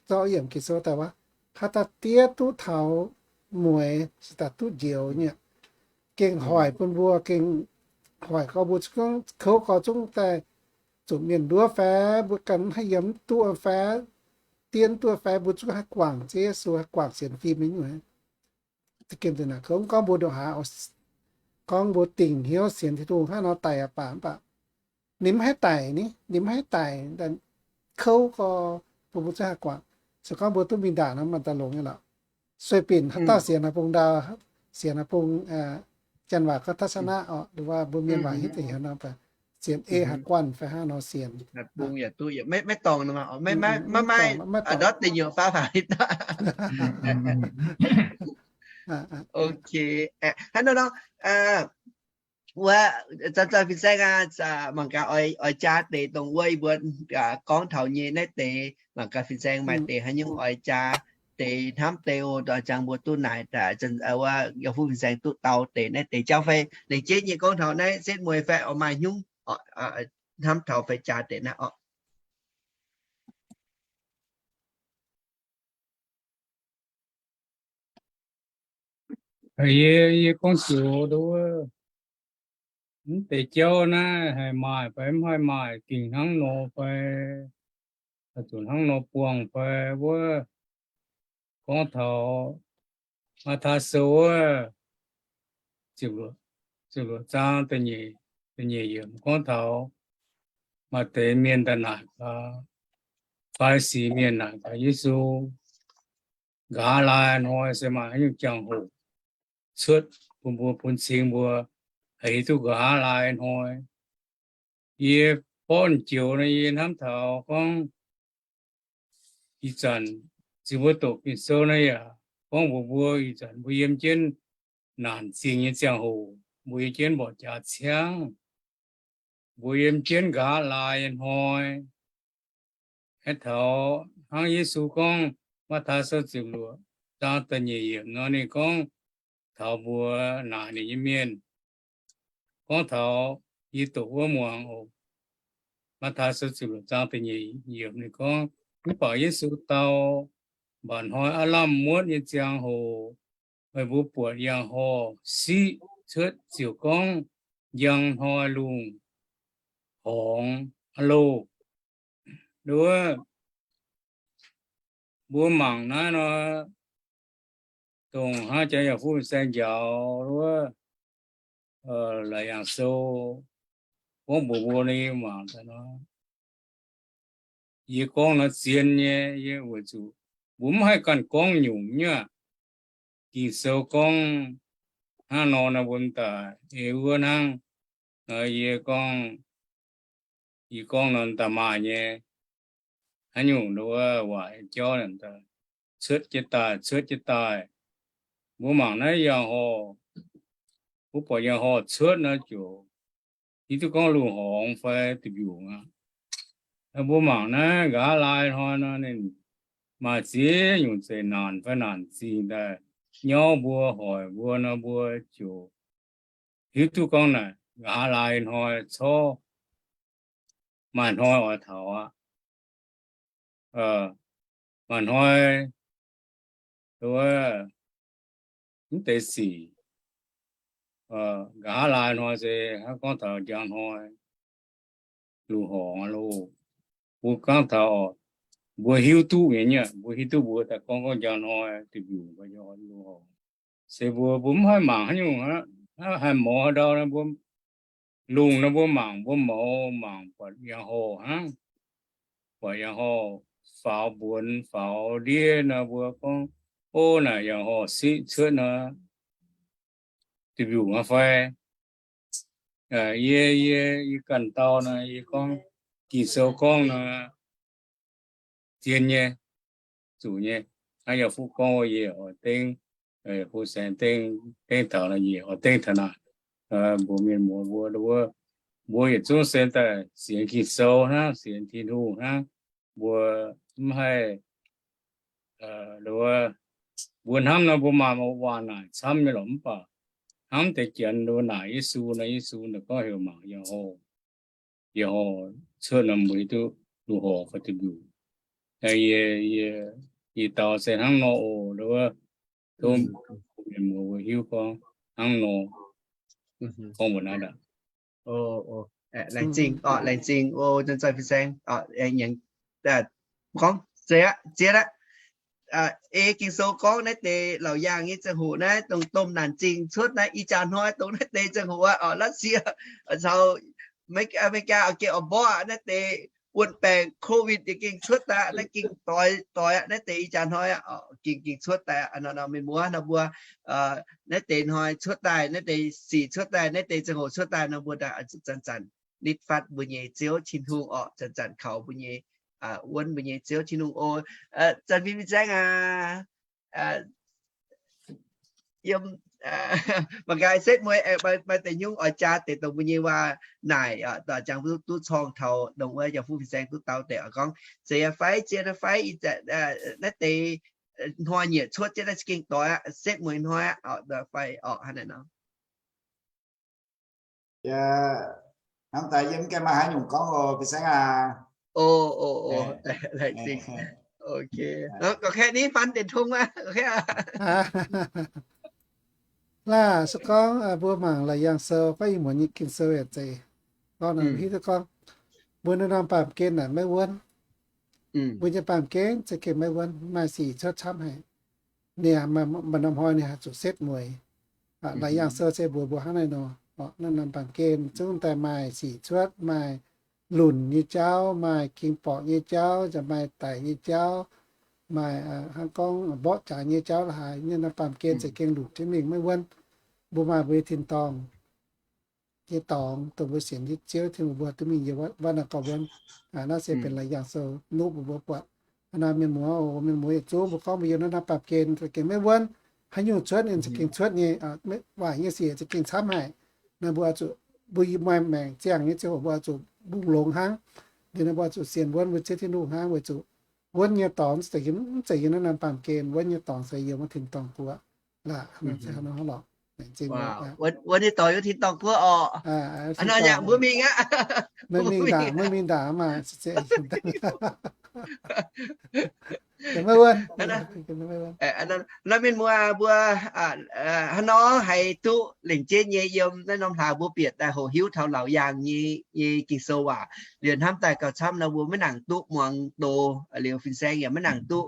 zorqv yiemc Ging-Sou daaih wuov, haaix dauh diev duqv taux mueiz se daaih duqv njoux nyei. Gengh hoic bun mbuo, gengh hoic gorx mbuo zungv kouv gorx zungv daaih zuqc mienh nduov fai mbuo ganh mv haih yiem mv duqv fai diev mv duqv fai mbuo zungv haih guangc Ziouv Yesu, haih guangc sienx fim nyei. Za'gengh deix naaic kouv. Mv gorngv mbuo ndongc haaix, gorngv mbuo dingc hnyouv sienx Tin-Hungh hnangv nor daic aqv baac, mv baac ninh mv haih daic ni, ninh mv haih daic, kouv gorx bun mbuo zungv haih guangc. Se gorngv mbuo duqv mingh ndaangc nor maaih daaih longx nyei lorqc. Sueih binc haaix dauh sienx naaiv bung ndau, sienx naaiv bung janx waac gorngv ทัศนะ orqc, หรือว่า mbuo mienh waac hitv deix heuc nor, sienx ei haaix guanh fai hnangv nor sienx. Maiv dorngc, maiv maaih ndortv deic nyuoqc faav faaux. Ok, hnangv nor nor, wuov zanc fin-saeng aac, mangc gaax oix jaa deix dongh wuov yie mbuo gorngv taux nyei naaiv deix, mangc gaax fin-saeng maaih deix haaix nyungc oix jaa deix hnamv deix oc, jangx mbuo duqv naaic daaih, wuov yie mbuo fin-saeng duqv dau deix naaiv deix jauv fai lengc jeiv nyei gorngv taux naaiv setv mueiz fai oix maaih hnyungv hnamv taux fai jaa deix naaiv orqc. Yie, yie gorngv joux wuov, mv deix jauv naaiv haih maaih fai mv haih maaih, gengh hnangv nor fai, zuqc hnangv nor buangh fai wuov, gorngv taux Matv^taai Sou wuov ziepc luoqc zaang da'nyeic yiemc gorngv taux maaih deix mienh daaih naaic gaax, Faa^li^si Mienh naaic gaax Yesu, nqa'haav laai hnoi se maaih haaix nyungc jangx-hoc cuotv bun mbuo bun cing mbuo eix duqv nqa'haav laai hnoi. Yie borqv joux naaiv yie hnamv taux gorngv ih zanc zinh mbuo doqc Ging-Sou naaiv yaac gorngv mbuox mbuo ih zanc mbuo yiem jienv naanc zingh nyei ziangh hoc, mbuo yiem jienv mborqv jaax ciangv, mbuo yiem jienv nqa'haav laai nyei hnoi. Aeqv, taux hnangv Yesu gorngv, Matv^taai Sou ziepc luoqc zaang da'nyeic yiemc nor ninh gorngv taux mbuox naaic ninh nyei mienh, gorngv taux yie doqc wuov muangx oc. Matv^taai Sou ziepc luoqc zaang da'nyeic yiemc ninh gorngv, mv baac Yesu dau, Mba'hnoi aav lamh muotv nyei ziangh hoc meih mbuo buatc yangh horh siqv cuotv ziouc gorngv, Njang hnoi lungh horngx aqv loh. Wuov, mbuo mangc naaiv nor, dongh hnangv Janx Yaac Fuqv Fin-Saeng njaaux wuov, Laauc Yaangh Sou gorngv mbuox mbuo nyei mangc daaih nor, yie gorngv nor zien nyei, yie weic zuqc mbuo mv haih ganh gorngv nyungc nyei aqv. Ging-Sou gorngv hnangv nor nor, mbuo daaih ei wuov hnangv. Nor yie gorngv, yie gorngv nor daaih maaih nyei. Haaix nyungc nduov waac jauv cuotv jienv daaih, cuotv jienv daaih. Mbuo mangc naaiv yangh horh, mbuo buatc yangh horh cuotv nor ziouc hiuv duqv gorngv lungh horngz fai duih mbiungc aqv. Mbuo mangc naaiv nqa'haav laai hnoi nor, ninh maaih ziex nyungc zeiv naanc fai naanc zingh daaih nyauv mbuo, hoic mbuo nor, mbuo ziouc hiuv duqv gorngv naaic nqa'haav laai hnoi corc maaih hnoi oix taux aqv. Maaih hnoi wuov mv deix sic, nqa'haav laai hnoi se hnangv gorngv taux njang hnoi lungh horngz loh. Mbuo gorngv taux mbuo hiuv duqv nyei, mbuo hiuv duqv mbuo daaih gorngv gorngv njang hnoi duih mbiungc lungh horngz. Se mbuo, mbuo mv haih mangc haaix nyungc, haih mouz haaix ndau nor, mbuo lungh nor mbuo mangc, mbuo mouz mangc buatc yangh horh hnangv, buatc yangh horh faaux mbuonx faaux ndiev nor, mbuo gorngv, o, naaic yangh horh siqv cuotv nor, duih mbiungc aqv fai? Yie, yie, yie ganh dau nor, yie gorngv Ging-Sou gorngv nor, zien nyei, zuqc nyei. Hnangv yaac fuqv gorngv, yie oix dengv, fuqv saeng dengv, dengv taux nor, yie oix dengv taux naaic. Mbuox mienh muoz mbuo, mbuo yietc zungv se daaih sienx Ging-Sou hnangv, sienx Tin-Hungh hnangv. Mbuo mv haih, mbuo hnamv nor mbuo maaih waac naaic camv nyei lorqc, mv baac hnamv deix janx nduov naaic Yesu nor, Yesu naaic gorngv heuc mangc yangh horh, yangh horh cuotv nor mbuo hiuv duqv lungh horngz fai duih mbiungc. Yie, yie dau se hnangv nor oc, nduov, tov mienh muoz mbuo hiuv gorngv hnangv nor, gorngv mbuo naaiv aqv. Laengz zingh, laengz zingh, fin-saeng, gorngv ziex aqv, ziex aqv. Ei Ging-Sou gorngv naaiv deix laauc yaangh nyei ziangh hoc naaiv, dongh domh naanc zingh cuotv naaiv ih jaax hnoi dongh naaiv deix ziangh hoc aqv, oc, Russia caux America oix gengh oix mborqv aqv, naaiv deix wuonh baengc COVID yaac gengh cuotv daaih, naaiv gengh doix doix aqv, naaiv deix ih jaax hnoi aqv, gengh gengh cuotv daaih aqv. Nor mienh muoz nor mbuo naaiv deix hnoi cuotv daaih, naaiv deix sic cuotv daaih, naaiv deix ziangh hoc cuotv daaih nor mbuo daaih zanc-zanc nitv fatv mbuo nyei Ziouv Tin-Hungh oc, zanc-zanc kaux mbuo nyei, wuonv mbuo nyei Ziouv Tin-Hungh oc. Zanc fin-saeng aac, yiem mangc gaax setv mueiz maaih deix nyungc oix jaa deix dongh mbuo nyei waac naaic, jangx duqv corng taux dongh wuov jaa fuqv fin-saeng duqv dau deix oix gorngv, zeiz fai, zien fai, naaiv deix hnoi nyiec cuotv jienv naaiv za'gengh doix aqv, setv mueiz hnoi aqv, fai oc, hnangv naaic nor. Hnamv daaih yie mv gaengh maaih haaix nyungc gorngv oc, fin-saeng aac. Gorngv kaaeqv ni faan deix tong aqv. Laah, se gorngv mbuo mangc Laauc Yaangh Sou fai ih muonz nyei Ging-Sou yaac zeiz gorngv nor, hiuv duqv gorngv mbuo naaiv norm baamh gen naaic maiv wuonv. Mbuo nyei baamh gen za'gengh maiv wuonv, maaih sic cuotv camv haic. Ninh maaih norm hnoi ninh haih zuqc setv mueiz. Laauc Yaangh Sou se mbuox mbuo hnangv naaiv nor, naaiv norm baamh gen zungv daaih maaih sic cuotv, maaih lunc nyei jauv, maaih ging borqc nyei jauv, maaih daic nyei jauv, maaih hnangv gorngv mborqv jaax nyei jauv la'haaix. Naaiv norm baamh gen za'gengh lunc jienv mingh maiv wuonv. Mbuo maaih mbuo nyei tin-dorngh nyei dorngx, dongh mbuo sienx nyei Ziouv Tin-Hungh mbuo duqv mingh yiem wuov norm gorn-wuonv. Naaiv se benx Laauc Yaangh Sou nuqv mbuo mbuo buatc. Aa, mienh muoz oc, mienh muoz yietc zungv mbuo gorngv mbuo yiem naaiv norm baamh gen za'gengh maiv wuonv. Haaix nyungc cuotv ninh za'gengh cuotv nyei, waaic nyei sic za'gengh camv haic. Naaiv mbuo oix zuqc, mbuo maaih maengc ziangh nyei ziangh hoc mbuo oix zuqc mbungh longx hnangv. Liuz naaiv mbuo oix zuqc sienx wuonv mbuo Ziouv Tin-Hungh hnangv weic zuqc wuonv nyei dorngx mv zeiz yiem naaiv norm baamh gen, wuonv nyei dorngx se yiem wuov tin-dorngh guoqv. Laah, wuonv nyei dorngx yiem tin-dorngh guoqv oc. Aa, yaac mbuo mingh aqv. Maiv mingh ndaangc, maiv mingh ndaangc maah. Naaiv mienh muoz mbuo, hnangv nor haiz duqv lengc jeiv nyei yiem naaiv norm hlaax mbuo bieqc daaih hoqc hiuv taux Laauc Yaangh nyei, nyei Ging-Sou waac. Liuz hnamv daaih gauh camv nor mbuo maiv nangc duqv muangx doz, liuz fin-saeng yaac maiv nangc duqv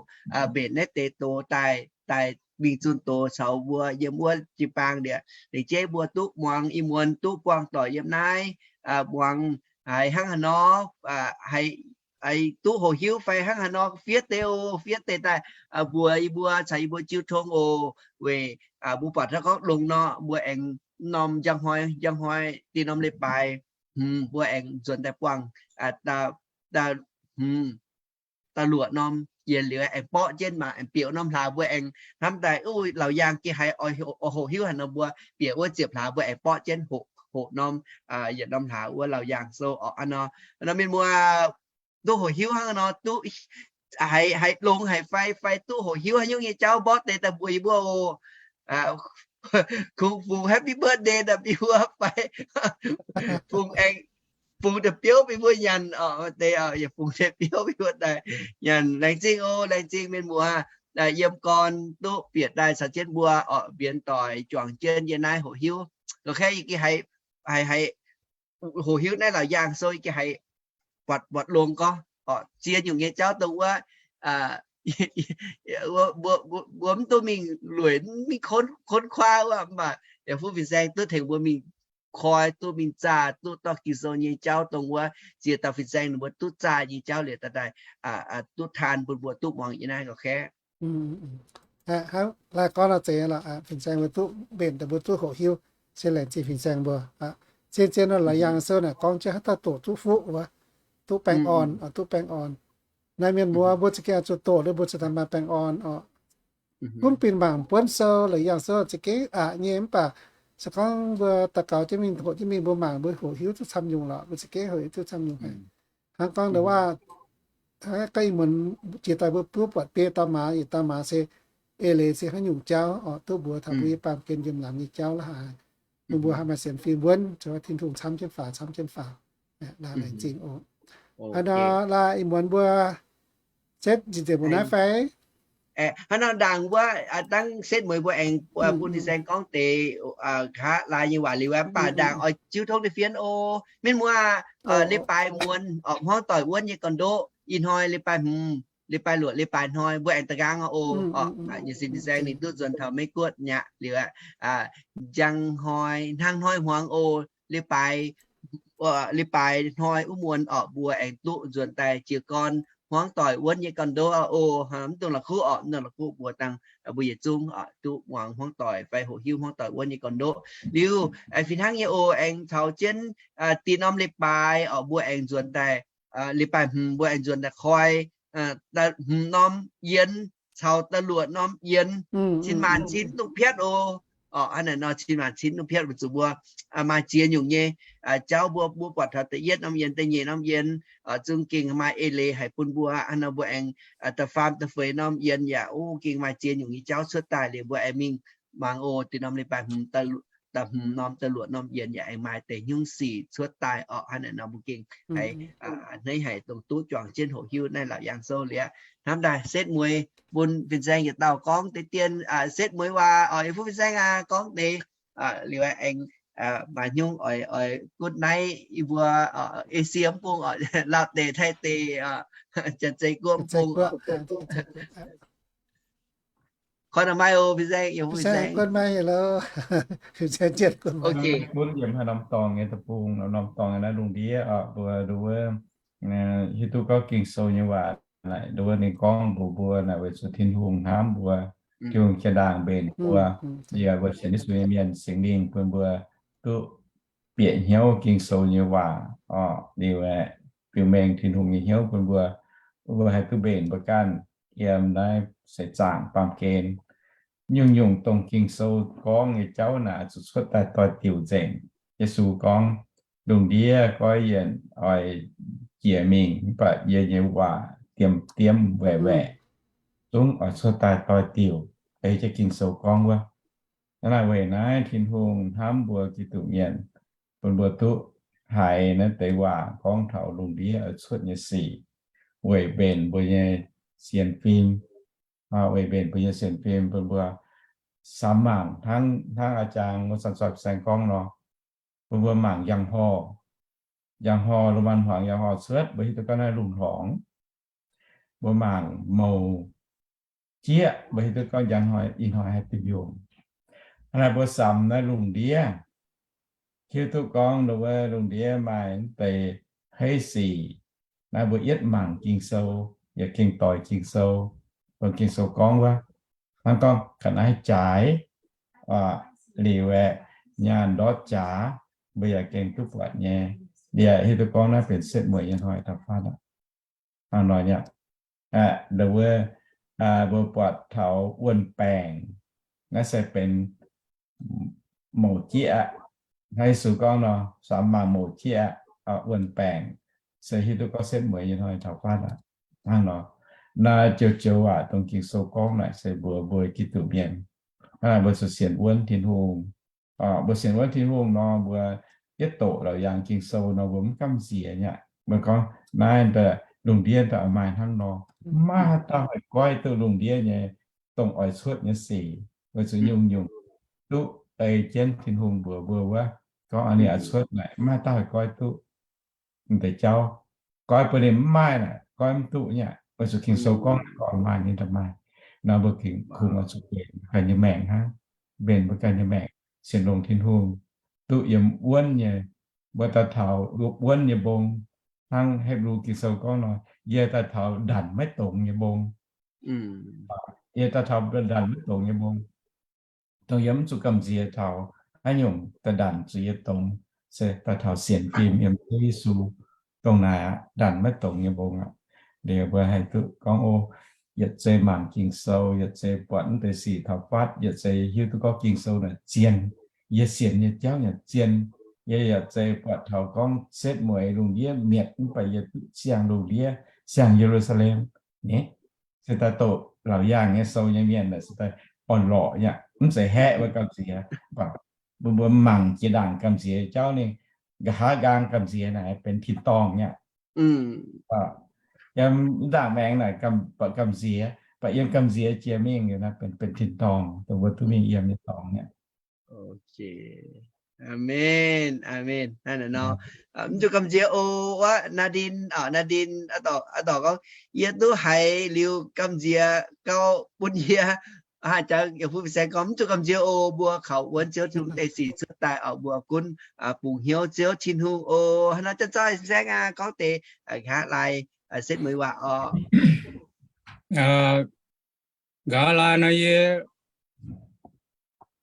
mbenc naaiv deix doz daaih, daaih mingh zunh doz caux mbuo yiem wuov jiu-baang liuz, lengc jeiv mbuo duqv muangx ih muonz duqv buangh doic yiem naaiv muangx haiz hnangv haaix nor, haiz duqv hoqc hiuv fai hnangv haaix nor, fiev deix oc, fiev deix daaih mbuox yie mbuo caux yie mbuo jiu tong oc. Weic mbuo buatc hnangv gorngv longx nor, mbuo aengx norm njang hnoi, njang hnoi dinh norm leiz-baaix, mbuo aengx nzuonx daaih buangh da'luoqc norm yienx liuz aengx borqv jienv mangc aengx bieqc norm hlaax, mbuo aengx hnamv daaih, laauc yaangh gengh haiz oix hoqc hiuv haaix nor, mbuo bieqc wuov ziepc hlaax mbuo aengx borqv jienv hoqc, hoqc norm yietc norm hlaax wuov laauc yaangh sou oc. Aa nor, nor mienh muoz duqv hoqc hiuv hnangv nor, duqv haiz, haiz longx haic fai, fai duqv hoqc hiuv haaix nyungc nyei jauv mborqv deix daaih mbuox yie mbuo oc. Kungx fungx happy birthday daaih mbuox fai fungx aengx, fungx deix biouv mbuox mbuo nyanc oc, deix oc, yaac fungx deix biouv mbuox mbuo daaih nyanc. Laengz zingh oc, laengz zingh mienh muoz yiem gorn duqv bieqc daaih caux jienv mbuo oc, mbienx doic juangc jienv yie naaiv hoqc hiuv. Lorqc kaeqv yie gengh haiz, haiz, haiz hoqc hiuv naaiv laauc yaangh sou yie gengh haiz buatc, buatc longx gorngv oc, ziex nyungc nyei jauv dongh wuov, mbuo mv duqv mingh lueic, mingh konv kuaaiv wuov, mv baac yaac fuqv fin-saeng duqv tengx mbuo mingh koi, duqv mingh zaah, duqv dorh Ging-Sou nyei jauv dongh wuov ziex dauh fin-saeng ninh mbuo duqv zaah nyei jauv liuz daaih, duqv taan bun mbuo duqv muangx yie naaiv lorqc kaeqv. Hnangv laih gorngv nor zeiz lorqc, fin-saeng mbuo duqv mbenc daaih mbuo duqv hoqc hiuv, se laengz zingh fin-saeng mbuo. Zien-zien nor laauc yaangh sou naaic gorngv jienv haaix dauh doqc duqv fuqv wuov, duqv baengh orn, duqv baengh orn. Naaiv mienh muoz mbuo za'gengh zuqc doqc liuz mbuo cingx daaih maaih baengh orn oc. Gunv binc mangc buonv sou, laauc yaangh sou za'gengh aqc nyei, mv baac se gorngv mbuo daux gaux jienv mingh, hoqc jienv mingh, mbuo mangc mbuo hoqc hiuv duqv camv nyungc lorqc, mbuo za'gengh hoqc hiuv duqv camv nyungc haic. Hnangv gorngv ndongc waac, gorngv ih muonz jiex daaih mbuo buov buatc biei dauh maaz, yietc dauh maaz se eix leiz se haaix nyungc jauv oc, duqv mbuox taux mbuo nyei baamh gen njiemc laangz nyei jauv la'haaix. Ninh mbuo haaix maaih sienx fim wuonv, zoux Tin-Hungh camv jienv faaux, camv jienv faaux. Laengz zingh oc. Aa nor, laaix ih muonz mbuo setv nziex nzengc mbuo naaiv fai? Hnangv nor ndaangc wuov, dangv setv mueiz mbuo aengx bun fin-saeng gorngv deix nqa'haav laai nyei waac liuz, mv baac ndaangc oix jiu tong deix fienx oc. Mienh muoz, leiz-baaix muonz oc, hmuangv doic wuonv nyei gorn-ndoqv, ih hnoi leiz-baaix hmz, leiz-baaix luoqc, leiz-baaix hnoi mbuo aengx da'nqaang oc. Oc, nyei sin fin-saeng ninh duqv nzuonx taux Meiv Guoqv nyei liuz, njang hnoi, hnangv hnoi hmuangx oc, leiz-baaix, leiz-baaix hnoi wuov muonz oc, mbuo aengx duqv nzuonx daaih jiez gorn hmuangv doic wuonv nyei gorn-ndoqv oc. Mv dungx la'kuqv oc, mv dungx la'kuqv, mbuo dangh mbuo yietc zungv oc duqv muangx hmuangv doic fai hoqc hiuv hmuangv doic wuonv nyei gorn-ndoqv. Liuz fih hnangv nyei oc, aengx taux jienv dinh norm leiz-baaix oc, mbuo aengx nzuonx daaih, leiz-baaix hmz mbuo aengx nzuonx daaih koi hmz norm yienx caux da'luoqc norm yienx, cin maanc cin dungx piatv oc. Oc, hnangv naaic nor cin maanc cin dungx piatv weic zuqc mbuo maaih ziex nyungc nyei jauv, mbuo, mbuo buatc taux da'yietv norm yienx, da'nyeic norm yienx, zungv gengh maaih eix leiz haic bun mbuo. Hnangv nor mbuo aengx da'faam da'feix norm yienx yaac, o, gengh maaih ziex nyungc nyei jauv cuotv daaih liuz, mbuo aengx mingh mangc oc, dinh norm leiz-baaix hmz, da'hmz norm, da'luoqc norm yienx yaac aengx maaih deix hnyouv sic cuotv daaih oc. Hnangv naaic nor mbuo gengh haiz hneiv haic dongh duqv juangc jienv hoqc hiuv naaiv laauc yaangh sou liuz, hnamv daaih setv mueiz bun fin-saeng yietc dauh gorngv deix dien, setv mueiz waac oc, yie fuqv fin-saeng aac gorngv deix liuz aengx maaih hnyouv oix, oix good night yie mbuo, Asia mv bung oc, Laauv deic, Taiv deic, Janx-Zei Guoqv mv bung. Koi nor maaih oc, fin-saeng, yie fuqv fin-saeng. Gunv yiem haaix norm dorngx nyei deic-bung, norm dorngx nyei naaiv lungh ndiev oc, mbuo nduov hiuv duqv gorngv Ging-Sou nyei waac naaic, nduov ninh gorngv mbuox mbuo naaic weic zuqc Tin-Hungh hnamv mbuo, Tin-Hungh jiex ndaangc mbenc mbuo, yie mbuo sienx Yesu nyei mienh, Singx Lingh bun mbuo duqv bieqc hnyouv Ging-Sou nyei waac oc. Liuz aeqv, biux mengh Tin-Hungh nyei hnyouv bun mbuo, bun mbuo haih duqv mbenc mbuo ganh yiem naaiv seix zaangc baamh gen. Nyungc-nyungc dongh Ging-Sou gorngv nyei jauv naaic zuqc cuotv daaih doix-diuc nzengc. Yesu gorngv, lungh ndiev goiv yienc oix jiex mingh, mv baac yie nyei waac diemv diemv waeqc waeqc, zungv oix cuotv daaih doix-diuc, ei jienv Ging-Sou gorngv wuov. Hnangv naaic weic naaiv Tin-Hungh hnamv mbuo Giduc mienh, bun mbuo duqv haiz naaiv deix waac gorngv taux lungh ndiev oix cuotv nyei sic, weic mbenc mbuo nyei sienx fim, weic mbenc mbuo nyei sienx fim, bun mbuo samx mangc hnangv, hnangv a'jangx wuov zanc zoih saeng gorngv nor, bun mbuo mangc njang horh, njang horh lungh muonz hmuangx njang horh cuotv, mbuo hiuv duqv gorngv naaiv lungh hlorngx. Mbuo mangc mouz jieqv, mbuo hiuv duqv gorngv njang horh ih hnoi haih duih yungz. Hnangv naaic mbuo samx naaiv lungh ndiev, hiuv duqv gorngv ninh wuov lungh ndiev maaih mv deix hei sic. Naaiv mbuo yietv mangc Ging-Sou, yaac gengh doix Ging-Sou, dongh Ging-Sou gorngv wuov. Hnangv gorngv ga'naaiv jaaix liuz aeqv, nyaanh ndortv jaax, mbuo yaac gengh duqv buatc nyei. Yaac hiuv duqv gorngv naaiv benx setv mueiz nyei hnoi taux fatv aqv. Hnangv nor nyei. Aa, wuov, mbuo buatc taux wuon-baengc, naaiv se benx mouc jieqv aqv. Hnangv Yesu gorngv nor, samx mangc mouc jieqv aqv, wuon-baengc, se hiuv duqv gorngv setv mueiz nyei hnoi taux fatv aqv. Hnangv nor, naaiv joux joux waac dongh Ging-Sou gorngv naaic se mbuox mbuo Giduc mienh, hnangv naaic mbuo zuqc sienx wuonv Tin-Hungh. Mbuo sienx wuonv Tin-Hungh nor, mbuo yietv doqc laauc yaangh Ging-Sou nor, mbuo mv gamh nziex nyei aqv. Mbuo gorngv naaiv daaih lungh ndiev daaih maaih hnangv nor, mv maaih haaix dauh haih goiv duqv lungh ndiev nyei dongh oix cuotv nyei sic, weic zuqc nyungc-nyungc duqv ei jienv Tin-Hungh mbuox mbuo wuov, gorngv ninh oix cuotv naaic, mv maaih haaix dauh haih goiv duqv. M'deix jauv goiv bun ninh mv maaih naaic, goiv mv duqv nyei aqv. Weic zuqc Ging-Sou gorngv naaic gorngv maaih nyei, da'maaih. Nor mbuo kungx oix zuqc mbenc mbuo ganh nyei maengc hnangv, mbenc mbuo ganh nyei maengc, sienx longx Tin-Hungh, duqv yiem wuonv nyei, mbuo daaih taux wuonv nyei mbong. Hnangv Hepv^lu Ging-Sou gorngv nor, yie daaih taux ndanc maiv dongz nyei mbong. Yie daaih taux ndanc maiv dongz nyei mbong. Dongh yie mv zuqc gamh nziex taux haaix nyungc, daaih ndanc zuqc yie dongz, se daaih taux sienx fim yiem Ziouv Yesu. Dongh naaic aqv, ndanc maiv dongz nyei mbong aqv. Liuz mbuo haih duqv gorngv, o, yietc zei mangc Ging-Sou, yietc zei buatc mv deix sic taux fatv, yietc zei hiuv duqv gorngv Ging-Sou naaic zien, yie sienx nyei jauv yaac zien. Yie yietc zei buatc taux gorngv setv mueiz lungh ndiev mietc, mv baac yie duqv siang lungh ndiev, siang Ye^lu^saa^lem. Nyei, se daaih doqc laauc yaangh nyei sou nyei mienh naaic se daaih orn-lorqc nyei aqv, mv zeiz haeqv wuov gamh nziex. Mbuo, mbuo mangc jiex ndaangc gamh nziex jauv ninh, nqa'haav nqaang gamh nziex naaic benx tin-dorngh nyei aqv. Yiem mv ndaangc maengx naaic gamh, gamh nziex, mv baac yiem gamh nziex jiex mingh liuz naaiv benx, benx tin-dorngh, dongh mbuo duqv mingh yiem nyei dorngx nyei aqv. Aamen, aamen. Mv zuqc gamh nziex oc, wuov Naa^ndin, Naa^ndin, aa dorc gorngv, yie duqv haiz liuz gamh nziex gauh bun yie haih jangx yaac fu fin-saeng gorngv, mv zuqc gamh nziex oc, mbuo kaux wuonv Ziouv Tin-Hungh deix sic cuotv daaih oc, mbuo gunv bungx hnyouv Ziouv Tin-Hungh oc. Hnangv nor, janx-zoi fin-saeng aac, gorngv deix nqa'haav laai setv mueiz waac oc. Nqa'haav laai nor yie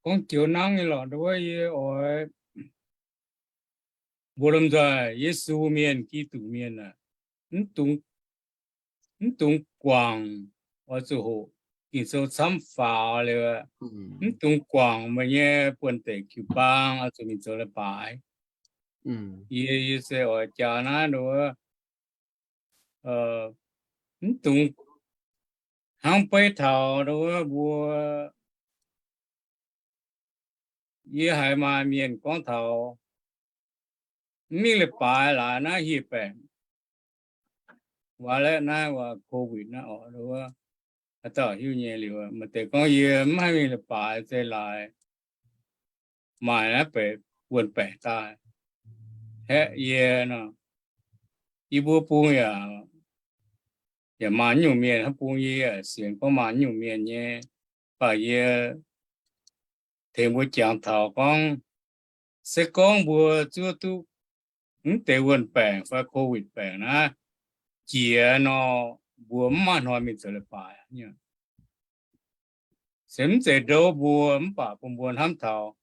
gorngv joux nangv nyei lorqc, nduov yie oix mbuox lomh nzoih Yesu mienh, Giduc mienh aah, mv dungx guangc, oix zuqc hoqc Ging-Sou camv faaux liuz, mv dungx guangc meih nyei buonv-deic jiu-baang oix zuqc mingh zoux leiz-baaix. Yie, yie se oix jaax naaiv nduov, mv dungx hnangv beiv taux nduov mbuo, yie haiz maaih mienh gorngv taux mv mingh leiz-baaix laaix naaiv hieh baengc, waac laeqv naaiv waac Covid naaiv oc, nduov haaix dauh hiuv nyei liuz, maaih deix gorngv yie mv haih mingh leiz-baaix se laaix maaih naaiv beic wuon baengc daaih. Haeqv yie nor, yie mbuo bung yaac, yaac maaih nyungc mienh hnangv bung yie yaac sienx gorngv maaih nyungc mienh nyei, mv baac yie tengx mbuo jangx taux gorngv, se gorngv mbuo zuov duqv mv deix wuon baengc fai Covid baengc naaiv jiex nor, mbuo mv maaih hnoi mingh zoux leiz-baaix. Se mv zeiz ndouv mbuo, mv baac bun mbuo hnamv taux,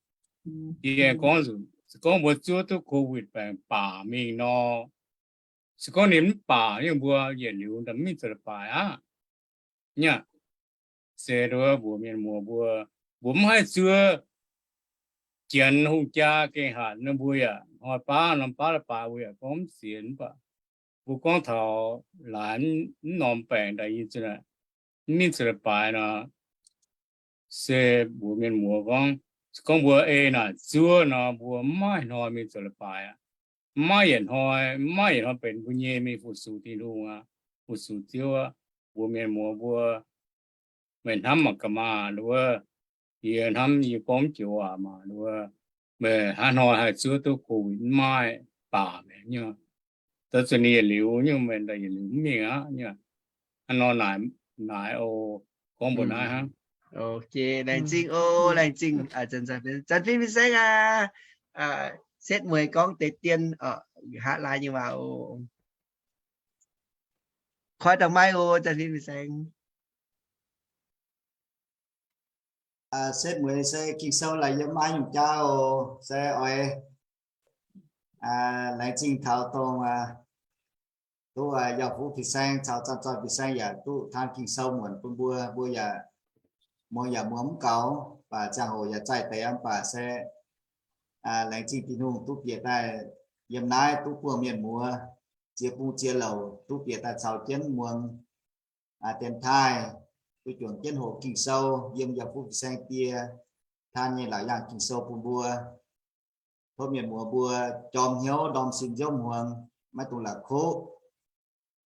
yie aengx gorngv nzunc, se gorngv mbuo zuov duqv Covid baengc baac mingh nor, se gorngv ninh mv baac nyei, mbuo yietc liuz mv mingh zoux leiz-baaix aqv. Nyei, se nduov mbuox mienh muoz mbuo, mbuo mv haih zuov Janx hungh jaa gengh hatc nor, mbuo yaac hnoi baav norm baav leiz-baaix mbuo yaac gorngv mv sienx. Mv baac mbuo gorngv taux laaix mv norm baengc daaih yie zunc mv mingh zoux leiz-baaix nor, se mbuox mienh muoz gorngv, se gorngv mbuo ei naaic zuov nor, mbuo mv maaih hnoi mingh zoux leiz-baaix aqv. Mv maaih yietc hnoi, mv maaih yietc hnoi benx mbuo nyei mingh fu-sux Tin-Hungh aqv, fu-sux Ziouv aqv. Mbuox mienh muoz mbuo, meih hnamv mangc gaax maah, nduov, yie hnamv yie gorngv joux waac maah, nduov, meih hnangv hnoi haih zuov duqv Covid mv maaih baac mi'aqv nyei. Da'zunc ninh yietc liuz nyungc, meih yietc liuz mv mingh aqv nyei. Hnangv nor naaic, naaic oc, gorngv mbuo naaiv hnangv. Laengz zingh oc, laengz zingh, zanc fin fin-saeng aac, Setv mueiz gorngv deix dien oc, haav laai nyei waac oc. Koi daaih maiv oc, Janx-Fin Fin-Saeng. Setv mueiz se Ging-Sou laaix yiem maiv nyungc jauv oc, se oix laengz zingh taux dongh duqv yauh fuqv fin-saeng caux zanc-zoih fin-saeng yaac duqv taan Ging-Sou muonc bun mbuo, mbuo yaac muangx yaac muangx mv gaux, baac ziangh hoc yaac zaih deix, mv baac se laengz zingh Tin-Hungh duqv bieqc daaih yiem naaiv duqv buangh mienh muoz ziex bung ziex louc duqv bieqc daaih caux jienv muangx dienx taaih, duqv juangc jienv hoqc Ging-Sou yiem yauh fuqv fin-saeng die taan nyei laauc yaangh Ging-Sou bun mbuo. Tov mienh muoz mbuo jorm hnyouv ndorm sin nziouv muangx, maiv dungx la'kuqv,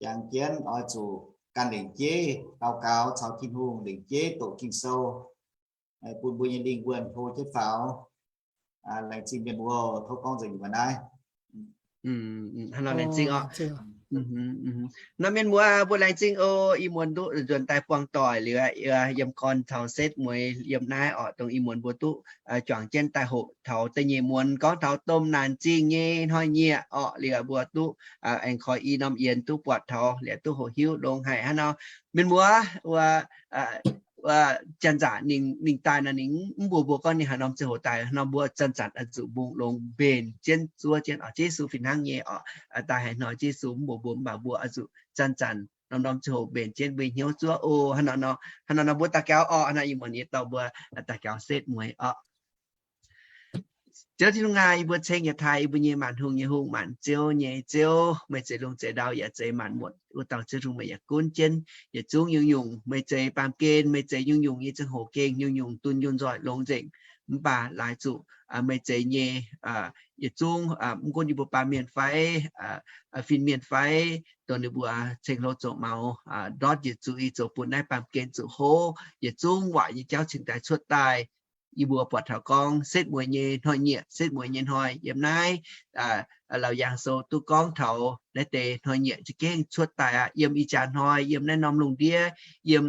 jangx jienv oix zuqc gan lengc jeiv daux gaux caux Tin-Hungh, lengc jeiv doqc Ging-Sou bun mbuo nyei lingh wuonh hlo jienv faaux. Laengz zingh mienh muoz, tov gorngv nzengc mbuo naaiv. Hnangv nor laengz zingh oc. Nor mienh muoz mbuo laengz zingh oc. Ih muonz nduqc nzuonx daaih buangh doic liuz, yiem gorn taux setv mueiz yiem naaiv oc, dongh ih muonz mbuo duqv juangc jienv daaih hoqc taux da'nyeic muonz gorngv taux domh naanc zingh nyei hnoi-nyieqc orqc. Liuz mbuo duqv aengx koi i norm yienx duqv buatc taux liuz duqv hoqc hiuv longx haic hnangv nor. Mienh muoz wuov, wuov janx-zanc ninh daaih nor ninh mv mbuox mbuo gorngv ninh haaix norm ziangh hoc daaih, hnangv nor mbuo zanc-zanc oix zuqc mbungh longx mbenc jienv zuov jienv oc. Yesu fih hnangv nyei oc, daaih haaix hnoi Yesu mv mbuox mbuo, mv baac mbuo oix zuqc zanc-zanc norm-norm ziangh hoc mbenc jienv mbuo hnyouv zuov oc. Hnangv nor nor, hnangv nor nor mbuo daux gaux orqc. Hnangv nor ih muonz yie dorh mbuo daux gaux setv mueiz orqc. Ziouv Tin-Hungh aac, yie mbuo ceng yietc taaih yie mbuo nyei maanc hungh nyei Hungh, maanc ziouv nyei Ziouv. Meih zeiz lungh zeiz ndau yaac zeiz maanc muotc wuov dauh Ziouv Tin-Hungh, meih yaac gunv jienv yietc zungv nyungc-nyungc. Meih zeiz baamh gen, meih zeiz nyungc-nyungc nyei ziangh hoc gengh nyungc-nyungc dunh yunh nzoih longx nzengc. Mv baac laaix zuqc meih zeiz nyei yietc zungv, mv gunv yie mbuo baamh mienh fai fin-mienh fai dongh ninh mbuo ceng-hlo zoux maux ndortv yietc zuiz zoux bun naaiv baamh gen zuqc hov, yietc zungv waac nyei jauv cingx daaih cuotv daaih. Yie mbuo buatc taux gorngv setv mueiz nyei hnoi-nyieqc, setv mueiz nyei hnoi yiem naaiv Laauc Yaangh Sou duqv gorngv taux naaiv deix hnoi-nyieqc za'gengh cuotv daaih aqv. Yiem ih jaax hnoi, yiem naaiv norm lungh ndiev, yiem,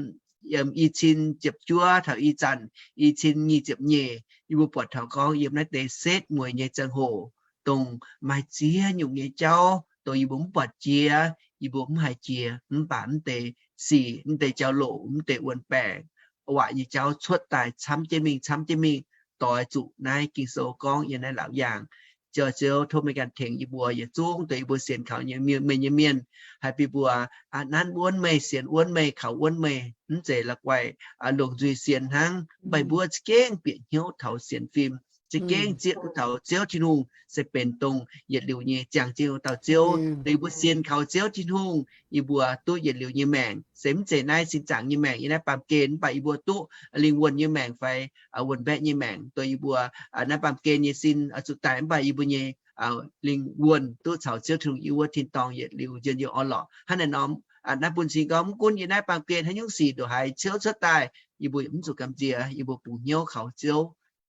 yiem i cin ziepc juov taux ih zanc i cin nyic ziepc nyeic, yie mbuo buatc taux gorngv yiem naaiv deix setv mueiz nyei ziangh hoc, dongh maaih ziex nyungc nyei jauv dongh yie mbuo mv buatc jiex, yie mbuo mv haiz jiex, mv baac mv deix sic, mv deix jauv-louc, mv deix wuon-baengc, waac nyei jauv cuotv daaih camv jienv mingh, camv jienv mingh, doix zuqc naaiv Ging-Sou gorngv yiem naaiv Laauc Yaangh. Ziouv, Ziouv, tov meih ganh tengx yie mbuo yietc zungv dongh yie mbuo sienx kaux nyei mienh, meih nyei mienh, haih bun mbuo nanv wuonv meih, sienx wuonv meih, kaux wuonv meih, mv zeiz la'guaih longc nzuih sienx hnangv, mv baac mbuo za'gengh bieqc hnyouv taux sienx fim, za'gengh zieqv duqv taux Ziouv Tin-Hungh se benx dongh yietc liuz nyei ziangh jienv wuov dauh Ziouv. Dongh yie mbuo sienx kaux Ziouv Tin-Hungh, yie mbuo duqv yietc liuz nyei maengc, se mv zeiz naaiv sin zaangc nyei maengc, yiem naaiv baamh gen, mv baac yie mbuo duqv lingh wuonh nyei maengc fai wuonh mbaeqv nyei maengc. Dongh yie mbuo naaiv baamh gen nyei sin oix zuqc daic, mv baac yie mbuo nyei lingh wuonh duqv caux Ziouv Tin-Hungh yiem wuov tin-dorngh yietc liuz njien-youh orn-lorqc. Hnangv naaiv nor, naaiv bun cing gorngv mv gunv yiem naaiv baamh gen haaix nyungc sic ndongc haaix ciouv cuotv daaih, yie mbuo mv zuqc gamh nziex, yie mbuo bungx hnyouv kaux Ziouv,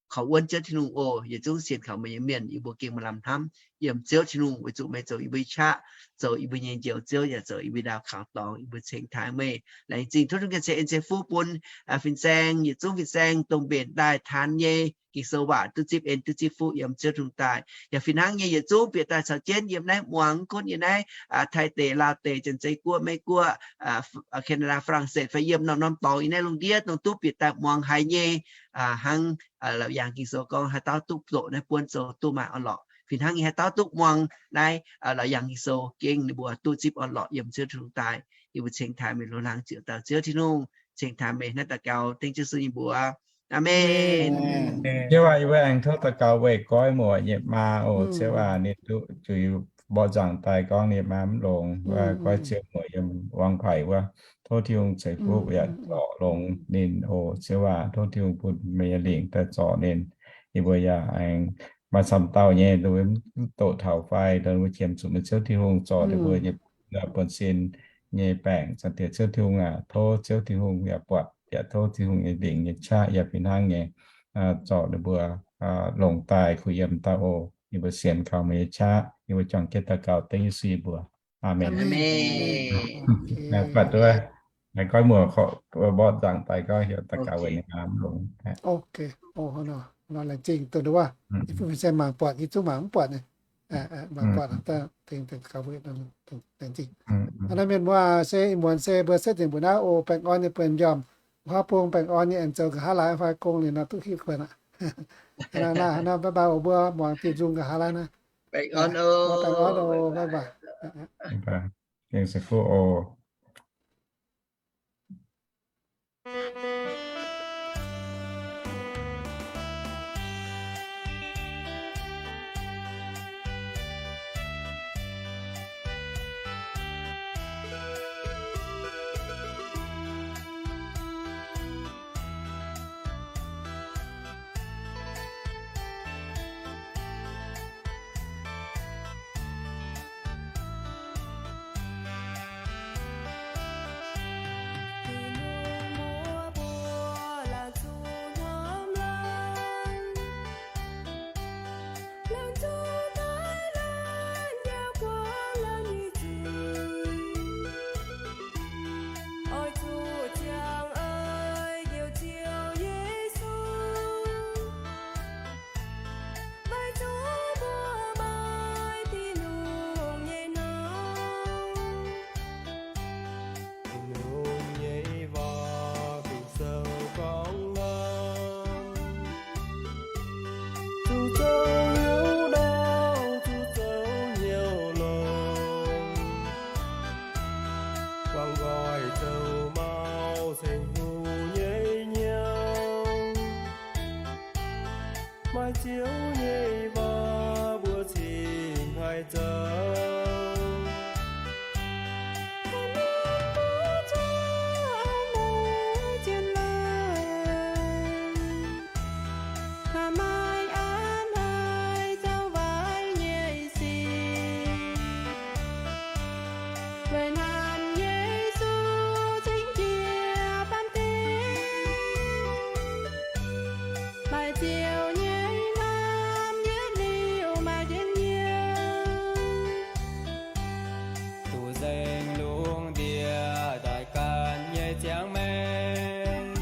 kaux wuonv Ziouv Tin-Hungh oc. Yietc zungv sienx kaux meih nyei mienh, yie mbuo gengh maaih lamh hnamv yiem Ziouv Tin-Hungh, weic zuqc meih zoux yie mbuo nyei qaqv, zoux yie mbuo nyei Njoux Ziouv, yaac zoux yie mbuo ndau kaux dorngx. Yie mbuo cingx taaih meih, laengz zingh tov Tin-Hungh ganh ceix en ceix fuqv bun fin-saeng, yietc zungv fin-saeng dongh mbenc daaih taan nyei Ging-Sou waac duqv zipv en duqv zipv fuqv yiem Ziouv Tin-Hungh daaih. Yaac fih hnangv nyei yietc zungv bieqc daaih caux jienv yiem naaiv muangx, mv gunv yiem naaiv Taiv deic, Laauh deic, Janx-Zei Guoqv, Meiv Guoqv, Canada, France fai yiem norm-norm dorngx yiem naaiv lungh ndiev dongh duqv bieqc daaih muangx haiz nyei, hnangv Laauc Yaangh Ging-Sou gorngv, haaix dauh duqv zoqc naaiv buonv zoux duqv maaih orn-lorqc. Fih hnangv nyei haaix dauh duqv muangx naaiv Laauc Yaangh Ging-Sou gengh ninh mbuo duqv zipv orn-lorqc yiem Ziouv Tin-Hungh daaih. Yie mbuo cingx taaih meih loz-hlaang ziouc dauh Ziouv Tin-Hungh, cingx taaih meih naaiv daux gaux dengv Ziouv Yesu nyei mbuox. Aamen. Ziouv aac, yie mbuo aengx tov daux gaux weic goiv muoc nyei maa oc. Ziouv aac, ninh duqv zuiz mborqv nzangc daaih gorngv ninh maa mv longx, goiv ziouv muoc yiem wangv paic wuov. Tov Tin-Hungh ceix fuqv yaac zorc longx ninh oc. Ziouv aac, tov Tin-Hungh bun meih nyei lingc daaih zorc ninh. Yie mbuo yaac aengx maaih camv dauh nyei, mv doqc taux fai, mbuo qiemx zuqc meih Ziouv Tin-Hungh zorc ninh mbuo nyei buonv-sin nyei baengc. Zaangc Diex Ziouv Tin-Hungh aac, tov Ziouv Tin-Hungh yaac buatc, yaac tov Tin-Hungh nyei lingc nyei qaqv yaac fih hnangv nyei zorc ninh mbuo longc daaih kuh yiem dauh oc. Yie mbuo sienx kaux meih nyei qaqv, yie mbuo juangc jienv daux gaux dengv Yesu nyei mbuox. Aamen. Fatv duqv, goiv muoc mborqv nzangc daaih gorngv heuc daux gaux weic ninh maa mv longx. Laengz zingh dongh wuov, yie bun fin-saeng mangc buatc, yie zungv mangc mv buatc nyei. Mangc buatc, laengz zingh. Hnangv naaiv mienh muoz se ih muonz se mbuo setv nzengc mbuo naaiv oc. Baengh orn nyei buonc njormh, wuov bung baengh orn nyei aengx zoux nqa'haav laai fai gong liuz nor duqv hitv kuonx aqv. Hnangv naaiv, bye bye oc, mbuo muangx diuh nzung nqa'haav laai naaiv. Baengh orn oc, baengh orn oc, bye bye. Gengh se kuv oc. Tin-Hungh nyei waac gengh zoux gorngv lorqc, zuqc zoux hnyouv ndortv, zuqc zoux hnyouv longx, guangc nqoi zoux mau ceng hungh nyei hnyouv. Maaih Ziouv nyei waac mbuo cingx haih zoux. Maaih an haih zoux waaic nyei sic, weic naaiv Yesu cingx jiex baamh gen. Maaih Ziouv nyei hnamv yietc liuz maaih njien-youh, duqv nzengc lungh ndiev daaih ganh nyei ziangh maengc.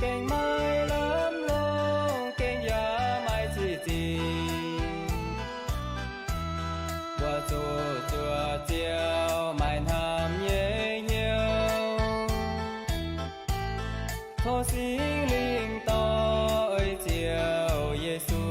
Gengh maaih lamh longc, gengh yaac maaih ziqc zingh. Mbuo zuqc zuoqc Ziouv maaih hnamv nyei hnyouv. Tov Singx Lingh dorh ei Ziouv Yesu.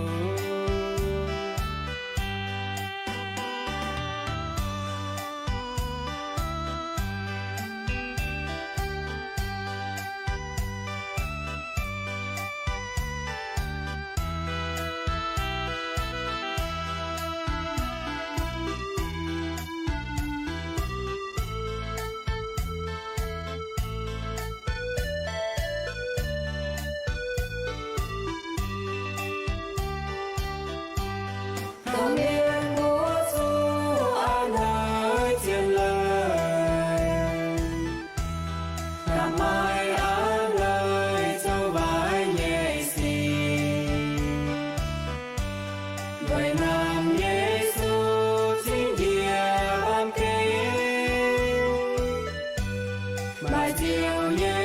Mienh mbuo zuqc a'hneiv zien leiz, hnamv maaih a'hneiv zoux waaic nyei sic. Weic naaiv Yesu cingx jiex baamh gen, maaih Ziouv nyei